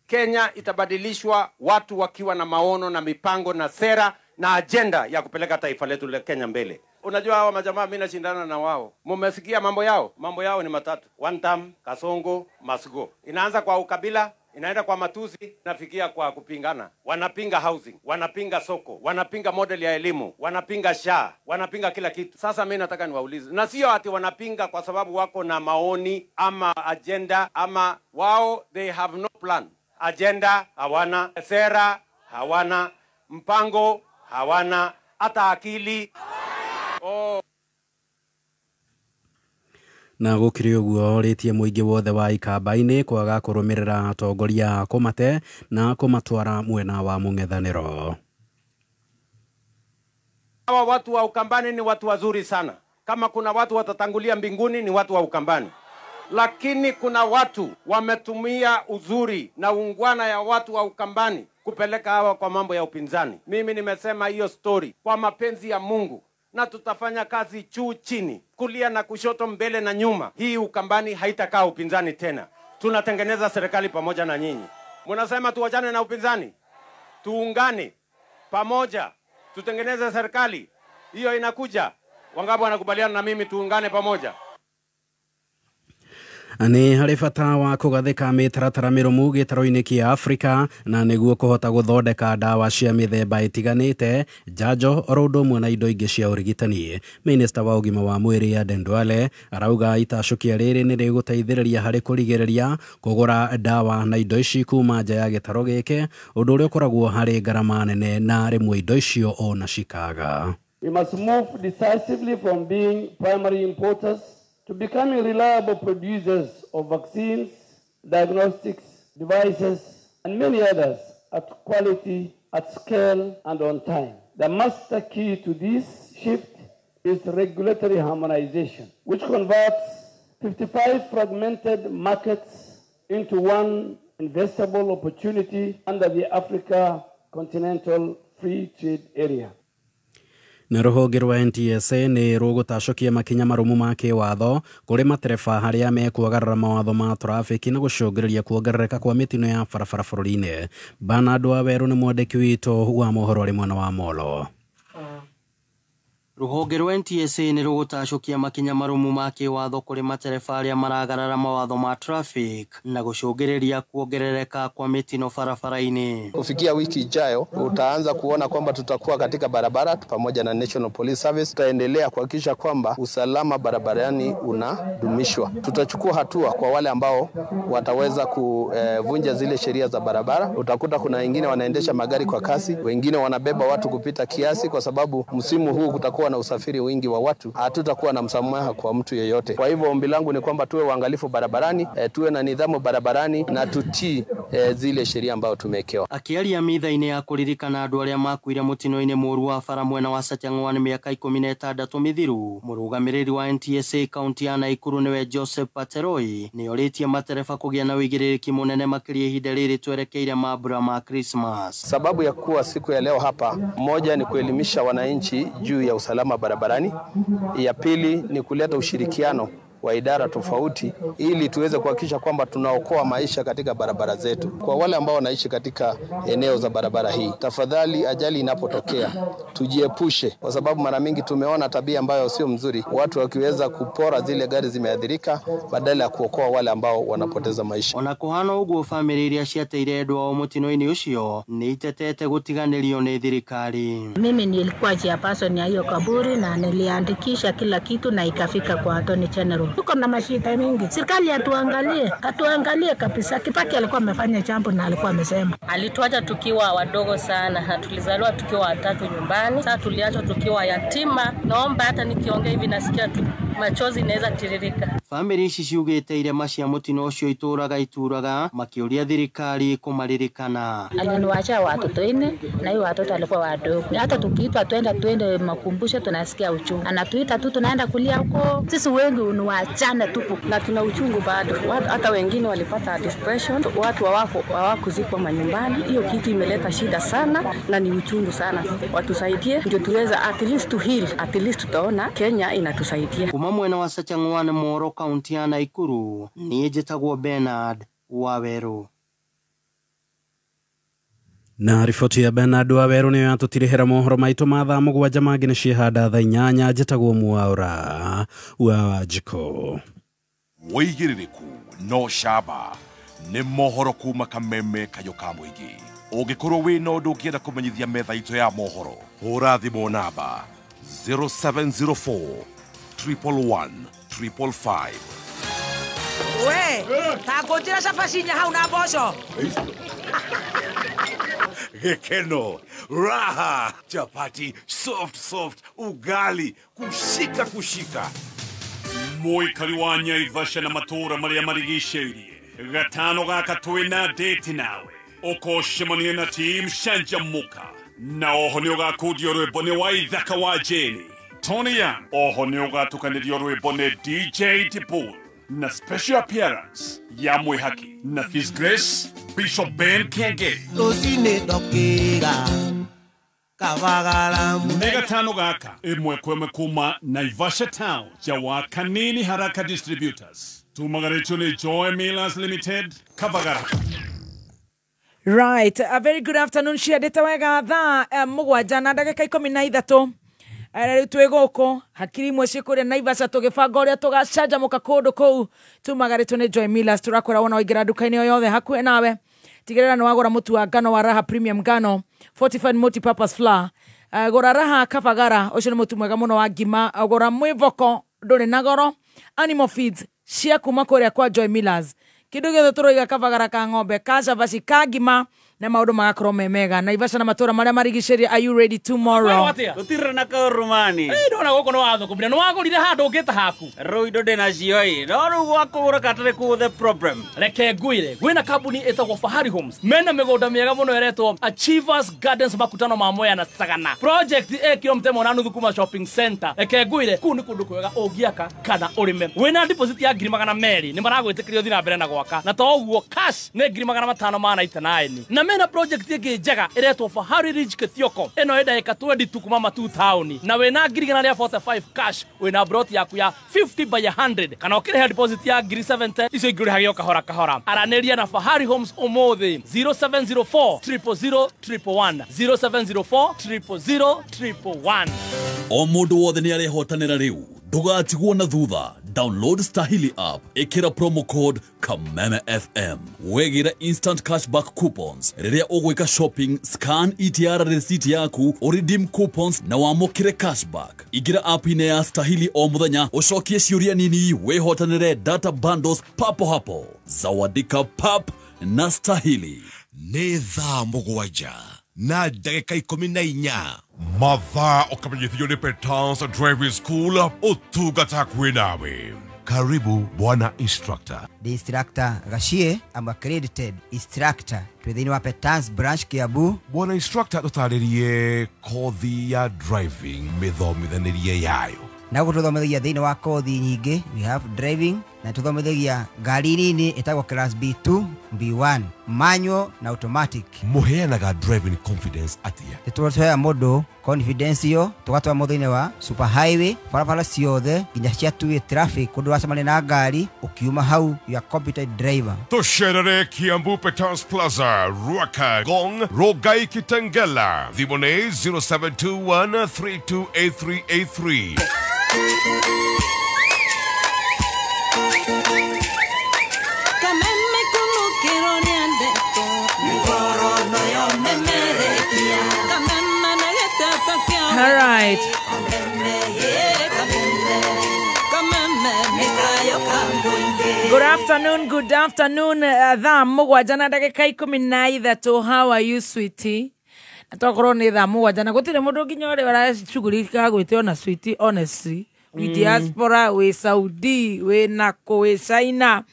Kenya itabadilishwa watu wakiwa na maono na mipango na sera na agenda ya kupeleka taifa letu la Kenya mbele. Unajua hawa majamaa mimi nashindana na wao. Mumesikia mambo yao? Mambo yao ni matatu. One term, Kasongo, must go. Inaanza kwa ukabila, Inaenda kwa matusi, inafikia kwa kupingana. Wanapinga housing, wanapinga soko, wanapinga model ya elimu, wanapinga SHA, wanapinga kila kitu. Sasa mimi nataka niwaulize, na sio ati wanapinga kwa sababu wako na maoni ama agenda ama wao, they have no plan. Agenda hawana, sera hawana, mpango hawana, hata akili. Oh. Na gukiri uguo oritie muingi wothe wa Ikamba-ini kwaga kurumirira atongoria kumate na kumatwara mwena wa mung'ethaniro. Hawa watu wa Ukambani ni watu wazuri sana. Kama kuna watu watatangulia mbinguni ni watu wa Ukambani. Lakini kuna watu wametumia uzuri na ungwana ya watu wa Ukambani kupeleka hawa kwa mambo ya upinzani. Mimi nimesema hiyo story kwa mapenzi ya Mungu, na tutafanya kazi juu chini, kulia na kushoto, mbele na nyuma. Hii Ukambani haitakaa upinzani tena. Tunatengeneza serikali pamoja na nyinyi. Mnasema tuachane na upinzani, tuungane pamoja, tutengeneze serikali. Hiyo inakuja. Wangapi wanakubaliana na mimi tuungane pamoja? Nĩ harĩ bata wa kũgathĩka mĩtaratara mĩrũmu gĩtaro-inĩ kĩa Afrika na nĩguo kũhota gũthondeka ndawa cia mĩthemba ĩtiganĩte, njanjo oro ũndũ ũmwe na indo ingĩ cia ũrigitani. Minista wa ũgima wa mwĩrĩ Aden Duale arauga itacũkia rĩrĩ nĩ rĩgũteithĩrĩria harĩ kũrigĩrĩria kũgũra ndawa na indo ici kuma nja ya gĩtaro gĩkĩ, ũndũ ũrĩa ũkoragwo harĩ ngarama nene na rĩmwe indo icio ona cikaga. We must move decisively from being primary importers to becoming reliable producers of vaccines, diagnostics, devices, and many others at quality, at scale, and on time. The master key to this shift is regulatory harmonization, which converts 55 fragmented markets into one investable opportunity under the Africa Continental Free Trade Area. Na rũhonge rwa NTSA nĩ rũgũtacũkia makinya marũmu ma kĩwatho kũrĩ matereba harĩa mekwagarara mawatho ma trafiki na gũcũngĩrĩria kuongerereka kwa mĩtino ya barabara bũrũri-inĩ. Bernard Waweru nĩ mwandĩki witũ wa mohoro arĩ mwena wa Molo. Rũhonge rwa NTSA nĩ rũgũtacũkia makinya marũmu ma kĩwatho kũrĩ matereba arĩa maragarara mawatho ma traffic na gũcũngĩrĩria kuongerereka kwa mĩtino barabara-inĩ. Kufikia wiki ijayo utaanza kuona kwamba tutakuwa katika barabara pamoja na National Police Service. Tutaendelea kuhakikisha kwamba usalama barabarani unadumishwa. Tutachukua hatua kwa wale ambao wataweza kuvunja zile sheria za barabara. Utakuta kuna wengine wanaendesha magari kwa kasi, wengine wanabeba watu kupita kiasi, kwa sababu msimu huu kutakuwa na usafiri wingi wa watu. Hatutakuwa na msamaha kwa mtu yeyote. Kwa hivyo ombi langu ni kwamba tuwe waangalifu barabarani, tuwe na nidhamu barabarani na tutii zile sheria ambazo tumewekewa. Akiaria mitha-inĩ ya kũririkana andũ arĩa makuire mũtino-inĩ mũũru wa bara mwena wa Sachang'wa mĩaka 16 mĩthiru, mũrũgamĩrĩri wa NTSA kaunti ya Nakuru nĩwe Joseph Pateroi nĩorĩtie matereba kũgĩa na ũigĩrĩrĩki mũnene makĩria ihinda rĩrĩ twerekeire mambura ma Christmas. Sababu ya kuwa siku ya leo hapa, moja ni kuelimisha wananchi juu ya usalama barabarani, ya pili ni kuleta ushirikiano wa idara tofauti ili tuweze kuhakikisha kwamba tunaokoa maisha katika barabara zetu. Kwa wale ambao wanaishi katika eneo za barabara hii, tafadhali ajali inapotokea tujiepushe, kwa sababu mara mingi tumeona tabia ambayo sio mzuri, watu wakiweza kupora zile gari zimeathirika badala ya kuokoa wale ambao wanapoteza maisha. Ona kuhana uguo family iria ciateire endwa ao mutino-inĩ ucio nĩ itetete gũtiganĩrio nĩ thirikari. Mimi nilikuwa chairperson ya hiyo kaburi na niliandikisha kila kitu na ikafika kwa Attorney General. Tuko na mashida mingi. Serikali atuangalie kabisa. Kibaki alikuwa amefanya jambo na alikuwa amesema. Alituacha tukiwa wadogo sana. Tulizaliwa tukiwa watatu nyumbani. Sasa tuliachwa tukiwa yatima. Naomba hata nikiongea hivi nasikia tu machozi inaweza tiririka. Family ici ciugite irema cia mutino ucio ituraga ituraga makiuria thirikari kumaririkana. Aliniacha watoto 4 na hiyo watoto walikuwa wadogo. Hata tukiitwa twende makumbusho tunasikia uchungu. Anatuita tu tunaenda kulia huko. Sisi wengi ni wachana tupu na tuna uchungu bado. Hata wengine walipata depression, watu hawakuzikwa manyumbani. Hiyo kitu imeleta shida sana na ni uchungu sana. Watusaidie ndio tuweza at least to heal, at least tutaona Kenya inatusaidia. Kuma mwena wa Sachang'wa Moro kaunti ya Nakuru ni njĩtagwo Bernard Waweru. Na riboti ya Bernard Waweru niyo yatũtirihĩra mohoro maitũ ma thaa 7 mangĩ nĩ ciĩhanda thaa 8. Njĩtagwo Mwaura wa Wanjikũ. Wĩigĩrĩrĩku no camba Nĩ mohoro kuma Kameme Kayũ ka Mũingĩ. Ũngĩkorwo wĩna ũndũ ũngĩenda kũmenyithia metha itũ ya mohoro, hũra thimũ namba 0704 111 555. We, ta ngũnjĩra cabaci inya hau na mboco. Gĩkeno, raha, chapati, soft soft, ugali, kushika kushika. Mũikari wa Nyaivasha na matũũra marĩa marigicĩirie gatano gaka twĩna date nawe ũkocemania na team Canjamũka na oho nĩ ũgakundio rwĩmbo nĩ Waithaka wa Jane Tony Young, oho nĩ ũgatukanĩrio rwĩmbo nĩ DJ Tipul na special appearance ya Mwĩhaki na His Grace Bishop Ben Kenge. Rũcinĩ ndokĩra Kabagara. Nĩ gatano gaka ĩmwe kwa ĩmwe kuma Naivasha Town ja Kanini Haraka Distributors tumagarĩtio nĩ Joy Millers Limited, Kabagara. Right, a very good afternoon. Ciandĩte wega thaa 7 na ndagĩka 13. Rĩu twĩ gũkũ hakiri imwe ciĩ kũrĩa Naivasha tũgĩbanga ũrĩa tũgacanjamũka kũndũ kũu. Tumagarĩtwo nĩ Joy Millers. Tũrakwĩra wona waingĩra nduka-inĩ o yothe hakuhĩ nawe, tigĩrĩra nĩ wagũra mũtu wa ngano wa Raha Premium Ngano Fortified Multipurpose Flour. Gũra Raha Kabagara, ũcio nĩ mũtu mwega mũno wa ngima. Gũra mwĩvoko ndũrĩ na goro. Animal feeds cia kuma kũrĩa kwa Joy Millers. Kĩndũ gĩothe tũroiga kabagara ka ng'ombe ka cabaci ka ngima na maũndũ magakorwo me mega. Naivasha na matũra marĩa marigicĩirie, are you ready tomorrow? Gũtirĩ na kaũrumani. Ndona gũkũ nĩ wathũkũmire, nĩ wagũrire handũ ũngĩta haku. Rĩu indo ndĩnacio ĩ, no rĩu gwa kũgũra katarĩ kũ the problem. Reke ngwĩre, gwĩna kambuni ĩtagwo Fahari Homes. Mena mĩgũnda mĩega mũno ĩretwo Achievers Gardens makutano ma Mwea na Sagana. Project ĩ kilomita 8.5 kuma shopping center. Reke ngwĩre, kũu nĩ kũndũ kwega ũngĩaka kana ũrĩme. Wĩna deposit ya 200,000 nĩ maragwĩtĩkĩria ũthiĩ na mbere na gwaka. Na to ũguo cash nĩ 599. Na mena project ĩngĩ njega ĩretwo Fahari Ridge Kithioko. Ĩno ĩ ndagĩka 22 kuma Matu Town. Na wĩna 145 cash, wĩna broti yaku ya 50 by 100 kana ũkĩrĩha deposit ya 70,000 icio ingĩ ũrĩhage o kahora kahora. Aranĩria na Fahari Homes ũmũthĩ 0704 000 111 0704 000 111. O mũndũ wothe nĩ arehotanĩra rĩu, ndũgatigwo na thutha. Download Stahili app, ĩkĩra promo code Kameme FM, wegĩra instant cashback coupons rĩrĩa ũgwĩka shopping. Scan ETR receipt yaku ũredeem coupons na wamũkĩre cashback. Ingĩra app-inĩ ya Stahili o mũthenya ũcokie ciũria nini wĩhotanĩre data bundles papo hapo. Zawadika pap na Stahili. Nĩ thaa 7 na ndagĩka 14. Mathaa ũkamenyithio nĩ Petans Driving School, ũtungata kwĩ nawe. Karibu bwana instructor. The instructor Gashie, I'm accredited instructor twĩ thĩinĩ wa Petans branch Kiambu. Bwana instructor, tũtarĩrie kothi ya driving, mĩthomithanĩrie yayo. Na gũkũ tũthomithagia thĩinĩ wa kothi nyingĩ. We have driving na tũthomithagia ngari nini ĩtagwo class B2, B1, manual na automatic. Mũheanaga driving confidence atĩa? Nĩtũheaga mũndũ confidence ĩyo, tũgatwara mũndũ thĩinĩ wa super highway, barabara ciothe nginya cia two-way traffic, kũndũ ũracemania na ngari, ũkiuma hau you are competent driver. Tũcerere Kiambu Petans Plaza, Ruaka, Ngong, Rongai, Kitengela. Thimũ nĩ 0721 328383. Kameme kumukiro nĩandĩtwo mĩgorono yomemerekia kameme na gĩtata kĩa All right. Kameme ye kameme kameme mĩkayo kamũingĩ. Good afternoon, good afternoon. Thaa 7 na ndagĩka 13. How are you, sweetie? Na tokorwo nĩ thaa 7 na gũtirĩ mũndũ nginya ũrĩa ũracugurika gwĩtwo na sweetie, honestly. Wĩ diaspora, wĩ Saudi, wĩ nako, wĩ China.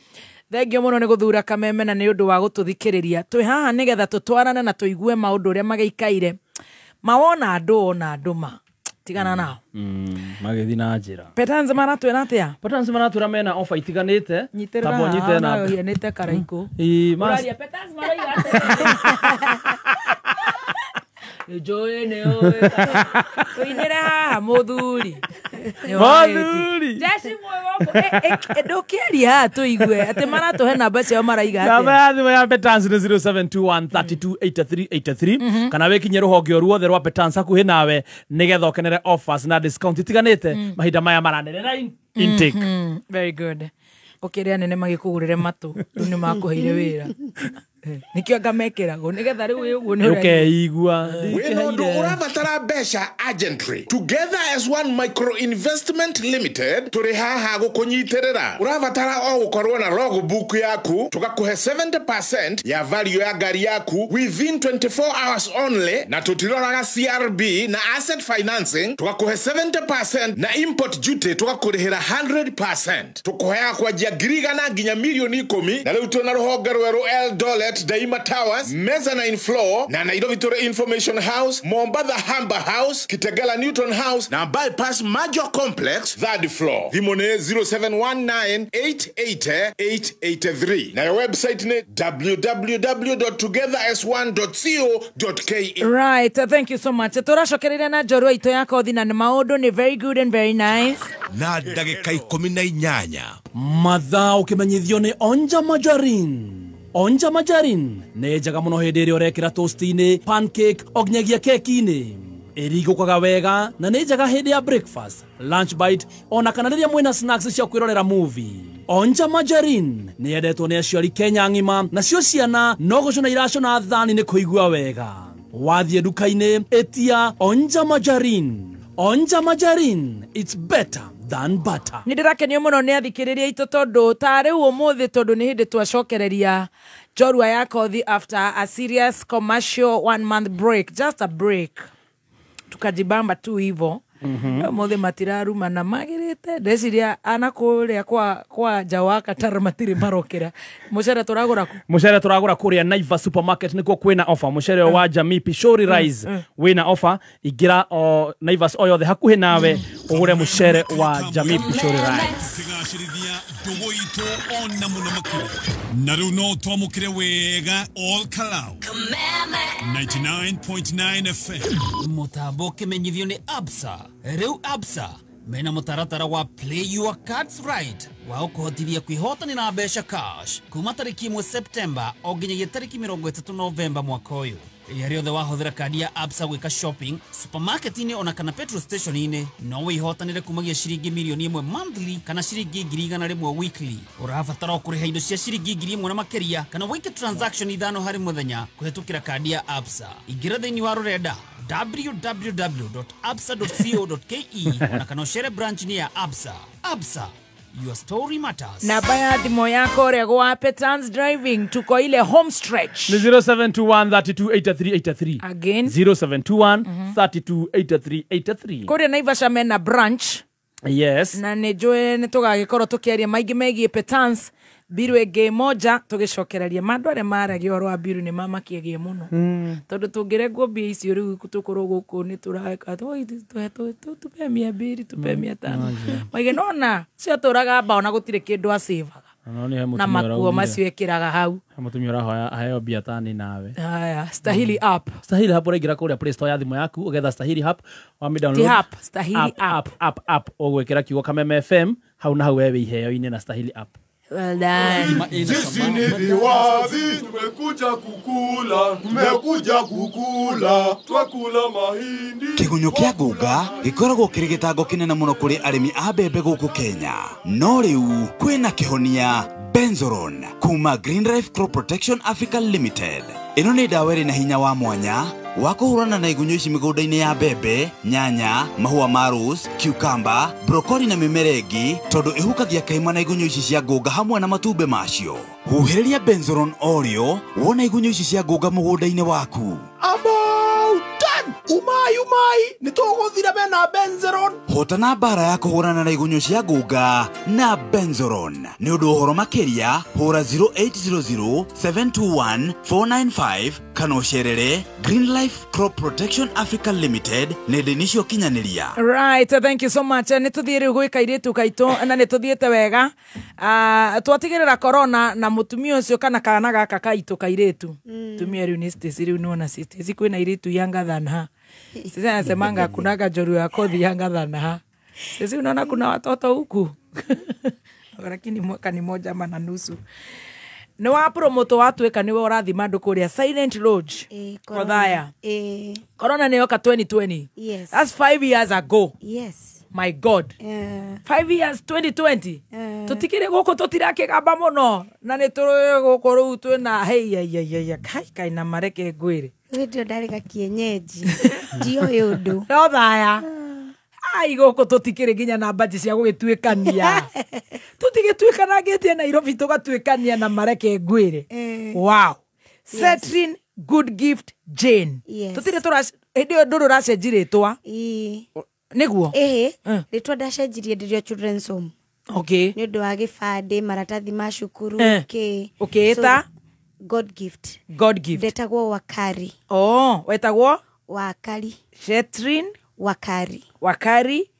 Thengio mũno nĩ gũthura Kameme na nĩ ũndũ wa gũtũthikĩrĩria. Twĩ haha nĩgetha tũtwarane na tũigue maũndũ ũrĩa magĩikaire. Mawona andũ ona andũ ma. Tigana nao. Magĩthiĩ na njĩra. Petans maratwĩra atĩa? Petans maratwĩra mena ofa itiganĩte. Nyitĩrĩra Tamba ũnyite haha, na nawe ũhianĩte karaikũ. Ĩ, mas- Ũraria Petans marauga atĩa? Nĩnjũĩ nĩũĩ. Tũinĩre haha mũthuri. Mũthuri. Jeshi mwegoko. Ndũkĩaria haha tũigue atĩ maratũhe namba ciao maraiga atĩa? Namba ya thimũ ya Petans nĩ 0721 32 83 83 kana wĩkinye rũhonge o ruothe rwa Petans hakuhĩ nawe nĩgetha ũkenere offers na discount itiganĩte mahinda maya maranĩrĩra intake. Very good. Ũkĩrĩa nene magĩkũgũrĩre matũ rĩu nĩ makũheire wĩra. Nikio ngamekĩragwo nĩgetha rĩu wĩ ũguo nĩ ũkeigua. Wĩna ũndũ ũrabatara mbeca urgently. Together as One Micro Investment Limited tũrĩ haha gũkũnyitĩrĩra. Ũrabatara o gũkorwo na logbook yaku, tũgakũhe 70% ya value ya ngari yaku within 24 hours only, na tũtiroraga CRB na asset financing, tũgakũhe 70% na import duty tũgakũrĩhĩra 100%. Tũkũheaga kwanjia 100,000 nginya 10,000,000, na rĩu twĩna rũhonge rwerũ Eldoret Daima Towers, Mezzanine Floor, na Nairobi Tore Information House, Mombatha Hamba House, Kitegela Newton House, na Bypass Major Complex, third floor. Thimũ nĩ 0719 880 883. Na your website ni www.togetheras1.co.ke. Right, thank you so much. Tũracokereria na njorua itũ ya kothi na nĩ maũndũ nĩ very good and very nice. Na ndagĩka 18 mathaa ũkĩmenyithio nĩ Onja Majarin. Onja Majarin nĩ njega mũno hĩndĩ ĩrĩa ũrekĩra toast-inĩ, pancake, o nginyagia keki-inĩ. Ĩrigũkaga wega na nĩ njega hĩndĩ ya breakfast, lunch bite, ona kana rĩrĩa mwĩna snacks cia kwĩrorera movie. Onja Majarin nĩ yendetwo nĩ aciari Kenya ng'ima, nacio ciana no gũcũna iracũna thani nĩ kũigua wega. Wathiĩ nduka-inĩ ĩtia Onja Majarin. Onja Majarin, it's better than butter. Nĩ ndĩrakenio mũno nĩ athikĩrĩria itũ tondũ ta rĩu ũmũthĩ tondũ nĩ hĩndĩ twacokereria njorua ya kothi after a serious commercial 1 month break, just a break, tukajibamba tu hivo. Ũmũthĩ matiraruma na magĩrĩte ndeciria ana kũrĩa kwa Jawaka tara matirĩ marokĩra. Mũcere tũragũra kũ? Mũcere tũragũra kũrĩa Naivas Supermarket nĩkuo kwĩna offer. Mũcere wa Jamii Pishori Rice wĩna offer. Ingĩra o Naivas o yothe hakuhĩ nawe ũgũre mũcere wa Jamii Pishori Rice. Kĩgacĩrithia ndũgũ itũ ona mũno makĩria. Na rĩu no twamũkĩre wega All Kalau 99.9 FM. Mũtambo ũkĩmenyithio nĩ Absa. Rĩu Absa mena mũtaratara wa Play Your Cards Right wa ũkũhotithia kwĩhotanĩra mbeca cash kuma tarĩki 1 September o nginyagia tarĩki 30 Novemba mwaka ũyũ. Rĩrĩa rĩothe wahũthĩra kandi ya Absa gwĩka shopping supermarket-inĩ ona kana petrol station-inĩ no wĩhotanĩre kumagia ciringi 1,000,000 monthly kana ciringi 100,000 weekly. Ũrabatara o kũrĩha indo cia ciringi 1,000 na makĩria kana wĩke transaction 5 harĩ mũthenya kũhĩtũkĩra kandi ya Absa. Ingĩra thĩinĩ wa rũrenda www.absa.co.ke ona kana ũcere branch-inĩ ya Absa. Absa, your story matters. Namba ya thimũ yako ũrĩa gwa Petans Driving, tuko ile home stretch. Ni 0721 32 83 83. Again 0721 32 83 83. Kũrĩa Naivasha mena branch. Yes. Na nĩ njũĩ nĩ tũgagĩkorwo tũkĩaria maingĩ megiĩ Petans mbiru ĩngĩ moja tũgĩcokereria mandũ arĩa maragia ũhoro wa mbiru nĩ mamakiagie mũno. Tondũ tũngĩrengwo mbia icio rĩu tũkorwo gũkũ nĩ tũreka tupe 200, tupe 500. Maige nona ciatũraga mbao na gũtirĩ kĩndũ acĩvaga na makuo macio ĩkĩraga hau. Mũtumia ũrahoya aheo mbia tani nawe. Haya, Stahili app. Stahili app ũraingĩra kũrĩa Play Store ya thimũ yaku ũgetha Stahili app wami download. Ti app, Stahili app. App ũgwĩkĩra kiugo Kameme FM hau na hau wewe iheo-inĩ na Stahili app. Well done. Sisi ni viwavi, tumekuja kukula, tumekuja kukula, twakula mahindi. Kĩgunyũ kĩa ngũnga gĩkoragwo kĩrĩ gĩtango kĩnene mũno kũrĩ arĩmi a mbembe gũkũ Kenya. No rĩu kwĩna kĩhonia Benzoron kuma Green Life Crop Protection Africa Limited. Ĩno nĩ ndawa ĩrĩ na hinya wa mwanya wa kũhũrana na igunyũ ici mĩgũnda-inĩ ya mbembe, nyanya, mahũa ma rose, cucumber, broccoli na mĩmera ĩngĩ tondũ ĩhukagia kaima na igunyũ ici cia ngũnga hamwe na matumbĩ macio. Huhĩrĩria Benzoron orĩo wona igunyũ ici cia ngũnga mũgũnda-inĩ waku. About done. Umai umai nĩtũgũthira mena Benzoron. Hotana mbara ya kũhũrana na igunyũ cia ngũnga na Benzoron. Nĩ ũndũ ũhoro makĩria hũra 0800 721 495 kana ũcerere Green Life Crop Protection Africa Limited nenda-inĩ cia ũkinyanĩria. Right, thank you so much. Nĩ tũthiĩ rĩu gwĩka airĩtu kaitũ na nĩ tũthiĩte wega. Twatigĩrĩra corona na mũtumia ũcio kana kana gaka kaitũ kairĩtu. Tumia rĩu nĩ Stacy, rĩu nĩwona Stacy kwĩna airĩtu younger than her. Sasa anasemanga kunaga njoru ya kothi younger than her. Sasa unaona kuna watoto huku. Lakini mwaka ni moja ama na nusu. Nĩ wa promote watuĩka nĩwe ũrathima andũ kũrĩa Silent Lodge. Othaya. Corona nĩ yoka 2020. Yes. That's 5 years ago. Yes. My God. 5 years 2020. Tutikire gũkũ tũtirakĩgamba mũno na nĩ tũrĩ gũkũ rĩu twĩna hei kai kai na mareke ngwĩre. Hĩndĩ ĩyo ndarĩ gakienyeji. Ndioĩ ũndũ. Othaya. Ai gũkũ tũtikĩrĩ nginya na mbaji cia gũgĩtuĩkania. Tũtigĩtuĩkanangĩtie Nairobi tũgatuĩkania na mareke ngwĩre. Wow. Setrin Good Gift Jane. Yes. Tũtirĩ tũra hĩndĩ ĩyo ndũrĩ ũracenji rĩtwa. Nĩguo? Ĩhĩ, rĩtwa ndacenjirie ndĩrĩ o children's home. Okay. Nĩ ũndũ wa gĩbandĩ, maratathi ma cukuru, kĩ. Ũkĩĩta? So, God Gift. God Gift. Ndetagwo Wakari. Oh, wetagwo? Wakari. Shetrin Wakari. Wakari.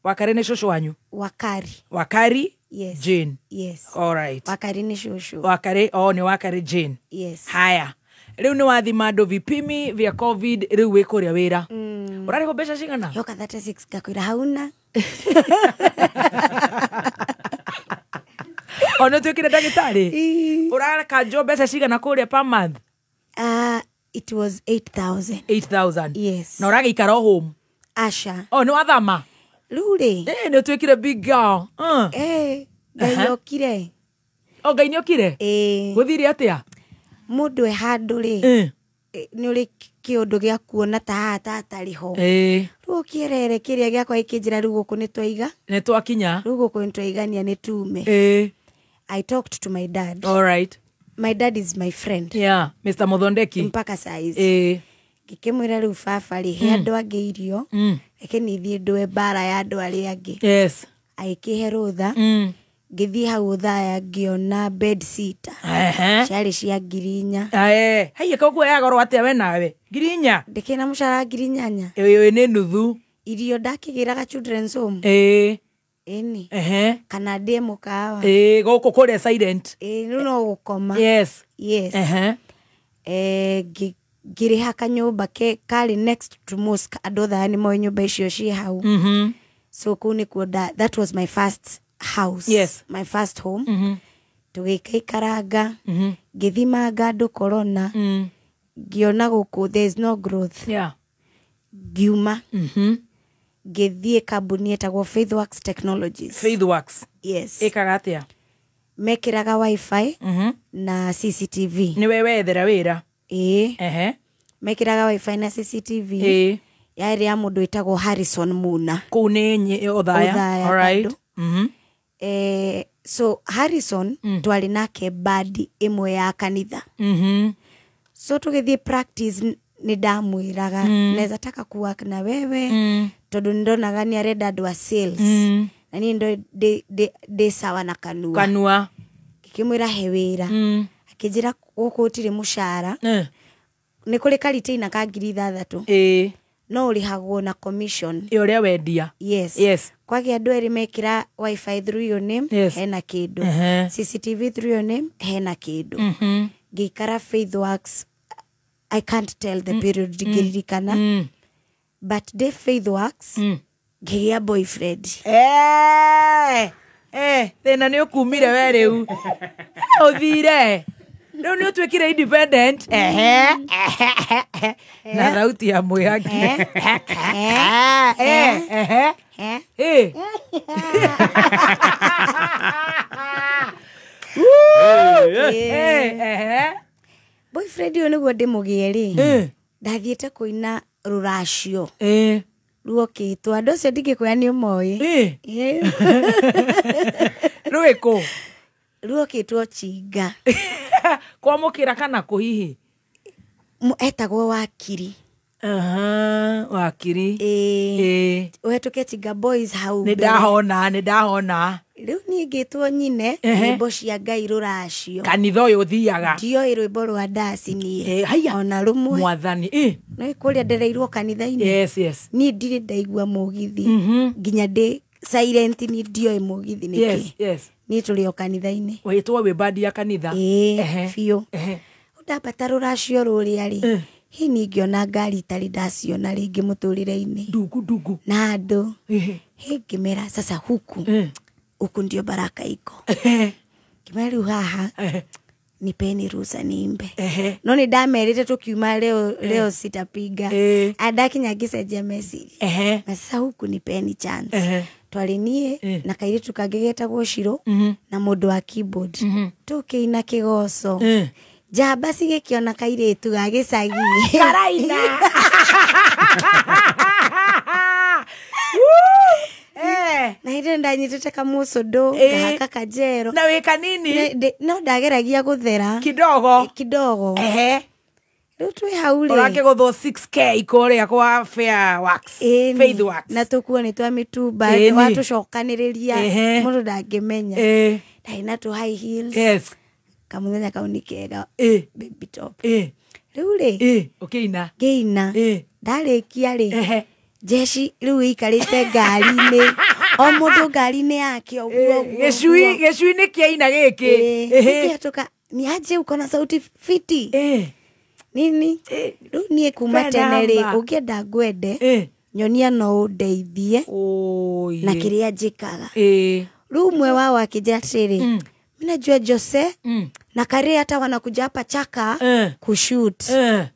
Wakari nĩ cũcũ wanyu? Wakari. Wakari. Yes. Jane. Yes. All right. Wakari nĩ cũcũ. Wakari, oh, nĩ Wakari Jane. Yes. Haya. Rĩu nĩ wathima andũ vipimi vya COVID rĩu wĩ kũrĩa wĩra. Ũrarĩhwo mbeca cigana? Yoka 36 ngakwĩra hauna. O nĩ ũtuĩkire ndagĩtarĩ? Ũrakanjwo mbeca cigana kũrĩa per month? It was 8,000. 8,000. Yes. Na ũragĩikara o home? Asha. Oh, nĩ wathama? Rĩu rĩ. Nĩ ũtuĩkire big girl. Ngai okire. O Ngai nĩ okire? Gũthire atĩa? Mũndũ e handũ rĩ, nĩ ũrĩ kĩũndũ gĩa kuona ta haha ta hatarĩ ho. Rĩu ũkĩerere kĩrĩa gĩakwa gĩkĩnjĩra rĩu gũkũ nĩ twaiga. Nĩ twakinya. Rĩu gũkũ nĩ twaigania nĩ tume. I talked to my dad. All right. My dad is my friend. Yeah, Mr. Muthondeki. Mpaka saa hizi. Ngĩkĩmwĩra rĩu baba rĩ, he andũ angĩ irio, reke niĩ thiĩ ndũe mbara ya andũ arĩa angĩ. Yes. Agĩkĩhe rũtha. Ngĩthiĩ hau Othaya ngĩona bed sitter. Ciarĩ cia 4,000. Haiya koguo ya goro atĩa we nawe? 4,000? Ndĩkĩrĩ na mũcara 8,000. Ĩĩ nĩ nuthu. Irio ndakĩgĩraga children's home. Ĩni. Kana ndĩe mũkawa. Gũkũ kũrĩa Silent. Rĩu no gũkoma. Yes. Yes. Ngĩrĩha kanyũmba karĩ next to mosque. Andũ Othaya nĩ moĩ nyũmba icio ciĩ hau. So kũu nĩkuo that was my first house. Yes. My first home. Tũgĩikaikaranga. Ngĩthimanga andũ corona. Ngĩona gũkũ there is no growth. Yeah. Ngiuma. Ngĩthiĩ kambuni ĩtagwo Faithworks Technologies. Faithworks. Yes. Ĩkaga atĩa? Mekĩraga wifi na CCTV. Nĩwe wethera wĩra? Ĩĩ. Mekĩraga wifi na CCTV. Yarĩ ya mũndũ wĩtagwo Harrison Muna. Kũu nĩ Othaya. All right. So Harrison twarĩ nake bandi ĩmwe ya kanitha. So tũgĩthiĩ practice nĩ ndamwĩraga naweza taka kuwork na wewe tondũ nĩndonaga nĩ arenda andũ a sales. Na niĩ ndo ndĩ sawa na kanua. Kanua. Ngĩkĩmwĩra he wĩra. Akĩnjĩra gũkũ gũtirĩ mũcara. Nĩ kũrĩ karitaina ka 6,000. No ũrĩhagwo na commission. Ũrĩa wendia. Yes. Yes. Kwagĩa andũ erĩ mekĩra wifi through your name. Yes. Hena kĩndũ. CCTV through your name hena kĩndũ. Ngĩikara Faithworks. I can't tell the period ngĩririkana. But the Faithworks ngĩgĩa boyfriend. Thĩna nĩ ũkumire we rĩu. Ũthire. Rĩu nĩ ũtuĩkire independent. Na thauti ya mwĩhaki. Boyfriend ũyũ nĩguo ndĩmũgĩe rĩ, ndathiĩte kũina rũracio. Ruokĩtwo. Andũ acio ndingĩkwĩra nĩ ũmoĩ. Rwĩkũ? Ruokĩtwo Chinga. Kwamũkĩra kana kũ hihi? Etagwo Wakiri. Wakiri. Ũhetũke Chinga Boys hau. Nĩ ndahona, nĩ ndahona. Rĩu niĩ ngĩtwo nyine nyĩmbo cia Ngai rũracio. Kanitha ũyũ ũthiaga. Ndioĩ rwĩmbo rwa ndaci niĩ. Ona rũmwe. Mwathani. Nĩ kũrĩa ndereirwo kanitha-inĩ. Yes, yes. Niĩ ndirĩ ndaigua mũgithi. Nginya ndĩ silent niĩ ndioĩ mũgithi nĩkĩ. Yes, yes. Niĩ tũrĩ o kanitha-inĩ. Wĩtwo wĩ bandi ya kanitha. Biũ. Ndambata rũracio rũrĩa rĩ, hihi niĩ ngĩona ngari itarĩ ndaciona rĩngĩ mũtũrĩre-inĩ. Ndungu ndungu. Na andũ. Hĩ ngĩmera sasa huku. Huku ndio baraka iko. Ngĩmera rĩu haha Nipeni ruhusa niimbe. No nĩ ndamerĩte tũkiuma leo leo sitapiga. Andakinya ngĩcenjia meciria. Na sasa huku nipeni chance. Twarĩ niĩ na kairĩtu kangĩ getagwo Shiro na mũndũ wa keyboard. Tũkĩina kĩgoco. Njamba cigĩkĩona kairĩtu ga gĩcagi. Karaina. Na hĩndĩ ndanyitĩte kamũcũndũ ngahaka kanjero. Na wĩ kanini? No ndageragia gũthera. Kidogo. Kidogo. Rĩu twĩ hau rĩ. Ũrakĩgũthwo 6K kũrĩa kwa Fair Works. Faith Works. Na tũkuo nĩ twa mĩtumba watũcokanĩrĩria mũndũ ndangĩmenya. Ndarĩ na tũ high heels. Yes. Kamũthenya kau nĩ kega. Baby top. Rĩu rĩ. Ũkĩina. Ngĩina. Ndarĩkia rĩ. Jeshi rĩu ĩikarĩte ngari-inĩ. O mũndũ ngari-inĩ yake ũguo. Gĩcui gĩcui nĩ kĩaina gĩkĩ. Gĩkĩhetũka ni aje uko na sauti fiti. Nini? Rĩu niĩ kuma tene rĩ ũngĩenda ngwende nyonia no ũndeithie na kĩrĩa njĩkaga. Rĩu ũmwe wao akĩnjĩra atĩrĩrĩ, mimi najua Jose na Kare hata wanakuja hapa Chaka kushoot.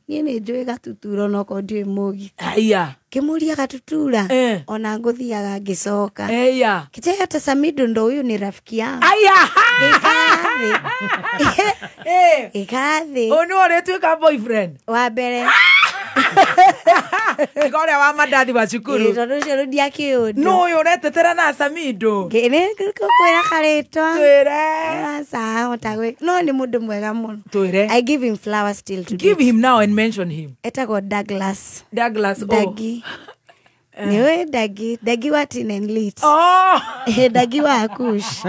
Niĩ nĩ njũĩ Gatutura onokorwo ndiũĩ mũgithi. Aya. Ngĩmũria Gatutura ona ngũthiaga ngĩcoka. Aya. Kĩnjĩra hata Samido ndo huyu ni rafiki yangu. Aya. Ngĩikara thĩ. Ũyũ nĩwe ũrĩtuĩka boyfriend wa mbere. Tiga ũrĩa wa mandathi wa cukuru. Tondũ ũcio rĩu ndiakĩũndũ. Nũ ũyũ ũretetera na Samido? Nĩngũkwĩra karĩtwa. Twĩre. Aca, no nĩ mũndũ mwega mũno. Twĩre. I give him flowers still today. Give him now and mention him. Etagwo Douglas. Douglas. Dagi. Niwe Dagi. Dagi wa Tin and Lit. Oh. Dagi wa Akush.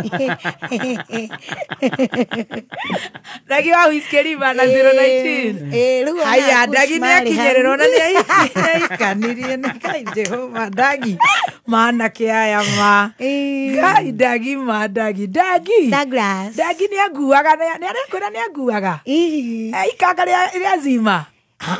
Dagi wa Whiskey River na 019. Haya, Dagi nĩ akinyererwo na nĩ aikanirie nĩ Ngai Jehova Dagi. Manake aya ma. Ngai Dagi ma Dagi. Dagi. Douglas. Dagi nĩ anguaga nĩ arekwĩra nĩ anguaga. Ikanga rĩa zima.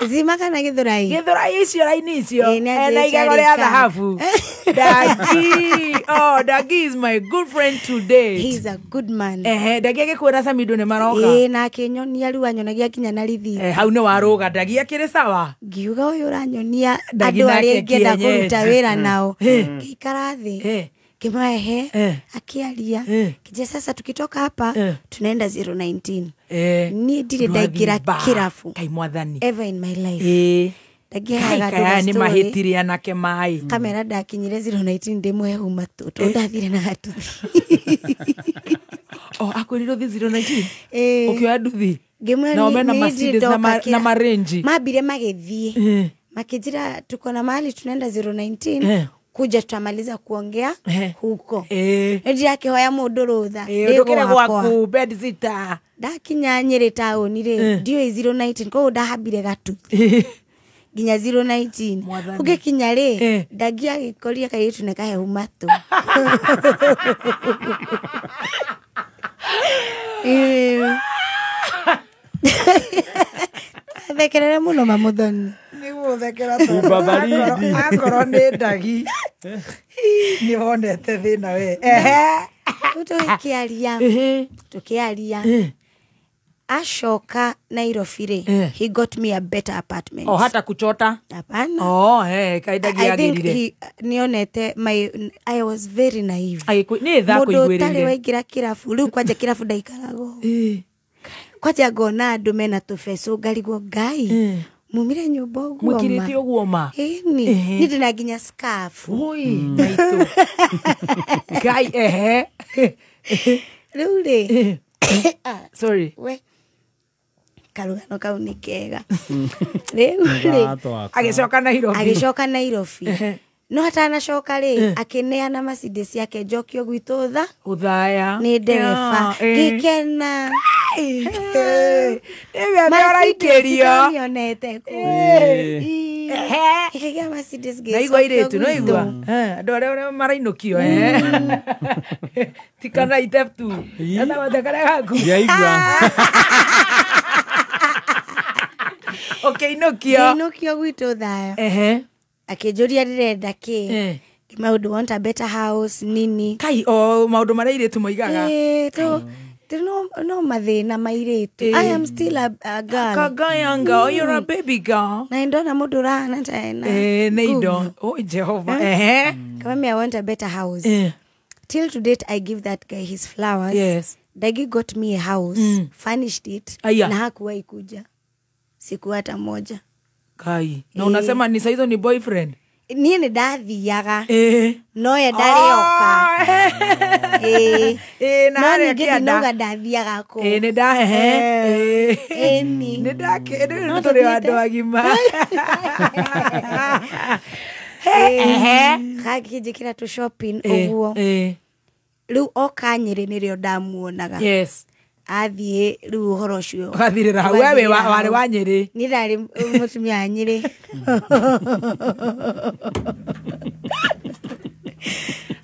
Zima kana Githurai? Githurai icio raini icio. Ena igego rĩa thahabu. Dagi. Oh, Dagi is my good friend today. He's a good man. Dagi agĩkwĩra Samido nĩ maroka. Na akĩnyonia rĩu anyonagia nginya na rithiti. Hau nĩ warũga Dagi akĩrĩ sawa. Ngiuga ũyũ ũranyonia andũ arĩa ingĩenda kũruta wĩra nao. Ngĩikara thĩ. Ngĩmahe akiaria. Kije sasa tukitoka hapa tunaenda 019. Niĩ ndirĩ ndaingĩra kĩrabu. Kai mwathani. Ever in my life. Ndagiaga nĩ mahĩtirie anake maĩ. Kamera ndakinyire 019 ndĩ mũhehu matũ tondũ ndathire na gatuthi. Oh, akwĩrirwo thi 019? Ũkĩoya nduthi? Ngĩmwĩra Na mena Mercedes na marenji. Mambire magĩthiĩ. Makĩnjĩra tuko na mahali tunaenda 019. Kuja tutamaliza kuongea huko. Ndirakĩhoya mũndũ rũtha. Ndũkĩre gwaku bed sitter. Ndakinya Nyĩrĩ taũni rĩ ndiũĩ 019 koguo ndahambire gatuthi nginya 019. Ũngĩkinya rĩ Dagi agĩkoria kairĩtu nĩ kahehu matũ. Thekerere mũno Mamuthoni. Nĩ gũthekera tondũ akorwo nĩ Dagi nĩ wonete thĩna we. Rĩu tũgĩkĩaria tũkĩaria acoka Nairobi rĩ he got me a better apartment. Oh, hata kuchota? Hapana. Oh, kai Dagi agĩrire. Nĩonete my I was very naive. Nĩ tha Mũndũ ũtarĩ kũiguĩrĩire. waingĩra kĩrabu rĩu kwanja kĩrabu ndaikaragwo. Kwanja ngona andũ mena tũbeco ngarigwo Ngai mumire nyũmba ũguo ma. Mwĩkĩrĩte ũguo ma. Ĩni niĩ ndĩna nginya scarf. Oi maitũ. Ngai ehe. Rĩu rĩ Sorry. We karugano kau nĩ kega. Rĩu rĩ Agĩcoka Nairobi. Agĩcoka Nairobi. No atanacoka rĩ akĩneana Mercedes yake njokio gwitũ tha. Ũthaya. Nĩ ndereba. Ngĩkena. Nĩwe ũraikĩrio. Nĩonete kũu. Gĩkĩgĩa Mercedes Naigua gĩcokio airĩtu noigua. gwitũ. Andũ arĩa marainũkio tikana itep tu. Gatagwate karĩa gaku. Ndiaigua. Ũkĩinũkio. Ngĩinũkio gwitũ Thaya. Akĩnjũria ndĩrenda kĩ. Ngĩmwĩra would want a better house nini. Kai o maũndũ marĩa airĩtu moigaga. Tu No mathĩna mairĩtu. I am still a girl. Kagayanga, you're a baby girl. Na ndona mũndũ ũrahana ta ena. Nĩ indo. Oh Jehovah. Kama I want a better house. Till to date I give that guy his flowers. Yes. Dagi got me a house, furnished it. Aya. Na hakuwahi kuja. Siku hata moja. Kai. Na unasema ni saizo ni boyfriend? Niĩ nĩ ndathiaga. No ye ndarĩ oka. Na no harĩa ningĩ kĩanda. ndinauga ndathiaga kũ. Nĩ ndahehe. Ĩni. Nĩ ndake nĩ tũrĩ andũ agima. Gakĩnjĩkĩra tũ shopping ũguo. Rĩu oka Nyĩrĩ nĩrĩo ndamuonaga. Yes. Athiĩ rĩu ũhoro ũcio. Ũgathirĩra hau. We warĩ wa Nyĩrĩ. Niĩ ndarĩ mũtumia wa Nyĩrĩ.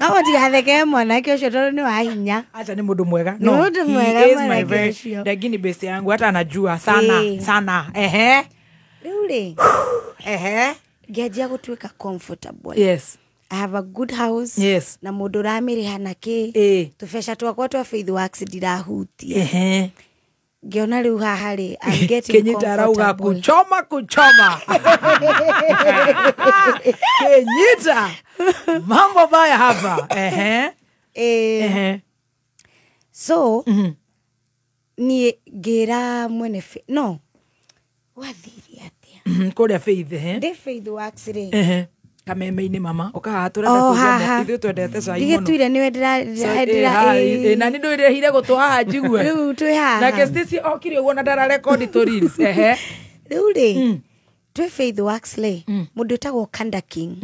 No mũtigathekere mwanake ũcio tondũ nĩ wa hinya. Acha ni mũndũ mwega. Nĩ mũndũ mwega he is my mwanake very ũcio. Ndagi ni best yangu hata anajua sana sana. Rĩu rĩ. Ngĩanjia gũtuĩka comfortable. Yes. I have a good house. Yes. Na mũndũ ũramĩrĩha na kĩ. Tũbeca twakwa twa Faith Works ndirahutia. Ngĩona rĩu haha rĩ, I'm getting Kenyita arauga comfortable. kuchoma kuchoma. Kenyita. Mambo baya hapa. So, niĩ ngĩra mwene no. Wathire atĩa? Kũrĩa Faith, Ndĩ Faith Works rĩ. Kameme-inĩ mama ũkahaha tũrenda kũigua ithuĩ twendete cai mũno. Ndigĩtuire nĩwe ndĩra na nĩ ndwĩrehire gũtũ haha njigue. Rĩu twĩ haha. Nake Stacy okire ũguo na ndararekondi tũ reels. Rĩu rĩ, twĩ Faith Works rĩ, mũndũ wĩtagwo Kanda King.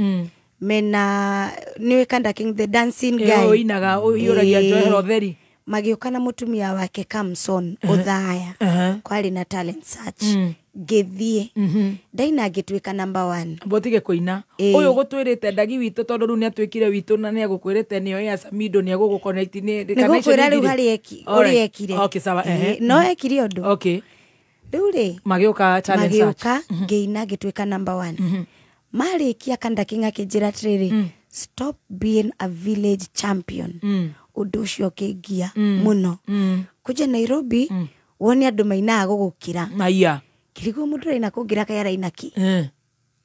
Mena nĩwe Kanda King the dancing guy. Ũinaga ũhiũragia njohero theri. Magĩũka na mũtumia wake Kamson Othaya. Kwarĩ na talent search. Ngĩthiĩ. Ndaina ngĩtuĩka number 1. Mbotige kũina. Ũyũ gũtwĩrĩte ndagi witũ tondũ rĩu nĩatuĩkire witũ na nĩegũkwĩrĩte nĩoĩ ya Samido nĩegũgũconnect nĩ Nĩgũkwĩra rĩu harĩa ũrĩa ekire. Okay, sawa. No ekire ũndũ. Okay. Rĩu rĩ, magĩũka talent search. Magĩũka ngĩina ngĩtuĩka number 1. Marĩkia Kanda King akĩnjĩra atĩrĩrĩ, stop being a village champion. Ũndũ ũcio ũkĩngia mũno. Kuja Nairobi wone andũ mainaga gũgũkĩra. Aya. Ngĩrigwo mũndũ ũraina kũngĩra kaĩ araina kĩ?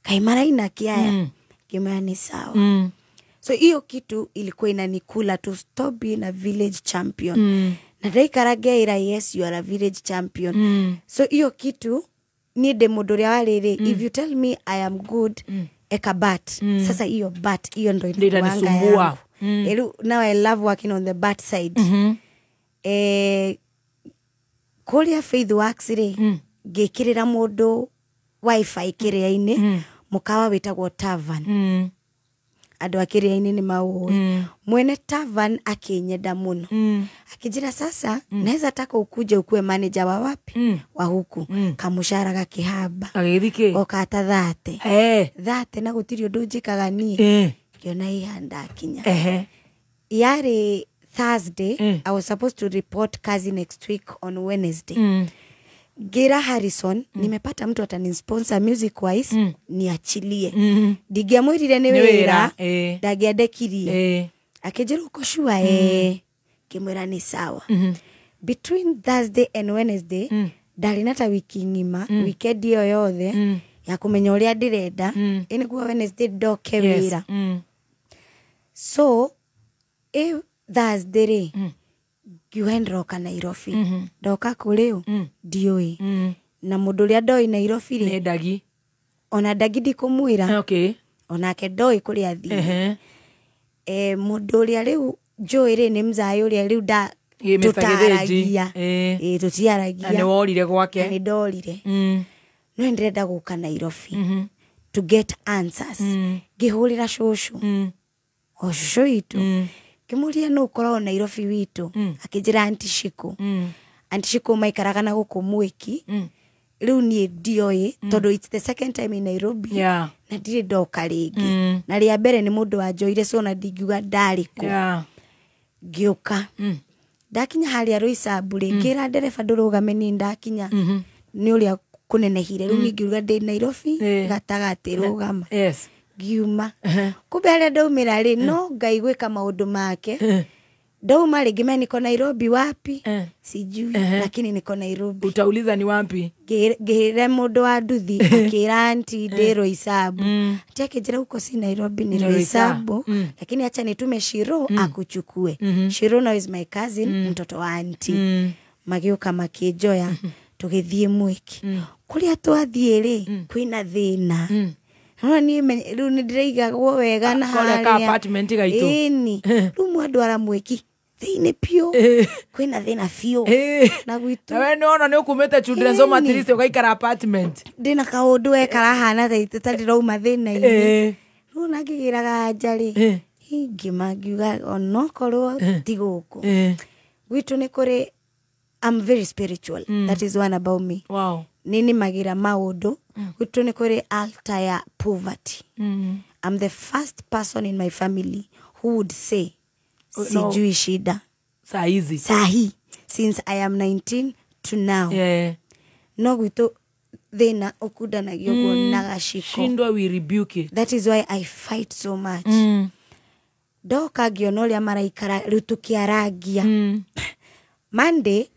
Kaĩ maraina kĩ aya? Ngĩmwĩra nĩ sawa. So hiyo kitu ilikuwa inanikula to stop being a village champion. Na ndaikara ngeĩra yes you are a village champion. So hiyo kitu niĩ ndĩ mũndũ ũrĩa wa rĩrĩ, if you tell me I am good, eka but. Sasa hiyo but hiyo ndo inakuanga yangu. Now I love working on the bad side. Kũrĩa Faith Works rĩ, ngĩkĩrĩra mũndũ wifi kĩrĩa-inĩ, mũkawa wĩtagwo Tavern. Andũ a kĩrĩa-inĩ nĩ maũĩ. Mwene Tavern akĩnyenda mũno. Akĩnjĩra sasa, naweza taka ukuje ukuwe manager wa wapi? Wa huku. Kamũcara gakĩhamba. Agĩgĩthiĩ kĩ? Oka ta 30. 30 na gũtirĩ ũndũ njĩkaga niĩ. Ngĩona iha ndakinya. Yarĩ Thursday. I was supposed to report kazi next week on Wednesday. Ngĩra Harrison, nimepata mtu atanisponsor music wise, niachilie. Ndingĩamwĩrire nĩ wĩra, ndangĩandekirie. Akĩnjĩra uko sure? Ngĩmwĩra nĩ sawa. Between Thursday and Wednesday, ndarĩ na ta wiki ng'ima, weekend ĩyo yothe, ya kũmenya ũrĩa ndĩrenda. Ĩ nĩguo Wednesday ndoke wĩra. So, Thursday rĩ, ngiuga nĩndĩroka Nairobi. Ndoka kũ rĩu? Ndiũĩ. Na mũndũ ũrĩa ndoĩ Nairobi rĩ, nĩ Ndagi. Ona Ndagi ndikũmwĩra. Okay. Onake ndoĩ kũrĩa athiĩ. Mũndũ ũrĩa rĩu njũĩ rĩ nĩ mzai ũrĩa rĩu tũtaragia. Tũtiaragia. Na nĩworire gwake. Na nĩndorire. No nĩndĩrenda gũka Nairobi to get answers. Ngĩhũrĩra cũcũ. O cũcũ witũ. Ngĩmũria nũ ũkoragwo Nairobi witũ. Akĩnjĩra Aunty Shiko. Aunty Shiko maikaraga na gũkũ Mwĩki. Rĩu niĩ ndioĩ tondũ it's the second time in Nairobi. Na ndirĩ ndoka rĩngĩ. Na rĩa mbere nĩ mũndũ wanjoire so na ndingiuga ndarĩ kũ. Ngĩũka. Ndakinya harĩa Roysambu rĩ, ngĩra ndereba ndũrũgame niĩ ndakinya. Nĩ ũrĩa kũnenehire. Rĩu niĩ ngiuga ndĩ Nairobi gatagatĩ rũgama. Ngiuma. Kumbe harĩa ndaumĩra rĩ, no Ngai gwĩka maũndũ make. Ndauma rĩngĩ me niko Nairobi wapi sijui, lakini niko Nairobi. Utauliza ni wapi? Ngĩre mũndũ wa nduthi akĩra anti ndĩ Roysambu. Ati akĩnjĩra huko si Nairobi ni Roysambu, lakini acha nitume Shiro akuchukue. Shiro now is my cousin, mtoto wa anti. Magĩũka makĩnjoya tũgĩthiĩ Mwiki. Kũrĩa twathiĩ rĩ kwĩna thĩna. No niĩ rĩu nĩndĩraigagwo wega na Kũrĩa ka harĩa. apartment gaitũ. Ĩni. Rĩu mwandwara Mwiki thĩinĩ biũ. Kwĩna thĩna biũ. Na gwitũ. Na we nĩwona nĩ ũkumĩte children's home at least ũgaikara apartment. Ndĩna kaũndũ we karahana ta ndĩrauma thĩna-inĩ. Rĩu ona ngĩgĩraga nja rĩ, ingĩma ngiuga onokorwo ti gũkũ. Gwitũ nĩ kũrĩ, I'm very spiritual. That is one about me. Wow. Nĩ nĩmagĩra maũndũ. Gwitũ nĩ kũrĩ altar ya poverty. I'm the first person in my family who would say sijui shida. Saa hizi. Saa hii. Since I am 19 to now. Yeah. No gwitũ thĩna ũkundanagio ũguo na gaciko. Shindwa we rebuke it. That is why I fight so much. Ndoka ngĩona ũrĩa maraikara rĩu tũkĩarangia. Monday,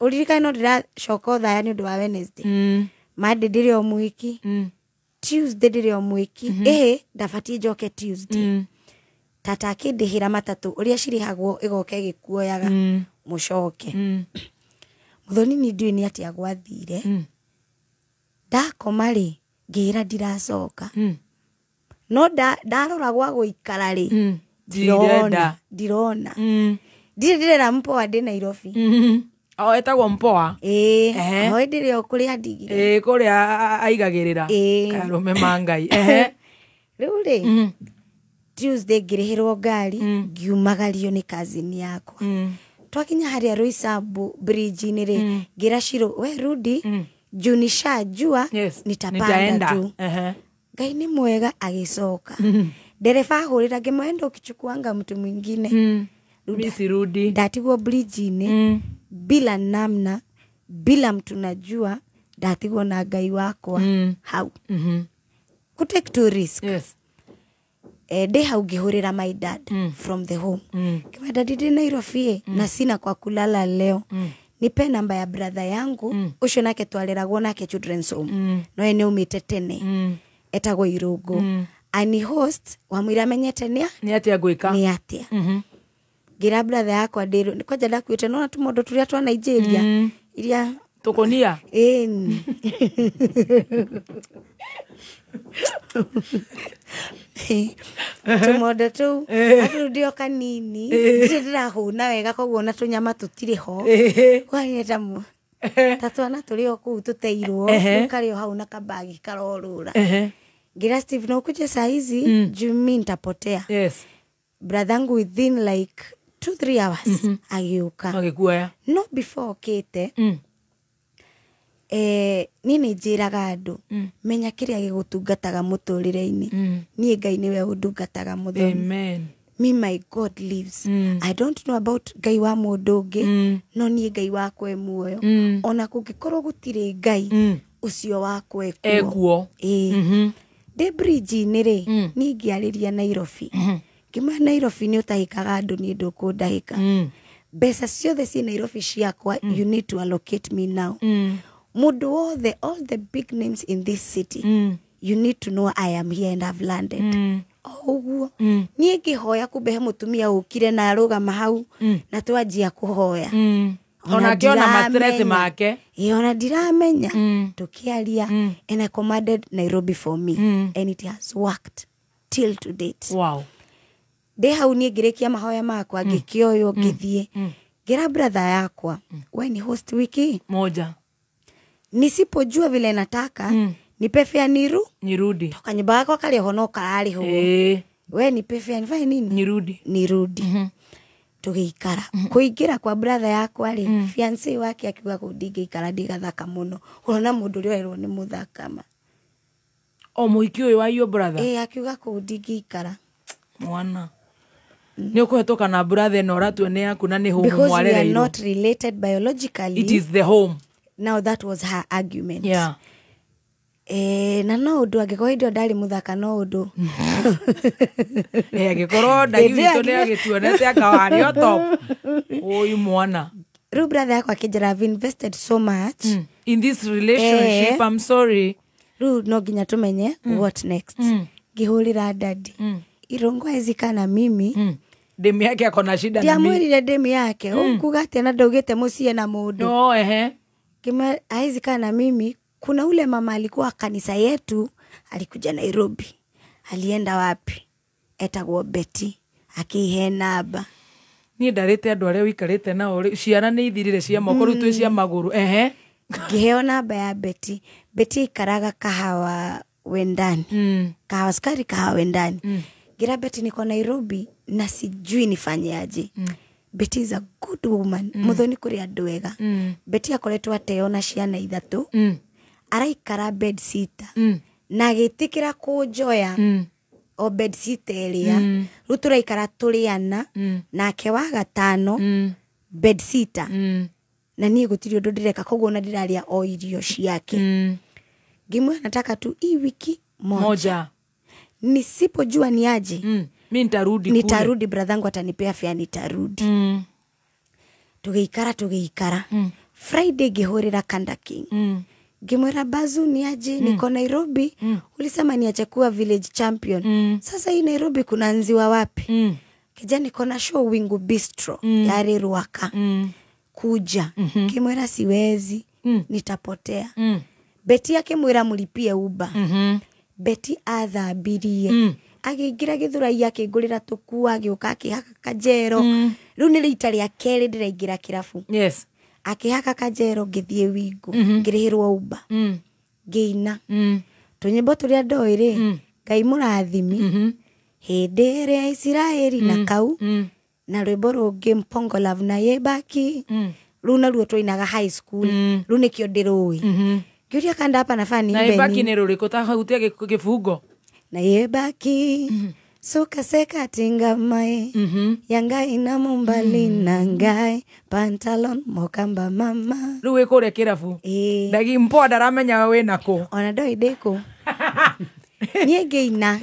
ũririkane no ndĩracoka Othaya nĩ ũndũ wa Wednesday. Monday ndĩrĩ o Mwiki. Tuesday ndĩrĩ o Mwiki. Ĩhĩ, ndabatiĩ njoke Tuesday. Tata akĩndĩhĩra matatũ ũrĩa cirĩhagwo ĩgoka ĩgĩkuoyaga mũcoke. Mũthoni niĩ ndiũĩ nĩ atĩa gwathire. Ndakoma rĩ, ngĩĩra ndiracoka. No ndarora gwa gũikara rĩ, ndirona. Ndirĩ ndĩrera mpoa ndĩ Nairobi. O etagwo mpoa? Ĩĩ. O ndĩrĩ o kũrĩa ndigire. Ĩĩ, kũrĩa aigagĩrĩra. Karũme ma Ngai. Rĩu rĩ, Tuesday ngĩrĩhĩrwo ngari, ngiumagario nĩ cousin yakwa. Twakinya harĩa Roysambu bridge-inĩ rĩ, ngĩra Shiro, we rudi, juu nishajua nitapanda tu. Ngai nĩ mwega agĩcoka. Ndereba ahũrĩra ngĩmwenda enda ũkichukuanga mtu mwingine. Mimi sirudi. Ndatigwo bridge-inĩ bila namna, bila mtu najua, ndatigwo na Ngai wakwa hau. Ku take two risk. Yes. Ndĩ hau ngĩhũrĩra my dad from the home. Ngĩmwĩra daddy ndĩ Nairobi na sina kwa kulala leo. Nipe namba ya brother yangu, ũcio nake twareragwo nake children's home. No ye nĩ aumĩte tene. Etagwo Irũngũ. Ani host wamwĩra amenyete nĩ atĩa ngwĩka. Nĩ atĩa. Ngĩra brother yakwa ndĩ kwanja ndakuĩte nona tũmondo tũrĩa twa Nigeria iria tũkũnia. Ĩni. Tũmondo tũu atũrudi o kanini ndirĩ ndĩrahũna wega koguo ona tũnyama tũtirĩ ho. Kwani ta twana tũrĩ o kũu tũteirwo rĩu karĩ o hau na kabagi karorũra. Ngira Steve no ukuje saa hizi juu mi nitapotea. Yes. Brother yangu within like 2-3 hours agĩũka. Agĩkuoya. No before okĩte niĩ nĩ njĩraga andũ menya kĩrĩa gĩgũtungataga mũtũrĩre-inĩ. Niĩ Ngai nĩwe ũndungataga mũthoni. Amen. Me my God lives. I don't know about Ngai wa mũndũ ũngĩ, no niĩ Ngai wakwa e muoyo. Ona kũngĩkorwo gũtirĩ Ngai, ũcio wakwa ekuo. Ĩĩ. Ndĩ bridge-inĩ rĩ, niĩ ngĩarĩria Nairobi. Ngĩmwĩra Nairobi nĩ ũtahĩkaga andũ niĩ ndũkũndahĩka. Mbeca ciothe ciĩ Nairobi ciakwa, you need to allocate me now. Mũndũ wothe, all the big names in this city, you need to know I am here and I've landed. O ũguo. Niĩ ngĩhoya kumbe he mũtumia ũkire na arũgama hau na twanjia kũhoya. Ona akĩona ma-stress make. Ĩĩ, ona ndiramenya. Tũkĩaria and I commanded Nairobi for me and it has worked till to date. Wow. Ndĩ hau niĩ ngĩrĩkia mahoya makwa ngĩkĩoywo ngĩthiĩ. Ngĩra brother yakwa, we ni host wiki moja. Nisipojua vile nataka, nipe fare nirudi. Toka nyumba yako karĩ ho no kararĩhwo. We nipe fare nifanye nini? Nirudi. Nirudi. Tũgĩikara. Kũingĩra kwa brother yakwa rĩ, fiancé wake akiuga kũu ndingĩikara ndigathaka mũno. Ũrona mũndũ ũrĩa ũrerwo nĩ mũthaka ma. O mũhiki ũyũ wa your brother? Ĩĩ, akiuga kũu ndingĩikara. Mwana. Nĩ ũkũhetũka na brother ĩno ũratua nĩ yaku na nĩ home Because we are mwarereirwo. not related biologically. It is the home. Now that was her argument. Yeah. Na no undu angikorwo hĩndĩ ĩyo ndarĩ mũthaka no undu Angikorwo ndagi witũ nĩ agĩtuonete akawarĩ o top ũyũ mwana. Rĩu brother yakwa akĩnjĩra I've invested so much in this relationship. I'm sorry. Rĩu no nginya tũmenye what next. Ngĩhũrĩra dadi Irungu hawezi kaa na mimi. Demu yake akona shida na mimi. Ndiamwĩrire demu yake ũkuga atĩa na ndaugĩte mũciĩ na mũndũ. No, ehe. Ngĩmwĩra hawezi kaa na mimi. Kuna ule mama alikuwa kanisa yetu, alikuja Nairobi. Alienda wapi? Etagwo Betty, akihe namba. Niĩ ndarĩte andũ arĩa ũikarĩte nao ciana nĩ ithirire cia moko rĩu twĩ cia magũrũ. Ehe. Ngĩheo namba ya Betty. Betty aikaraga Kahawa Wendani. Kahawa Sukari, Kahawa Wendani. Ngira Betty niko Nairobi na sijui nifanyaje. Betty is a good woman. Muthoni kũrĩ andũ ega. Betty akoretwo ateo na ciana ithatũ. Araikara bed sitter. Na agĩtĩkĩra kũnjoya o bed sitter ĩrĩa. Rĩu tũraikara tũrĩ ana nake wa gatano bed sitter. Na niĩ gũtirĩ ũndũ ndĩreka koguo na ndĩrarĩa o irio ciake. Ngĩmwĩra nataka tu hii wiki moja. Nisipojua ni aje mi nitarudi kule. Nitarudi, brother atanipea fare nitarudi. Tũgĩikara. Friday ngĩhũrĩra Kanda King. Ngĩmwĩra Bazu ni aje niko Nairobi. Ulisema niache kuwa village champion. Sasa hii Nairobi kuna nziwa wapi? Kija niko na show Wingu Bistro ya Ruaka. Kuja. Ngĩmwĩra siwezi, nitapotea. Betty akĩmwĩra mũlipie Uber. Betty athambirie. Agĩingĩra Gĩthũrai akĩngũrĩra tũkuo agĩũka akĩhaka kanjero. Rĩu nĩ rita rĩa kerĩ ndĩraingĩra kĩrabu. Yes. Akĩhaka kanjero ngĩthiĩ Wingu ngĩrĩhĩrwo Uber. Ngĩina. Tũnyĩmbo tũrĩa ndoĩ rĩ, Ngai mũrathimi. Hĩndĩ ĩrĩa Isiraeli na kau na rwĩmbo rũngĩ Mpongo Love na Yebaki. Rũu naruo twainaga high school. Rũu nĩkĩo ndĩrũĩ. Ngĩũria kanda hapa nafaa niimbe nini? Na Yebaki nini? nĩ rũrĩkũ ta hutia kĩbungo? Na Yebaki sukaseka tingamae yangai na mumbali na ngai pantalon mokamba mama. Rĩu wĩ kũrĩa kĩrabu. Ndagi mpoa ndaramenya wĩ nakũ. Ona ndoĩ ndĩ kũ. Niĩ ngĩina.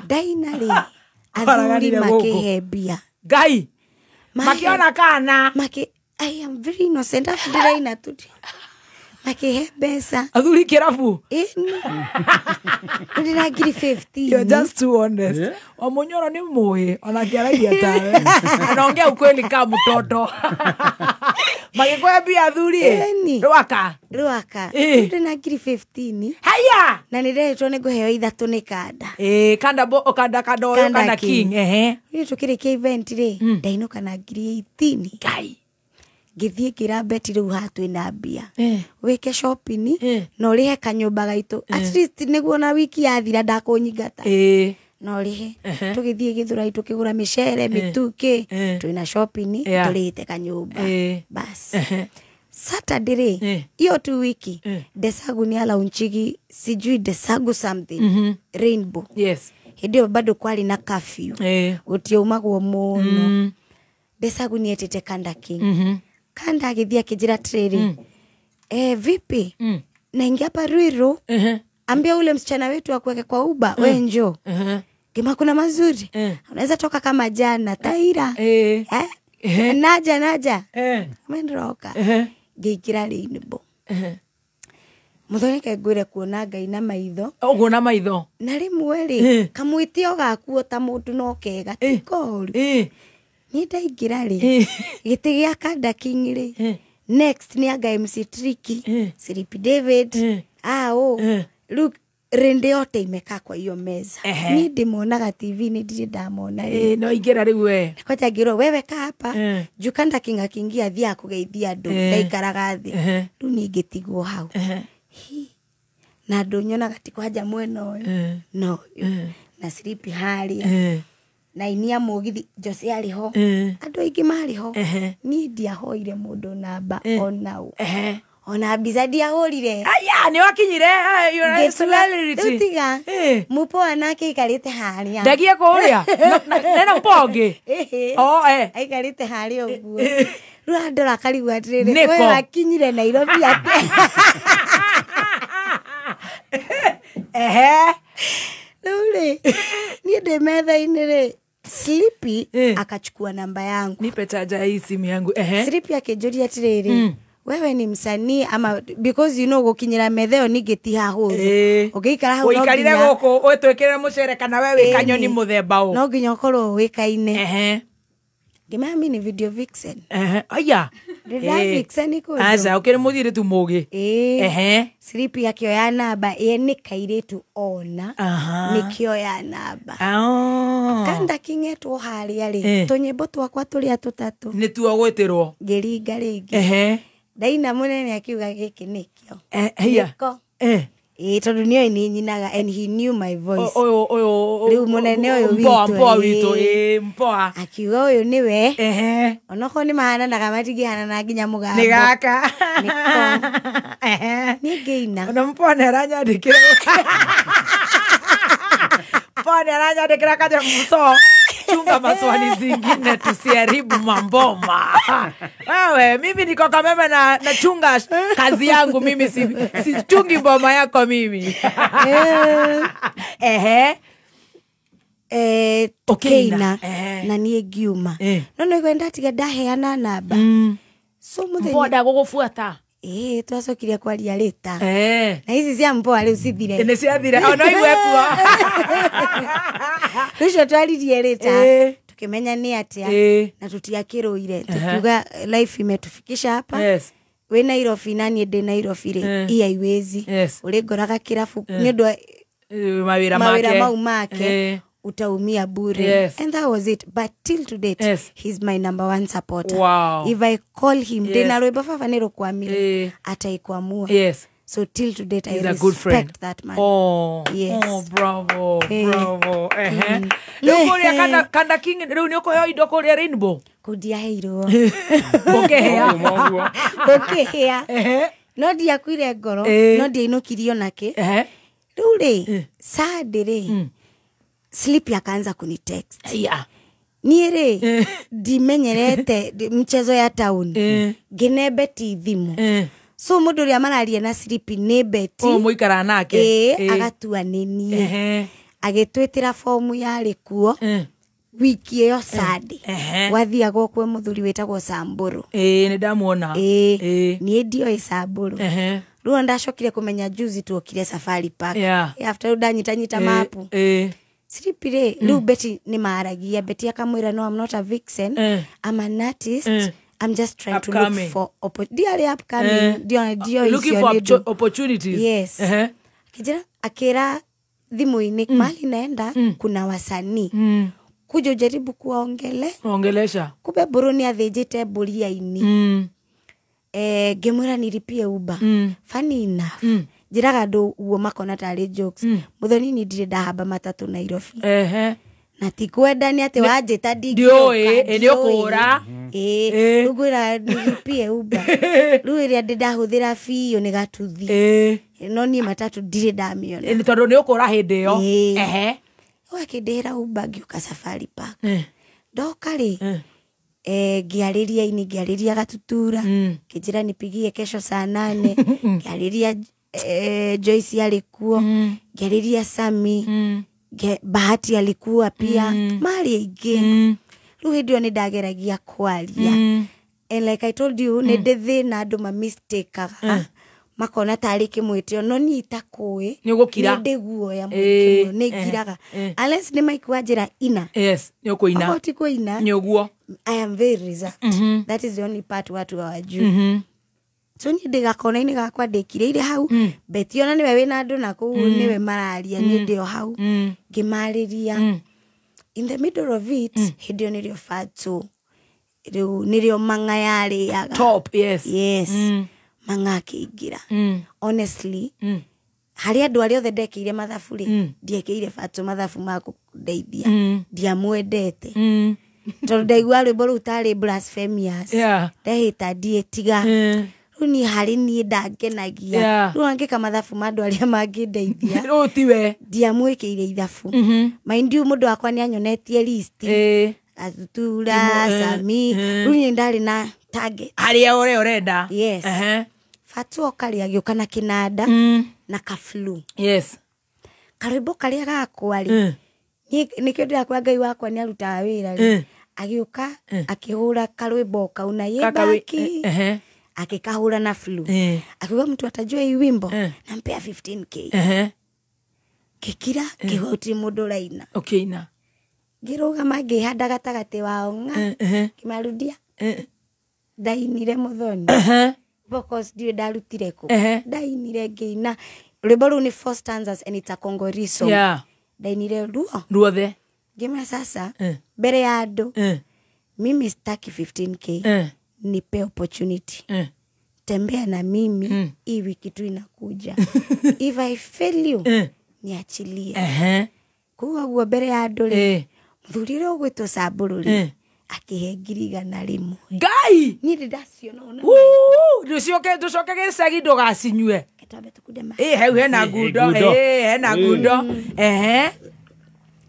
Ndaina rĩ athuri makĩhe mbia. Ngai makiona kana I am very innocent. Afu ndĩraina tu. Makihe mbeca. Athuri kĩrabu. Ndĩra ngiri 15. You're just too honest. Yeah. Wamunyoro ni muhi ona kĩaragia tawe. Anaongea ukweli kama mtoto. Magĩkũhe mbia athuri. Rwaka. Rwaka. Ndĩna ngiri 15. Haya. Na nĩndĩretwo nĩ ngũheo ithatũ nĩ Kanda. Kanda bo kanda kanda ũyũ Kanda King. Ehe. Rĩu tũkĩrĩkia event rĩ, ndainũka na ngiri 18. Ngai. Ngĩthiĩ ngĩra Betty rĩu haha twĩna mbia. Wĩke shopping na ũrĩhe kanyũmba gaitũ. At least nĩguo na wiki yathira ndakũnyingata. Na ũrĩhe. Tũgĩthiĩ Gĩthũrai tũkĩgũra mĩcere, mĩtu, kĩ. Twĩna shopping tũrĩhĩte kanyũmba. Bas. Saturday rĩ, hiyo tu wiki, Desagu ni alaunchigi sijui Desagu something. Rainbow. Yes. Hĩndĩ ĩyo bado kwarĩ na curfew. Gũtiaumagwo mũno. Desagu nĩ etĩte Kanda King. Kanda agĩthiĩ akĩnjĩra atĩrĩrĩ, vipi? Naingia hapa Ruiru. Ambia ule msichana wetu akuweke kwa Uber, we njoo. Kima kuna mazuri. Unaweza toka kama jana, Taira. Naja. Mendroka. Ngĩingĩra Rainbow. Mũthoni kaingwĩre kuona Ngai na maitho. Ũguo na maitho. Na rĩmwe rĩ, kamwĩtĩo gaku ta mũndũ no kega, ti koru. Niĩ ndaingĩra rĩ, gĩtĩ gĩa Kanda King rĩ, next nĩ anga MC Tricky, Sleepy David, rĩu rĩndĩ yote imekaa kwa hiyo meza. Niĩ ndĩmonaga TV-inĩ ndirĩ ndamona rĩ. No ingĩra rĩu we. Kwanja ngĩrwo wewe kaa hapa, juu Kanda King akĩingia athiaga kũgeithia andũ, ndaikaraga thĩ. Rĩu niĩ ngĩtigwo hau. Na andũ nyonaga ti kwanja mwena ũyũ, na ũyũ, na Sleepy harĩa. Na inia mũgithi Jose arĩ ho. Andũ aingĩ marĩ ho. Niĩ ndiahoire mũndũ namba ona ũ. Ona mbica ndiahũrire. Aya nĩ wakinyire Rĩu tiga mũpoa nake aikarĩte harĩa. Ndagie kũrĩa. Nena mũpoa ũngĩ. Aikarĩte harĩa ũguo. Rĩu andora akarigwo atĩrĩrĩ, ũyũ akinyire Nairobi atĩa? Ehe. Rĩu rĩ, niĩ ndĩ metha-inĩ rĩ, Sleepy akachukua namba yangu. Nipe chaja hii simu yangu. Ehe. Sleepy akĩnjũria atĩrĩrĩ, wewe ni msanii ama, because you know gũkinyĩra metha ĩyo ningĩ ti hahũthũ. Ũngĩikara hau no Ũikarire nginya gũkũ ũtwĩkĩre mũcere kana we wĩ kanyoni mũthemba ũ. No nginya ũkorwo ũĩkaine. Ehe. Ngĩmenya mi ni video vixen. Ehe. Aya. Ndĩra vixen kũndũ. Aca, ũkĩrĩ mũthirĩtu mũgĩ. Ehe. Sleepy akĩoya namba ĩ nĩ kairĩtu ona. Nĩkĩoya namba. Kanda king'etwo harĩa rĩ, tũnyĩmbo twakwa tũrĩa tũtatũ. Nĩtuo gwĩtĩrwo. Ngĩringa rĩngĩ. Ehe. Ndaina mũnene akiuga gĩkĩ nĩkĩo. Hiya. Nĩko. Ĩĩ, tondũ nĩoĩ nĩ nyinaga and he knew my voice. Ũyũ ũyũ Rĩu mũnene ũyũ witũ. Mpoa witũ, ĩĩ, mpoa. Akiuga ũyũ nĩwe. Ehe. Onokorwo nĩ mahananaga matingĩhanana nginya mũgambo. Nĩ gaka. Nĩko. Ehe. Niĩ ngĩina. Ona mpoa nĩ aranyandĩkĩra. Mpoa nĩ aranyandĩkĩra kanja mso. Chunga maswali zingine tusiharibu mamboma. Wewe, mimi niko Kameme na nachunga kazi yangu mimi, sichungi mboma yako mimi. Ehe. Tukeina na niĩ ngiuma. No no ndatiga ndaheana namba. So mũthenya mboda gũgũbuata. Twacokire kwaria rĩta. Na ici cia mpoa rĩu cithire. Nĩ ciathire. Ona iwe kuo. Rĩu twaririe rĩta. Tukimenya nĩ atĩa na tutiakĩrũire. Tukiuga life imetufikisha hapa. Yes. We Nairobi na niĩ ndĩ Nairobi rĩ. Hii haiwezi. Ũrĩ ngoraga kĩrabu nĩ ũndũ mawĩra make. Mau make. Utaumia bure. Yes. And that was it. But till to date, yes, he's my number one supporter. Wow. If I call him, yes, ndĩna rwĩmbo baba nĩ rũkwamire, ataikwamua. Yes. So till to date, he's I a good friend. Respect that man. Oh, yes. Oh, bravo, bravo. Rĩu kũrĩa Kanda King, rĩu nĩ ũkũheo indo kũrĩa Rainbow? Kũu ndiaheirwo. Ũkĩhea. Ũkĩhea. No ndiakuire ngoro, no ndiainũkirio nakĩ. Rĩu rĩ, Sunday rĩ, Sleepy akaanza kunitext. Yeah. Niĩ rĩ, ndimenyerete mchezo ya town. Ngĩne Beti thimũ. So mũndũ ũrĩa mararia na Sleepy nĩ Beti. Oh, mũikara nake. Agatua nĩ niĩ. Agĩtwĩtĩra fomu yarĩ kuo. Wiki ĩyo Sunday. Gwathiagwo kwĩ mũthuri wĩtagwo Samburu. Nĩ ndamuona. Niĩ ndioĩ Samburu. Rĩu ndacokire kũmenya juzi tuokire Safari Park. After rĩu ndanyitanyita mapu. Sleepy rĩ, rĩu Beti nĩ maragia. Beti akamwĩra no, I'm not a vixen. I'm an artist. I'm just trying to look for opportunities. Upcoming. Looking for opportunities. Yes. Akijira akira thimũ-inĩ mahali naenda kuna wasanii. Kuja ujaribu kuwaongele. Ongelesha. Kumbe mbũrũ nĩ athĩnjĩte mbũri ya-inĩ. Ngĩmwĩra nilipie Uber. Funny enough. Njĩraga andũ ũguo makona tarĩ jokes. Mũthoni niĩ ndirĩ ndahamba matatũ Nairobi. Na ti kwenda nĩ atĩ wanjĩta ndingĩũka. Nĩ ũkũra. Rĩu ngwĩra nilipie Uber. Rĩu ĩrĩa ndĩ ndahũthĩra biũ nĩ gatuthi. No niĩ matatũ ndirĩ ndamĩona. Tondũ nĩ ũkũra hĩndĩ ĩyo. Rĩu akĩndĩhĩra Uber ngĩũka Safari Park. Ndoka rĩ, ngĩarĩria ini, ngĩarĩria Gatutura, ngĩnjĩra nipigie kesho saa 8, ngĩarĩria Joyce alikuwa, ngĩarĩria Sami, Bahati alikuwa pia, marĩ aingĩ. Rĩu hĩndĩ ĩyo nĩ ndageragia kwaria. And like I told you, nĩ ndĩ thĩna andũ ma mistake-aga. Makona tarĩ kĩmwĩtĩo, no niĩ itakũĩ. Nĩ ũgũkira. Nĩ ndĩ guoya mũingĩ mũno, nĩ ngiraga. Unless nĩ Mike wanjĩra ina. Yes, nĩ ũkũina. Okorwo ti kũina. Nĩ ũguo. I am very reserved. That is the only part watu hawajui. So niĩ ndĩ gakona-inĩ gakwa ndĩkirĩire hau. Beti ona nĩwe wĩna andũ na kũu nĩwe mararia, niĩ ndĩ o hau. Ngĩmarĩria. In the middle of it, hĩndĩ ĩyo nĩrĩo Fatso. Rĩu nĩrĩo mang'a yarĩaga. Top, yes. Yes. Mang'a akĩingĩra. Honestly, harĩ andũ arĩa othe ndekĩire mathabu rĩ, ndiekĩire Fatso mathabu ma kũndeithia. Ndiamwendete. Tondũ ndaigua rwĩmbo rũu tarĩ blasphemous. Ndehĩta ndiĩtiga. Rĩu niĩ harĩ niĩ ndangenagia. Rĩu angĩka mathabu ma andũ arĩa mangĩndeithia. Rĩu tiwe. Ndiamwĩkĩire ithabu. Mind you, mũndũ wakwa nĩ anyonetie list. Gatutura, Sami. Rĩu niĩ ndarĩ na target. Harĩa ũrĩa ũrenda. Yes. Fatso oka rĩ agĩũka na kĩnanda na ka flu. Yes. Karwĩmbo karĩa gakwa rĩ, nĩkĩo ndĩrakwa Ngai wakwa nĩ arutaga wĩra rĩ, agĩũka akĩhũra karwĩmbo kau na yebaki, akikahura na flu, akiuga mtu atajua hii wimbo nampea 15k. Kikira kigwa gũtirĩ mũndũ ũraina. Ũkĩina. Ngĩrũgama ngĩhanda gatagatĩ wao ng'a, ngĩmarudia. Ndainire Muthoni. Vocals ndiũĩ ndarutire kũ. Ndainire ngĩina rwĩmbo rũu nĩ four stanzas and it's a Congolese song. Ndainire ruo ruothe. Ngĩmwĩra sasa mbere ya andũ, mimi sitaki 15k, nipe opportunity. Tembea na mimi hii wiki tu inakuja. If I fail you, niachilie. Kuga guo mbere ya andũ rĩ, mũthuri ũrĩa ũgwĩtwo Samburu rĩ, akĩhe 100,000. Ngai! Niĩ ndĩraciona ona. Ndũcoke gĩcagi ndũgacinyue. Twambe tũkunde maĩ. Hau hena ngundo, hena ngundo.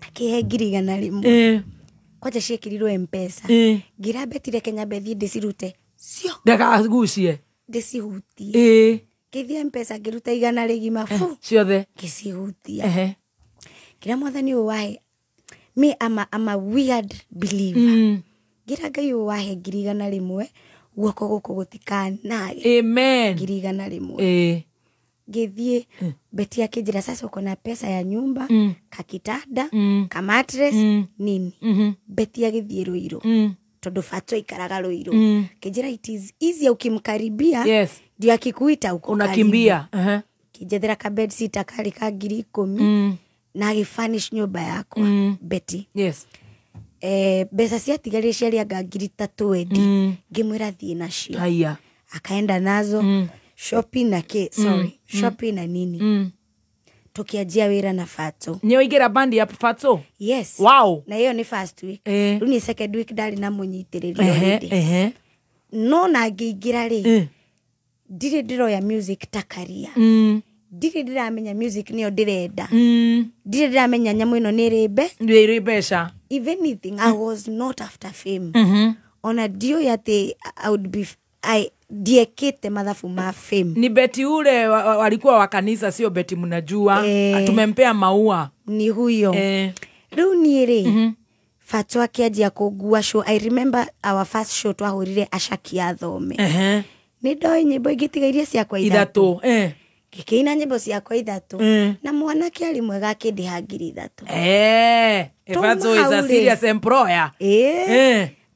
Akĩhe 100,000. Kwanja ciĩkĩrirwo M-Pesa. Ngira betire Kenya bethi ndĩcirute. Cio. Ndakagucie. Ndĩcihutie. Ngĩthiĩ M-Pesa ngĩruta 100 rĩgima fu. Ciothe. Ngĩcihutia. Kĩrĩa Mwathani ũyũ wahe, me I'm a weird believer. Ngira Ngai ũyũ wahe 100,000, guoko gũkũ gũtikanage. Amen. 100,000. Ngĩthiĩ Beti akĩnjĩra sasa uko na pesa ya nyumba, kakitanda, ka mattress, nini. Beti agĩthiĩ Ruiru. Tondũ Fatso aikaraga Ruiru. Kĩnjĩra it is easier ukimkaribia. Yes. Ndio akikuita uko unakimbia. Kĩnjethera ka bed sitter karĩ ka 10,000 na agĩfurnish nyũmba yakwa. Beti. Yes. Mbeca ciatigarire ciarĩ anga 3,020. Ngĩmwĩra thiĩ nacio. Haya. Akaenda nazo. Shopping na ke, sorry, shopping na nini. Tukianjia wĩra na Fatso. Nĩ waingĩra bandi ya Fatso? Yes. Wow. Na hiyo ni first week. Rĩu ni second week ndarĩ na mũnyitĩrĩri already. No na ngĩingĩra rĩ, ndirĩ ndĩroya music ta career. Ndirĩ ndĩramenya music nĩyo ndĩrenda. Ndirĩ ndĩramenya nyamũ ĩno nĩ ĩrĩ nĩ ĩrĩ mbeca. If anything, I was not after fame. Ona ndiũĩ atĩ I would be ndiekĩte mathabu ma fame. Ni Beti ule walikuwa wa kanisa, sio Beti mnajua. Tumempea maua. Ni huyo. Rĩu niĩ rĩ, Fatso akĩanjia kũngua show. I remember our first show twahũrire Ashaki Athome. Nĩ ndoĩ nyĩmbo ingĩ tiga iria ciakwa ithatũ. Ngĩkĩina nyĩmbo ciakwa ithatũ. Na mwanake arĩ mwega akĩndĩha 3,000. Fatso is a serious employer.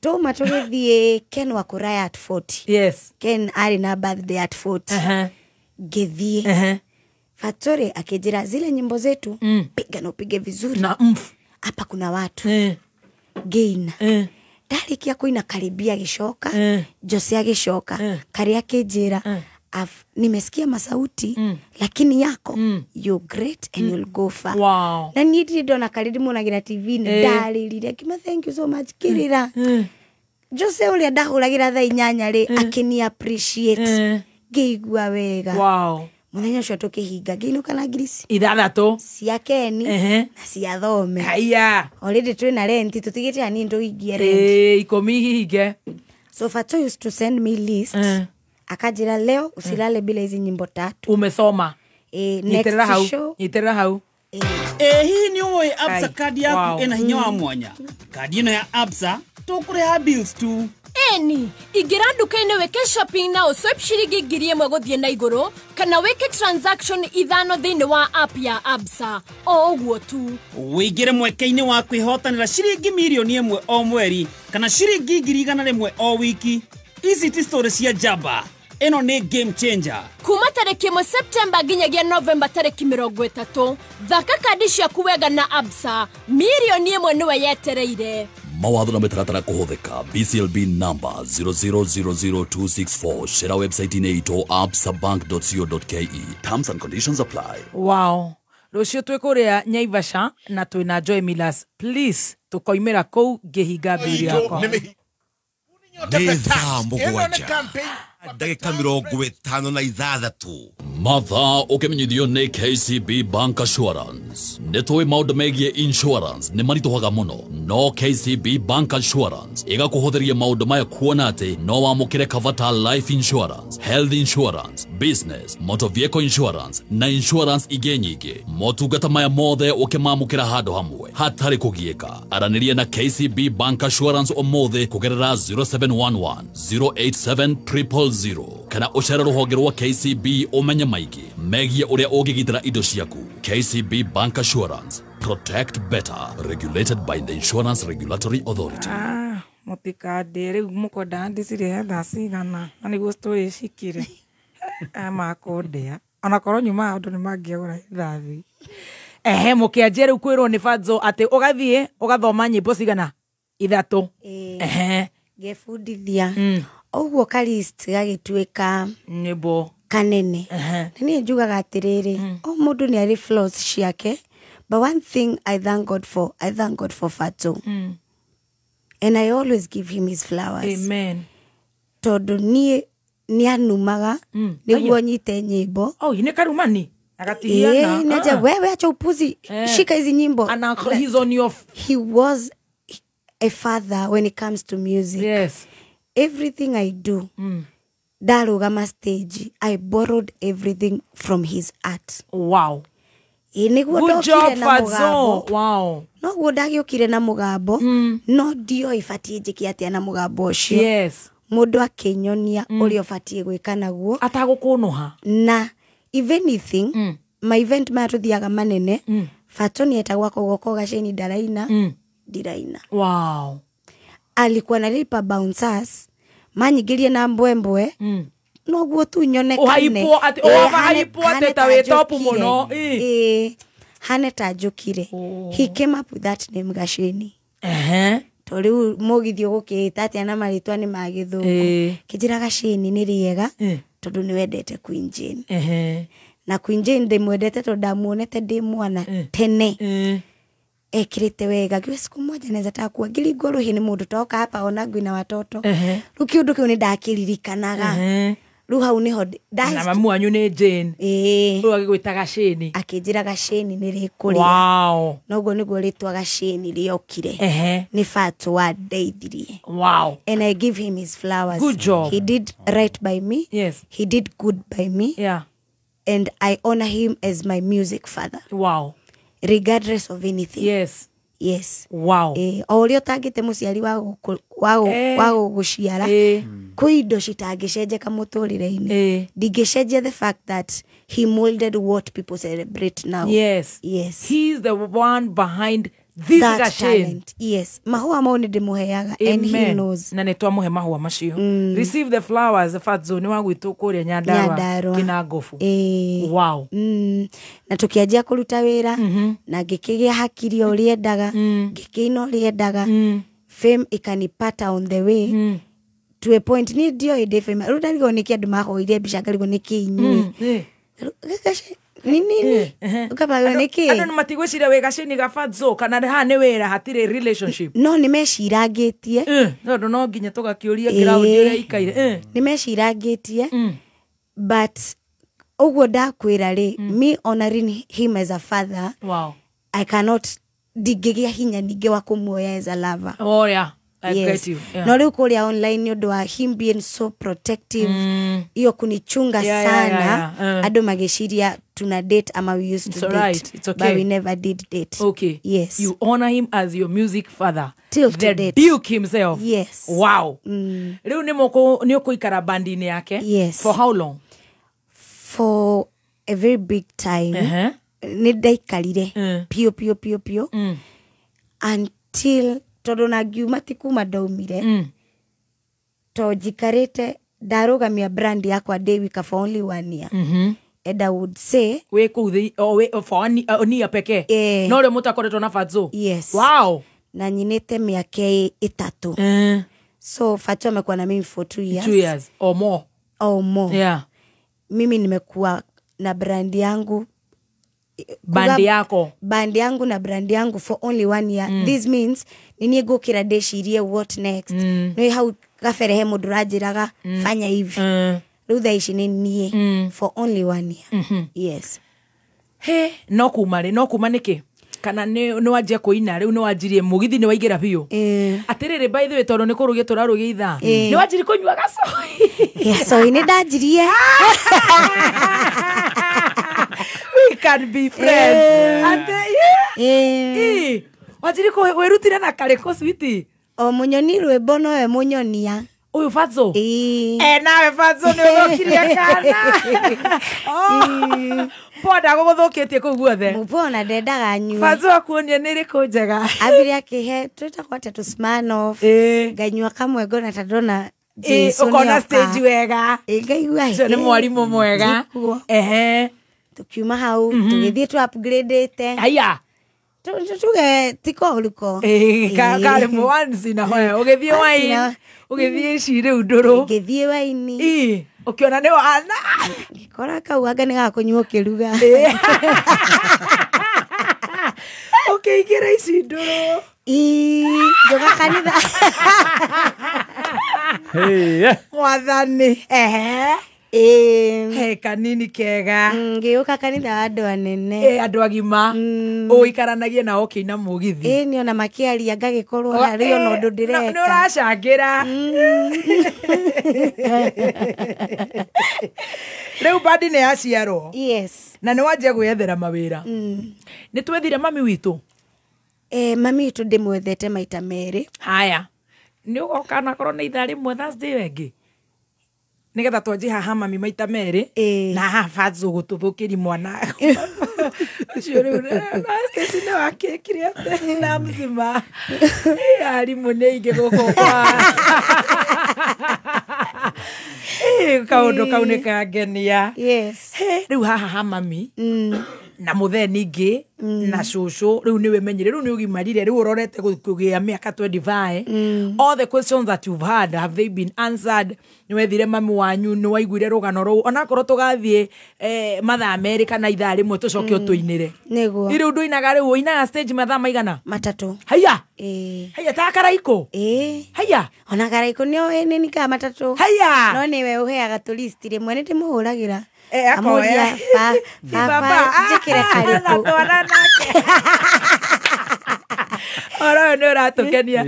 Tuma tũgĩthiĩ Ken wa kũraya at 40. Yes. Ken arĩ na birthday at 40. Ngĩthiĩ. Fatso rĩ akĩnjĩra zile nyimbo zetu piga na upige vizuri. Na hapa kuna watu. Ngĩina. Ndarĩkia kũina Karibia agĩcoka, Jose agĩcoka, Karĩa akĩnjĩra nimesikia masauti lakini yako you're great and you'll go far. Wow. Na niĩ ndirĩ ndona Karĩ ndĩmuonagĩra TV-inĩ, ndarĩrire ngĩma thank you so much kĩrĩra. Jose ũrĩa ndahũragĩra thaa 8 rĩ akĩni appreciate, ngĩigua wega. Wow. Mũthenya ũcio tũkĩhinga ngĩinũka na 6,000 cia Keni na cia Thome. Haya. Already twĩna rent, tũtigĩte hanini tũhingie rent. 10 hihinge. So Fatso used to send me list. Akajira leo usilale bila hizi nyimbo tatu. Umesoma. Next show. Nyitĩrĩra hau. Hihi nĩ ũĩ Absa kandi yaku ĩna hinya wa mwanya? Kandi ĩno ya Absa tũkũrĩha bills tu. Eni, ingĩra nduka-inĩ wĩke shopping na ũswipe ciringi 1,000 gũthiĩ na igũrũ kana wĩke transaction 5 thĩinĩ wa app ya Absa. O ũguo tu. Wĩingĩre mweke-inĩ wa kwĩhotanĩra ciringi 1,000,000 o mweri kana ciringi 100,000 o wiki. Ici ti story cia njamba. Ĩno nĩ game changer. Kuma tarĩki 1 Septemba nginyagia Novemba tarĩki 30, thaka kandi ciaku wega na Absa. 1,000,000 nĩwe yetereire. Mawatho na mĩtaratara kũhũthĩka. BCLB number 0000264. Share website-inĩ itũ absabank.co.ke. Terms and conditions apply. Wow. Rũciũ twĩ kũrĩa Nyaivasha na twĩna Joy Millers. Please tũkoimĩra kũu ngĩhinga mbiri yakwa. Nĩ thaa 7. Ndagĩka 56. Mathaa ũkĩmenyithio nĩ KCB Bank Assurance. Nĩ tũĩ maũndũ megiĩ insurance nĩ maritũhaga mũno, no KCB Bank Assurance ĩgakũhũthĩria maũndũ maya kuona atĩ no wamũkĩre cover ta life insurance, health insurance, business, motor vehicle insurance na insurance ingĩ nyingĩ. Motungata maya mothe ũkĩmamũkĩra handũ hamwe hatarĩ kũgiĩka. Aranĩria na KCB Bank Assurance ũmũthĩ kũgerera 0711 087 000 kana ũcere rũhonge rwa KCB ũmenye maingĩ megiĩ ũrĩa ũngĩgitĩra indo ciaku. KCB Bank Assurance, protect better, regulated by the Insurance Regulatory Authority. Mũtikandĩe rĩu mũkwenda ndĩcirĩhe thaa cigana na nĩguo story cikire makũndĩa onakorwo nyuma andũ nĩ mangĩagũra ithathi. Ehe, mũkĩanjia rĩu kwĩrwo nĩ Fatxo atĩ ũgathiĩ ũgathoma nyĩmbo cigana 3. Ehe, ngebundithia ũguo ka list gagĩtuĩka nyĩmbo kanene. Na niĩ njugaga atĩrĩrĩ, o mũndũ nĩ arĩ flaws ciake, but one thing I thank God for, I thank God for Fatxo. And I always give him his flowers. Amen. Tondũ niĩ nĩ anumaga nĩguo nyite nyĩmbo. Oh, nĩ karumani agatihiana. Nĩ wewe acha upuzi, shika hizi nyimbo. And he's on your he was a father when it comes to music. Yes. Everything I do, ndarũgama stage, I borrowed everything from his art. Wow. Nĩguo Good job, ndokire na Fatxo. mũgambo. Wow. Noguo ndagĩũkire na mũgambo, no ndioĩ batiĩ njĩke atĩa na mũgambo ũcio. Yes. Mũndũ akĩnyonia ũrĩa ũbatiĩ gwĩka naguo. Atagũkũnũha. Na if anything, my event maya tũthiaga manene, Fatxo nĩetagwo akogoka Gaceni ndaraina, ndiraina. Wow. Alikuwa analipa bouncers manyingĩrie na mbwembwe, noguo tu nyonekane. Ũhaipwo atĩ ũhaipwo atĩ ta wĩ top mũno. Hane ta njũkire. He came up with that name Gaceni. Ehe. To rĩu mũgithi ũgũkĩĩta atĩa na marĩtwa nĩ ma gĩthũngũ. Kĩnjĩra Gaceni nĩ rĩega tondũ nĩ wendete Queen Jane. Ehe. Na Queen Jane ndĩmwendete tondũ ndamuonete ndĩ mwana tene. Ekirite wega ngiuga siku moja naweza taka kuwa ngiringwo rũhĩ nĩ mũndũ toka hapa ona ngwina watoto. Rĩu kĩũndũ kĩu nĩ ndakĩririkanaga. Rĩu hau nĩho na mamu wanyu nĩ Jane. Rĩu agĩgwĩta Gaceni. Akĩnjĩra Gaceni nĩ rĩkũrĩa. Wow. Noguo nĩguo rĩtwa Gaceni rĩokire. Nĩ Fatxo wandeithirie. Wow. And I give him his flowers. Good job. He did right by me. Yes. He did good by me. Yeah. And I honor him as my music father. Wow. Regardless of anything. Yes. Yes. Wow. O ũrĩa ũtangĩte mũciari wa gũgũciara, kwĩ indo citangĩcenjeka mũtũrĩre-inĩ. Ndingĩcenjia the fact that he molded what people celebrate now. Yes. Yes. He's the one behind this that Gaceni. Talent. Yes. Mahũa mau nĩ ndĩmũheaga and he knows. Na nĩ twamũhe mahũa macio. Receive the flowers, Fatxo nĩ wa gwitũ kũrĩa Nyandarua Kĩnangobu. Wow. Na tũkĩanjia kũruta wĩra, na ngĩkĩgĩa hakiri o ũrĩa endaga, ngĩkĩina ũrĩa endaga. Fame ikanipata on the way. To a point niĩ ndioĩ ndĩ fame. Rĩu ndarigwo nĩkĩ andũ mahoire mbica ngarigwo nĩkĩ inyuĩ. Nini ukabaga niki andũ nĩ matigwĩciria wĩ Gaceni ga Fatxo kana haha nĩ wĩra hatirĩ relationship. No nĩ mecirangĩtie. Tondũ no nginya tũgakĩũria ground ũrĩa ikaire. Nĩ mecirangĩtie, but ũguo ndakwĩra rĩ, me honoring him as a father. Wow. I cannot ndingĩgĩa hinya ningĩ wa kũmuoya as a lover. Oh yeah. I Yes. get you. Yeah. No rĩu kũrĩa online nĩ ũndũ wa him being so protective, iyo kunichunga sana. Andũ magĩciria tuna date ama we used to It's date. Alright. It's okay. But we never did date. Okay. Yes. You honor him as your music father. Till the to date. Duke himself. Yes. Wow. Rĩu nĩ ũkũikara bandi-inĩ yake. Yes. For how long? For a very big time. Nĩ ndaikarire pio pio pio pio until tondũ na ngiuma ti kuma ndaumire, to njikarĩte ndarũgamia brand yakwa ndĩ wika for only 1 year. And I would say wĩ kũu for 1 year pekee. No rĩo mũtakoretwo na Fatxo. Yes. Wow. Na nyinĩte mĩaka 3. So Fatxo amekuwa na mimi for 2 years. 2 years or more. Or more. Yeah. Mimi nimekuwa na brand yangu Band yako. Band yangu na brand yangu for only 1 year. This means nĩ niĩ ngũkĩra ndĩcirie what next. Nĩ hau kabere he mũndũ ũranjĩraga fanya hivi. Rĩu thaa ici nĩ niĩ for only 1 year. Yes. He no kuma rĩ, no kuma nĩkĩ? Kana nĩ wanjia kũina rĩu, nĩ wanjirie mũgithi, nĩ waingĩra biũ. Atĩrĩrĩ, by the way, tondũ nĩ kũrũgia tũrarũgia ithaa, nĩ wanjirie kũnyua gacoi? Gacoi nĩ ndanjirie. We can be friends. Ate yeah. Wanjirie wĩrutire na karĩkũ, sweetie? O mũnyoni rwĩmbo nowe mũnyonia. Ũyũ Fatso? Nawe Fatso nĩ ũthũkirie kana. Ponda gũgũthũkĩtie kũu guothe. Mũpona ndendaga nyue. Fatso akuonia nĩ ĩrĩkũ njega. Ambire akĩhe twĩtagwo atĩa, tũ Smirnoff. Nganyua kamwe ngona ta ndona Jesu. Ũkona stage wega. Ngaigua. Ũcio nĩ mwarimũ mwega. Ehe. Tukiuma hau tũgĩthiĩ tu upgrade-ĩte. Haya. Tuge tiko ruko. Karĩ once in a while. Ũgĩthiĩ wine. Ũgĩthiĩ ici rĩu ndũrũ. Ngĩthiĩ waini. Ũkĩona nĩ wana. Ngĩkora kau anga nĩ gakũnyua ũkĩruga. Ũkĩingĩra ici ndũrũ. Njoka kanitha. Mwathani. Ehe. He kanini kega. Ngĩũka kanitha wa andũ anene. Andũ agima. Ũikaranagie nao ũkĩina mũgithi. Nĩ ona makĩaria ngagĩkorwo harĩ ona ũndũ ndĩreka. Nĩ ũracangĩra. Rĩu bandi nĩ yaciarwo. Yes. Na nĩ wanjia gwĩethera mawĩra. Nĩ twethire mami witũ. Mami witũ ndĩmwethete maita merĩ. Haya. Nĩ ũgoka na korwo nĩ ithaa rĩmwe Thursday ĩyo ĩngĩ. Nĩgetha twanjie haha mami maita merĩ na haha Fatso gũtũthũkĩri mwana ũcio rĩu na Stacy nĩ wakĩkire atĩa na mzima. Arimũ nĩ aingĩ gũkũ kwa kaũndũ kau nĩ kangenia. Yes. Rĩu haha ha mami na mũthee ningĩ na cũcũ rĩu nĩ wĩmenyire, rĩu nĩ ũgimarire, rĩu ũrorete kũgĩa mĩaka 25. All the questions that you've had, have they been answered? Nĩ wethire mami wanyu, nĩ waiguire rũgano rũu, onakorwo tũgathiĩ mathaa merĩ kana ithaa rĩmwe tũcoke ũtũinĩre. Nĩguo. Rĩu ndũinaga, rĩu ũinaga stage mathaa maigana? 3. Haya. Haya ta Karaikũ. Haya. Ona Karaikũ nĩ nĩ nikaga 3. Haya. No nĩwe ũheaga tũlist rĩmwe nĩ ndĩmũhũragĩra. Akoya. Baba njĩkĩre karĩkũ. Oro nĩ ũratũkenia.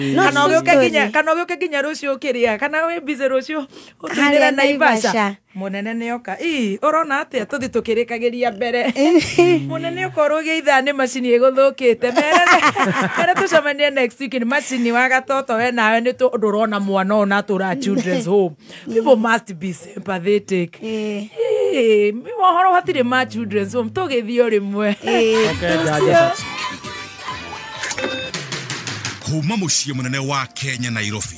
Kana ũgĩũke nginya rũciũ ũkĩrĩa, kana wĩ busy rũciũ ũtũinĩre Naivasha. Mũnene nĩoka. Ũrona atĩa tũthiĩ tũkĩrĩkagĩria mbere. Mũnene ũkorwo ũgĩa ithaa nĩ macini ĩgũthũkĩte. Mere tũcemanie next week nĩ macini wa gatoto we nawe nĩ ndũrona mwana ũyũ na atũraga children's home. People must be sympathetic. Mohoro hatirĩ ma children's home tũgĩthiĩ o rĩmwe. Kuma mũciĩ mũnene wa Kenya, Nairobi.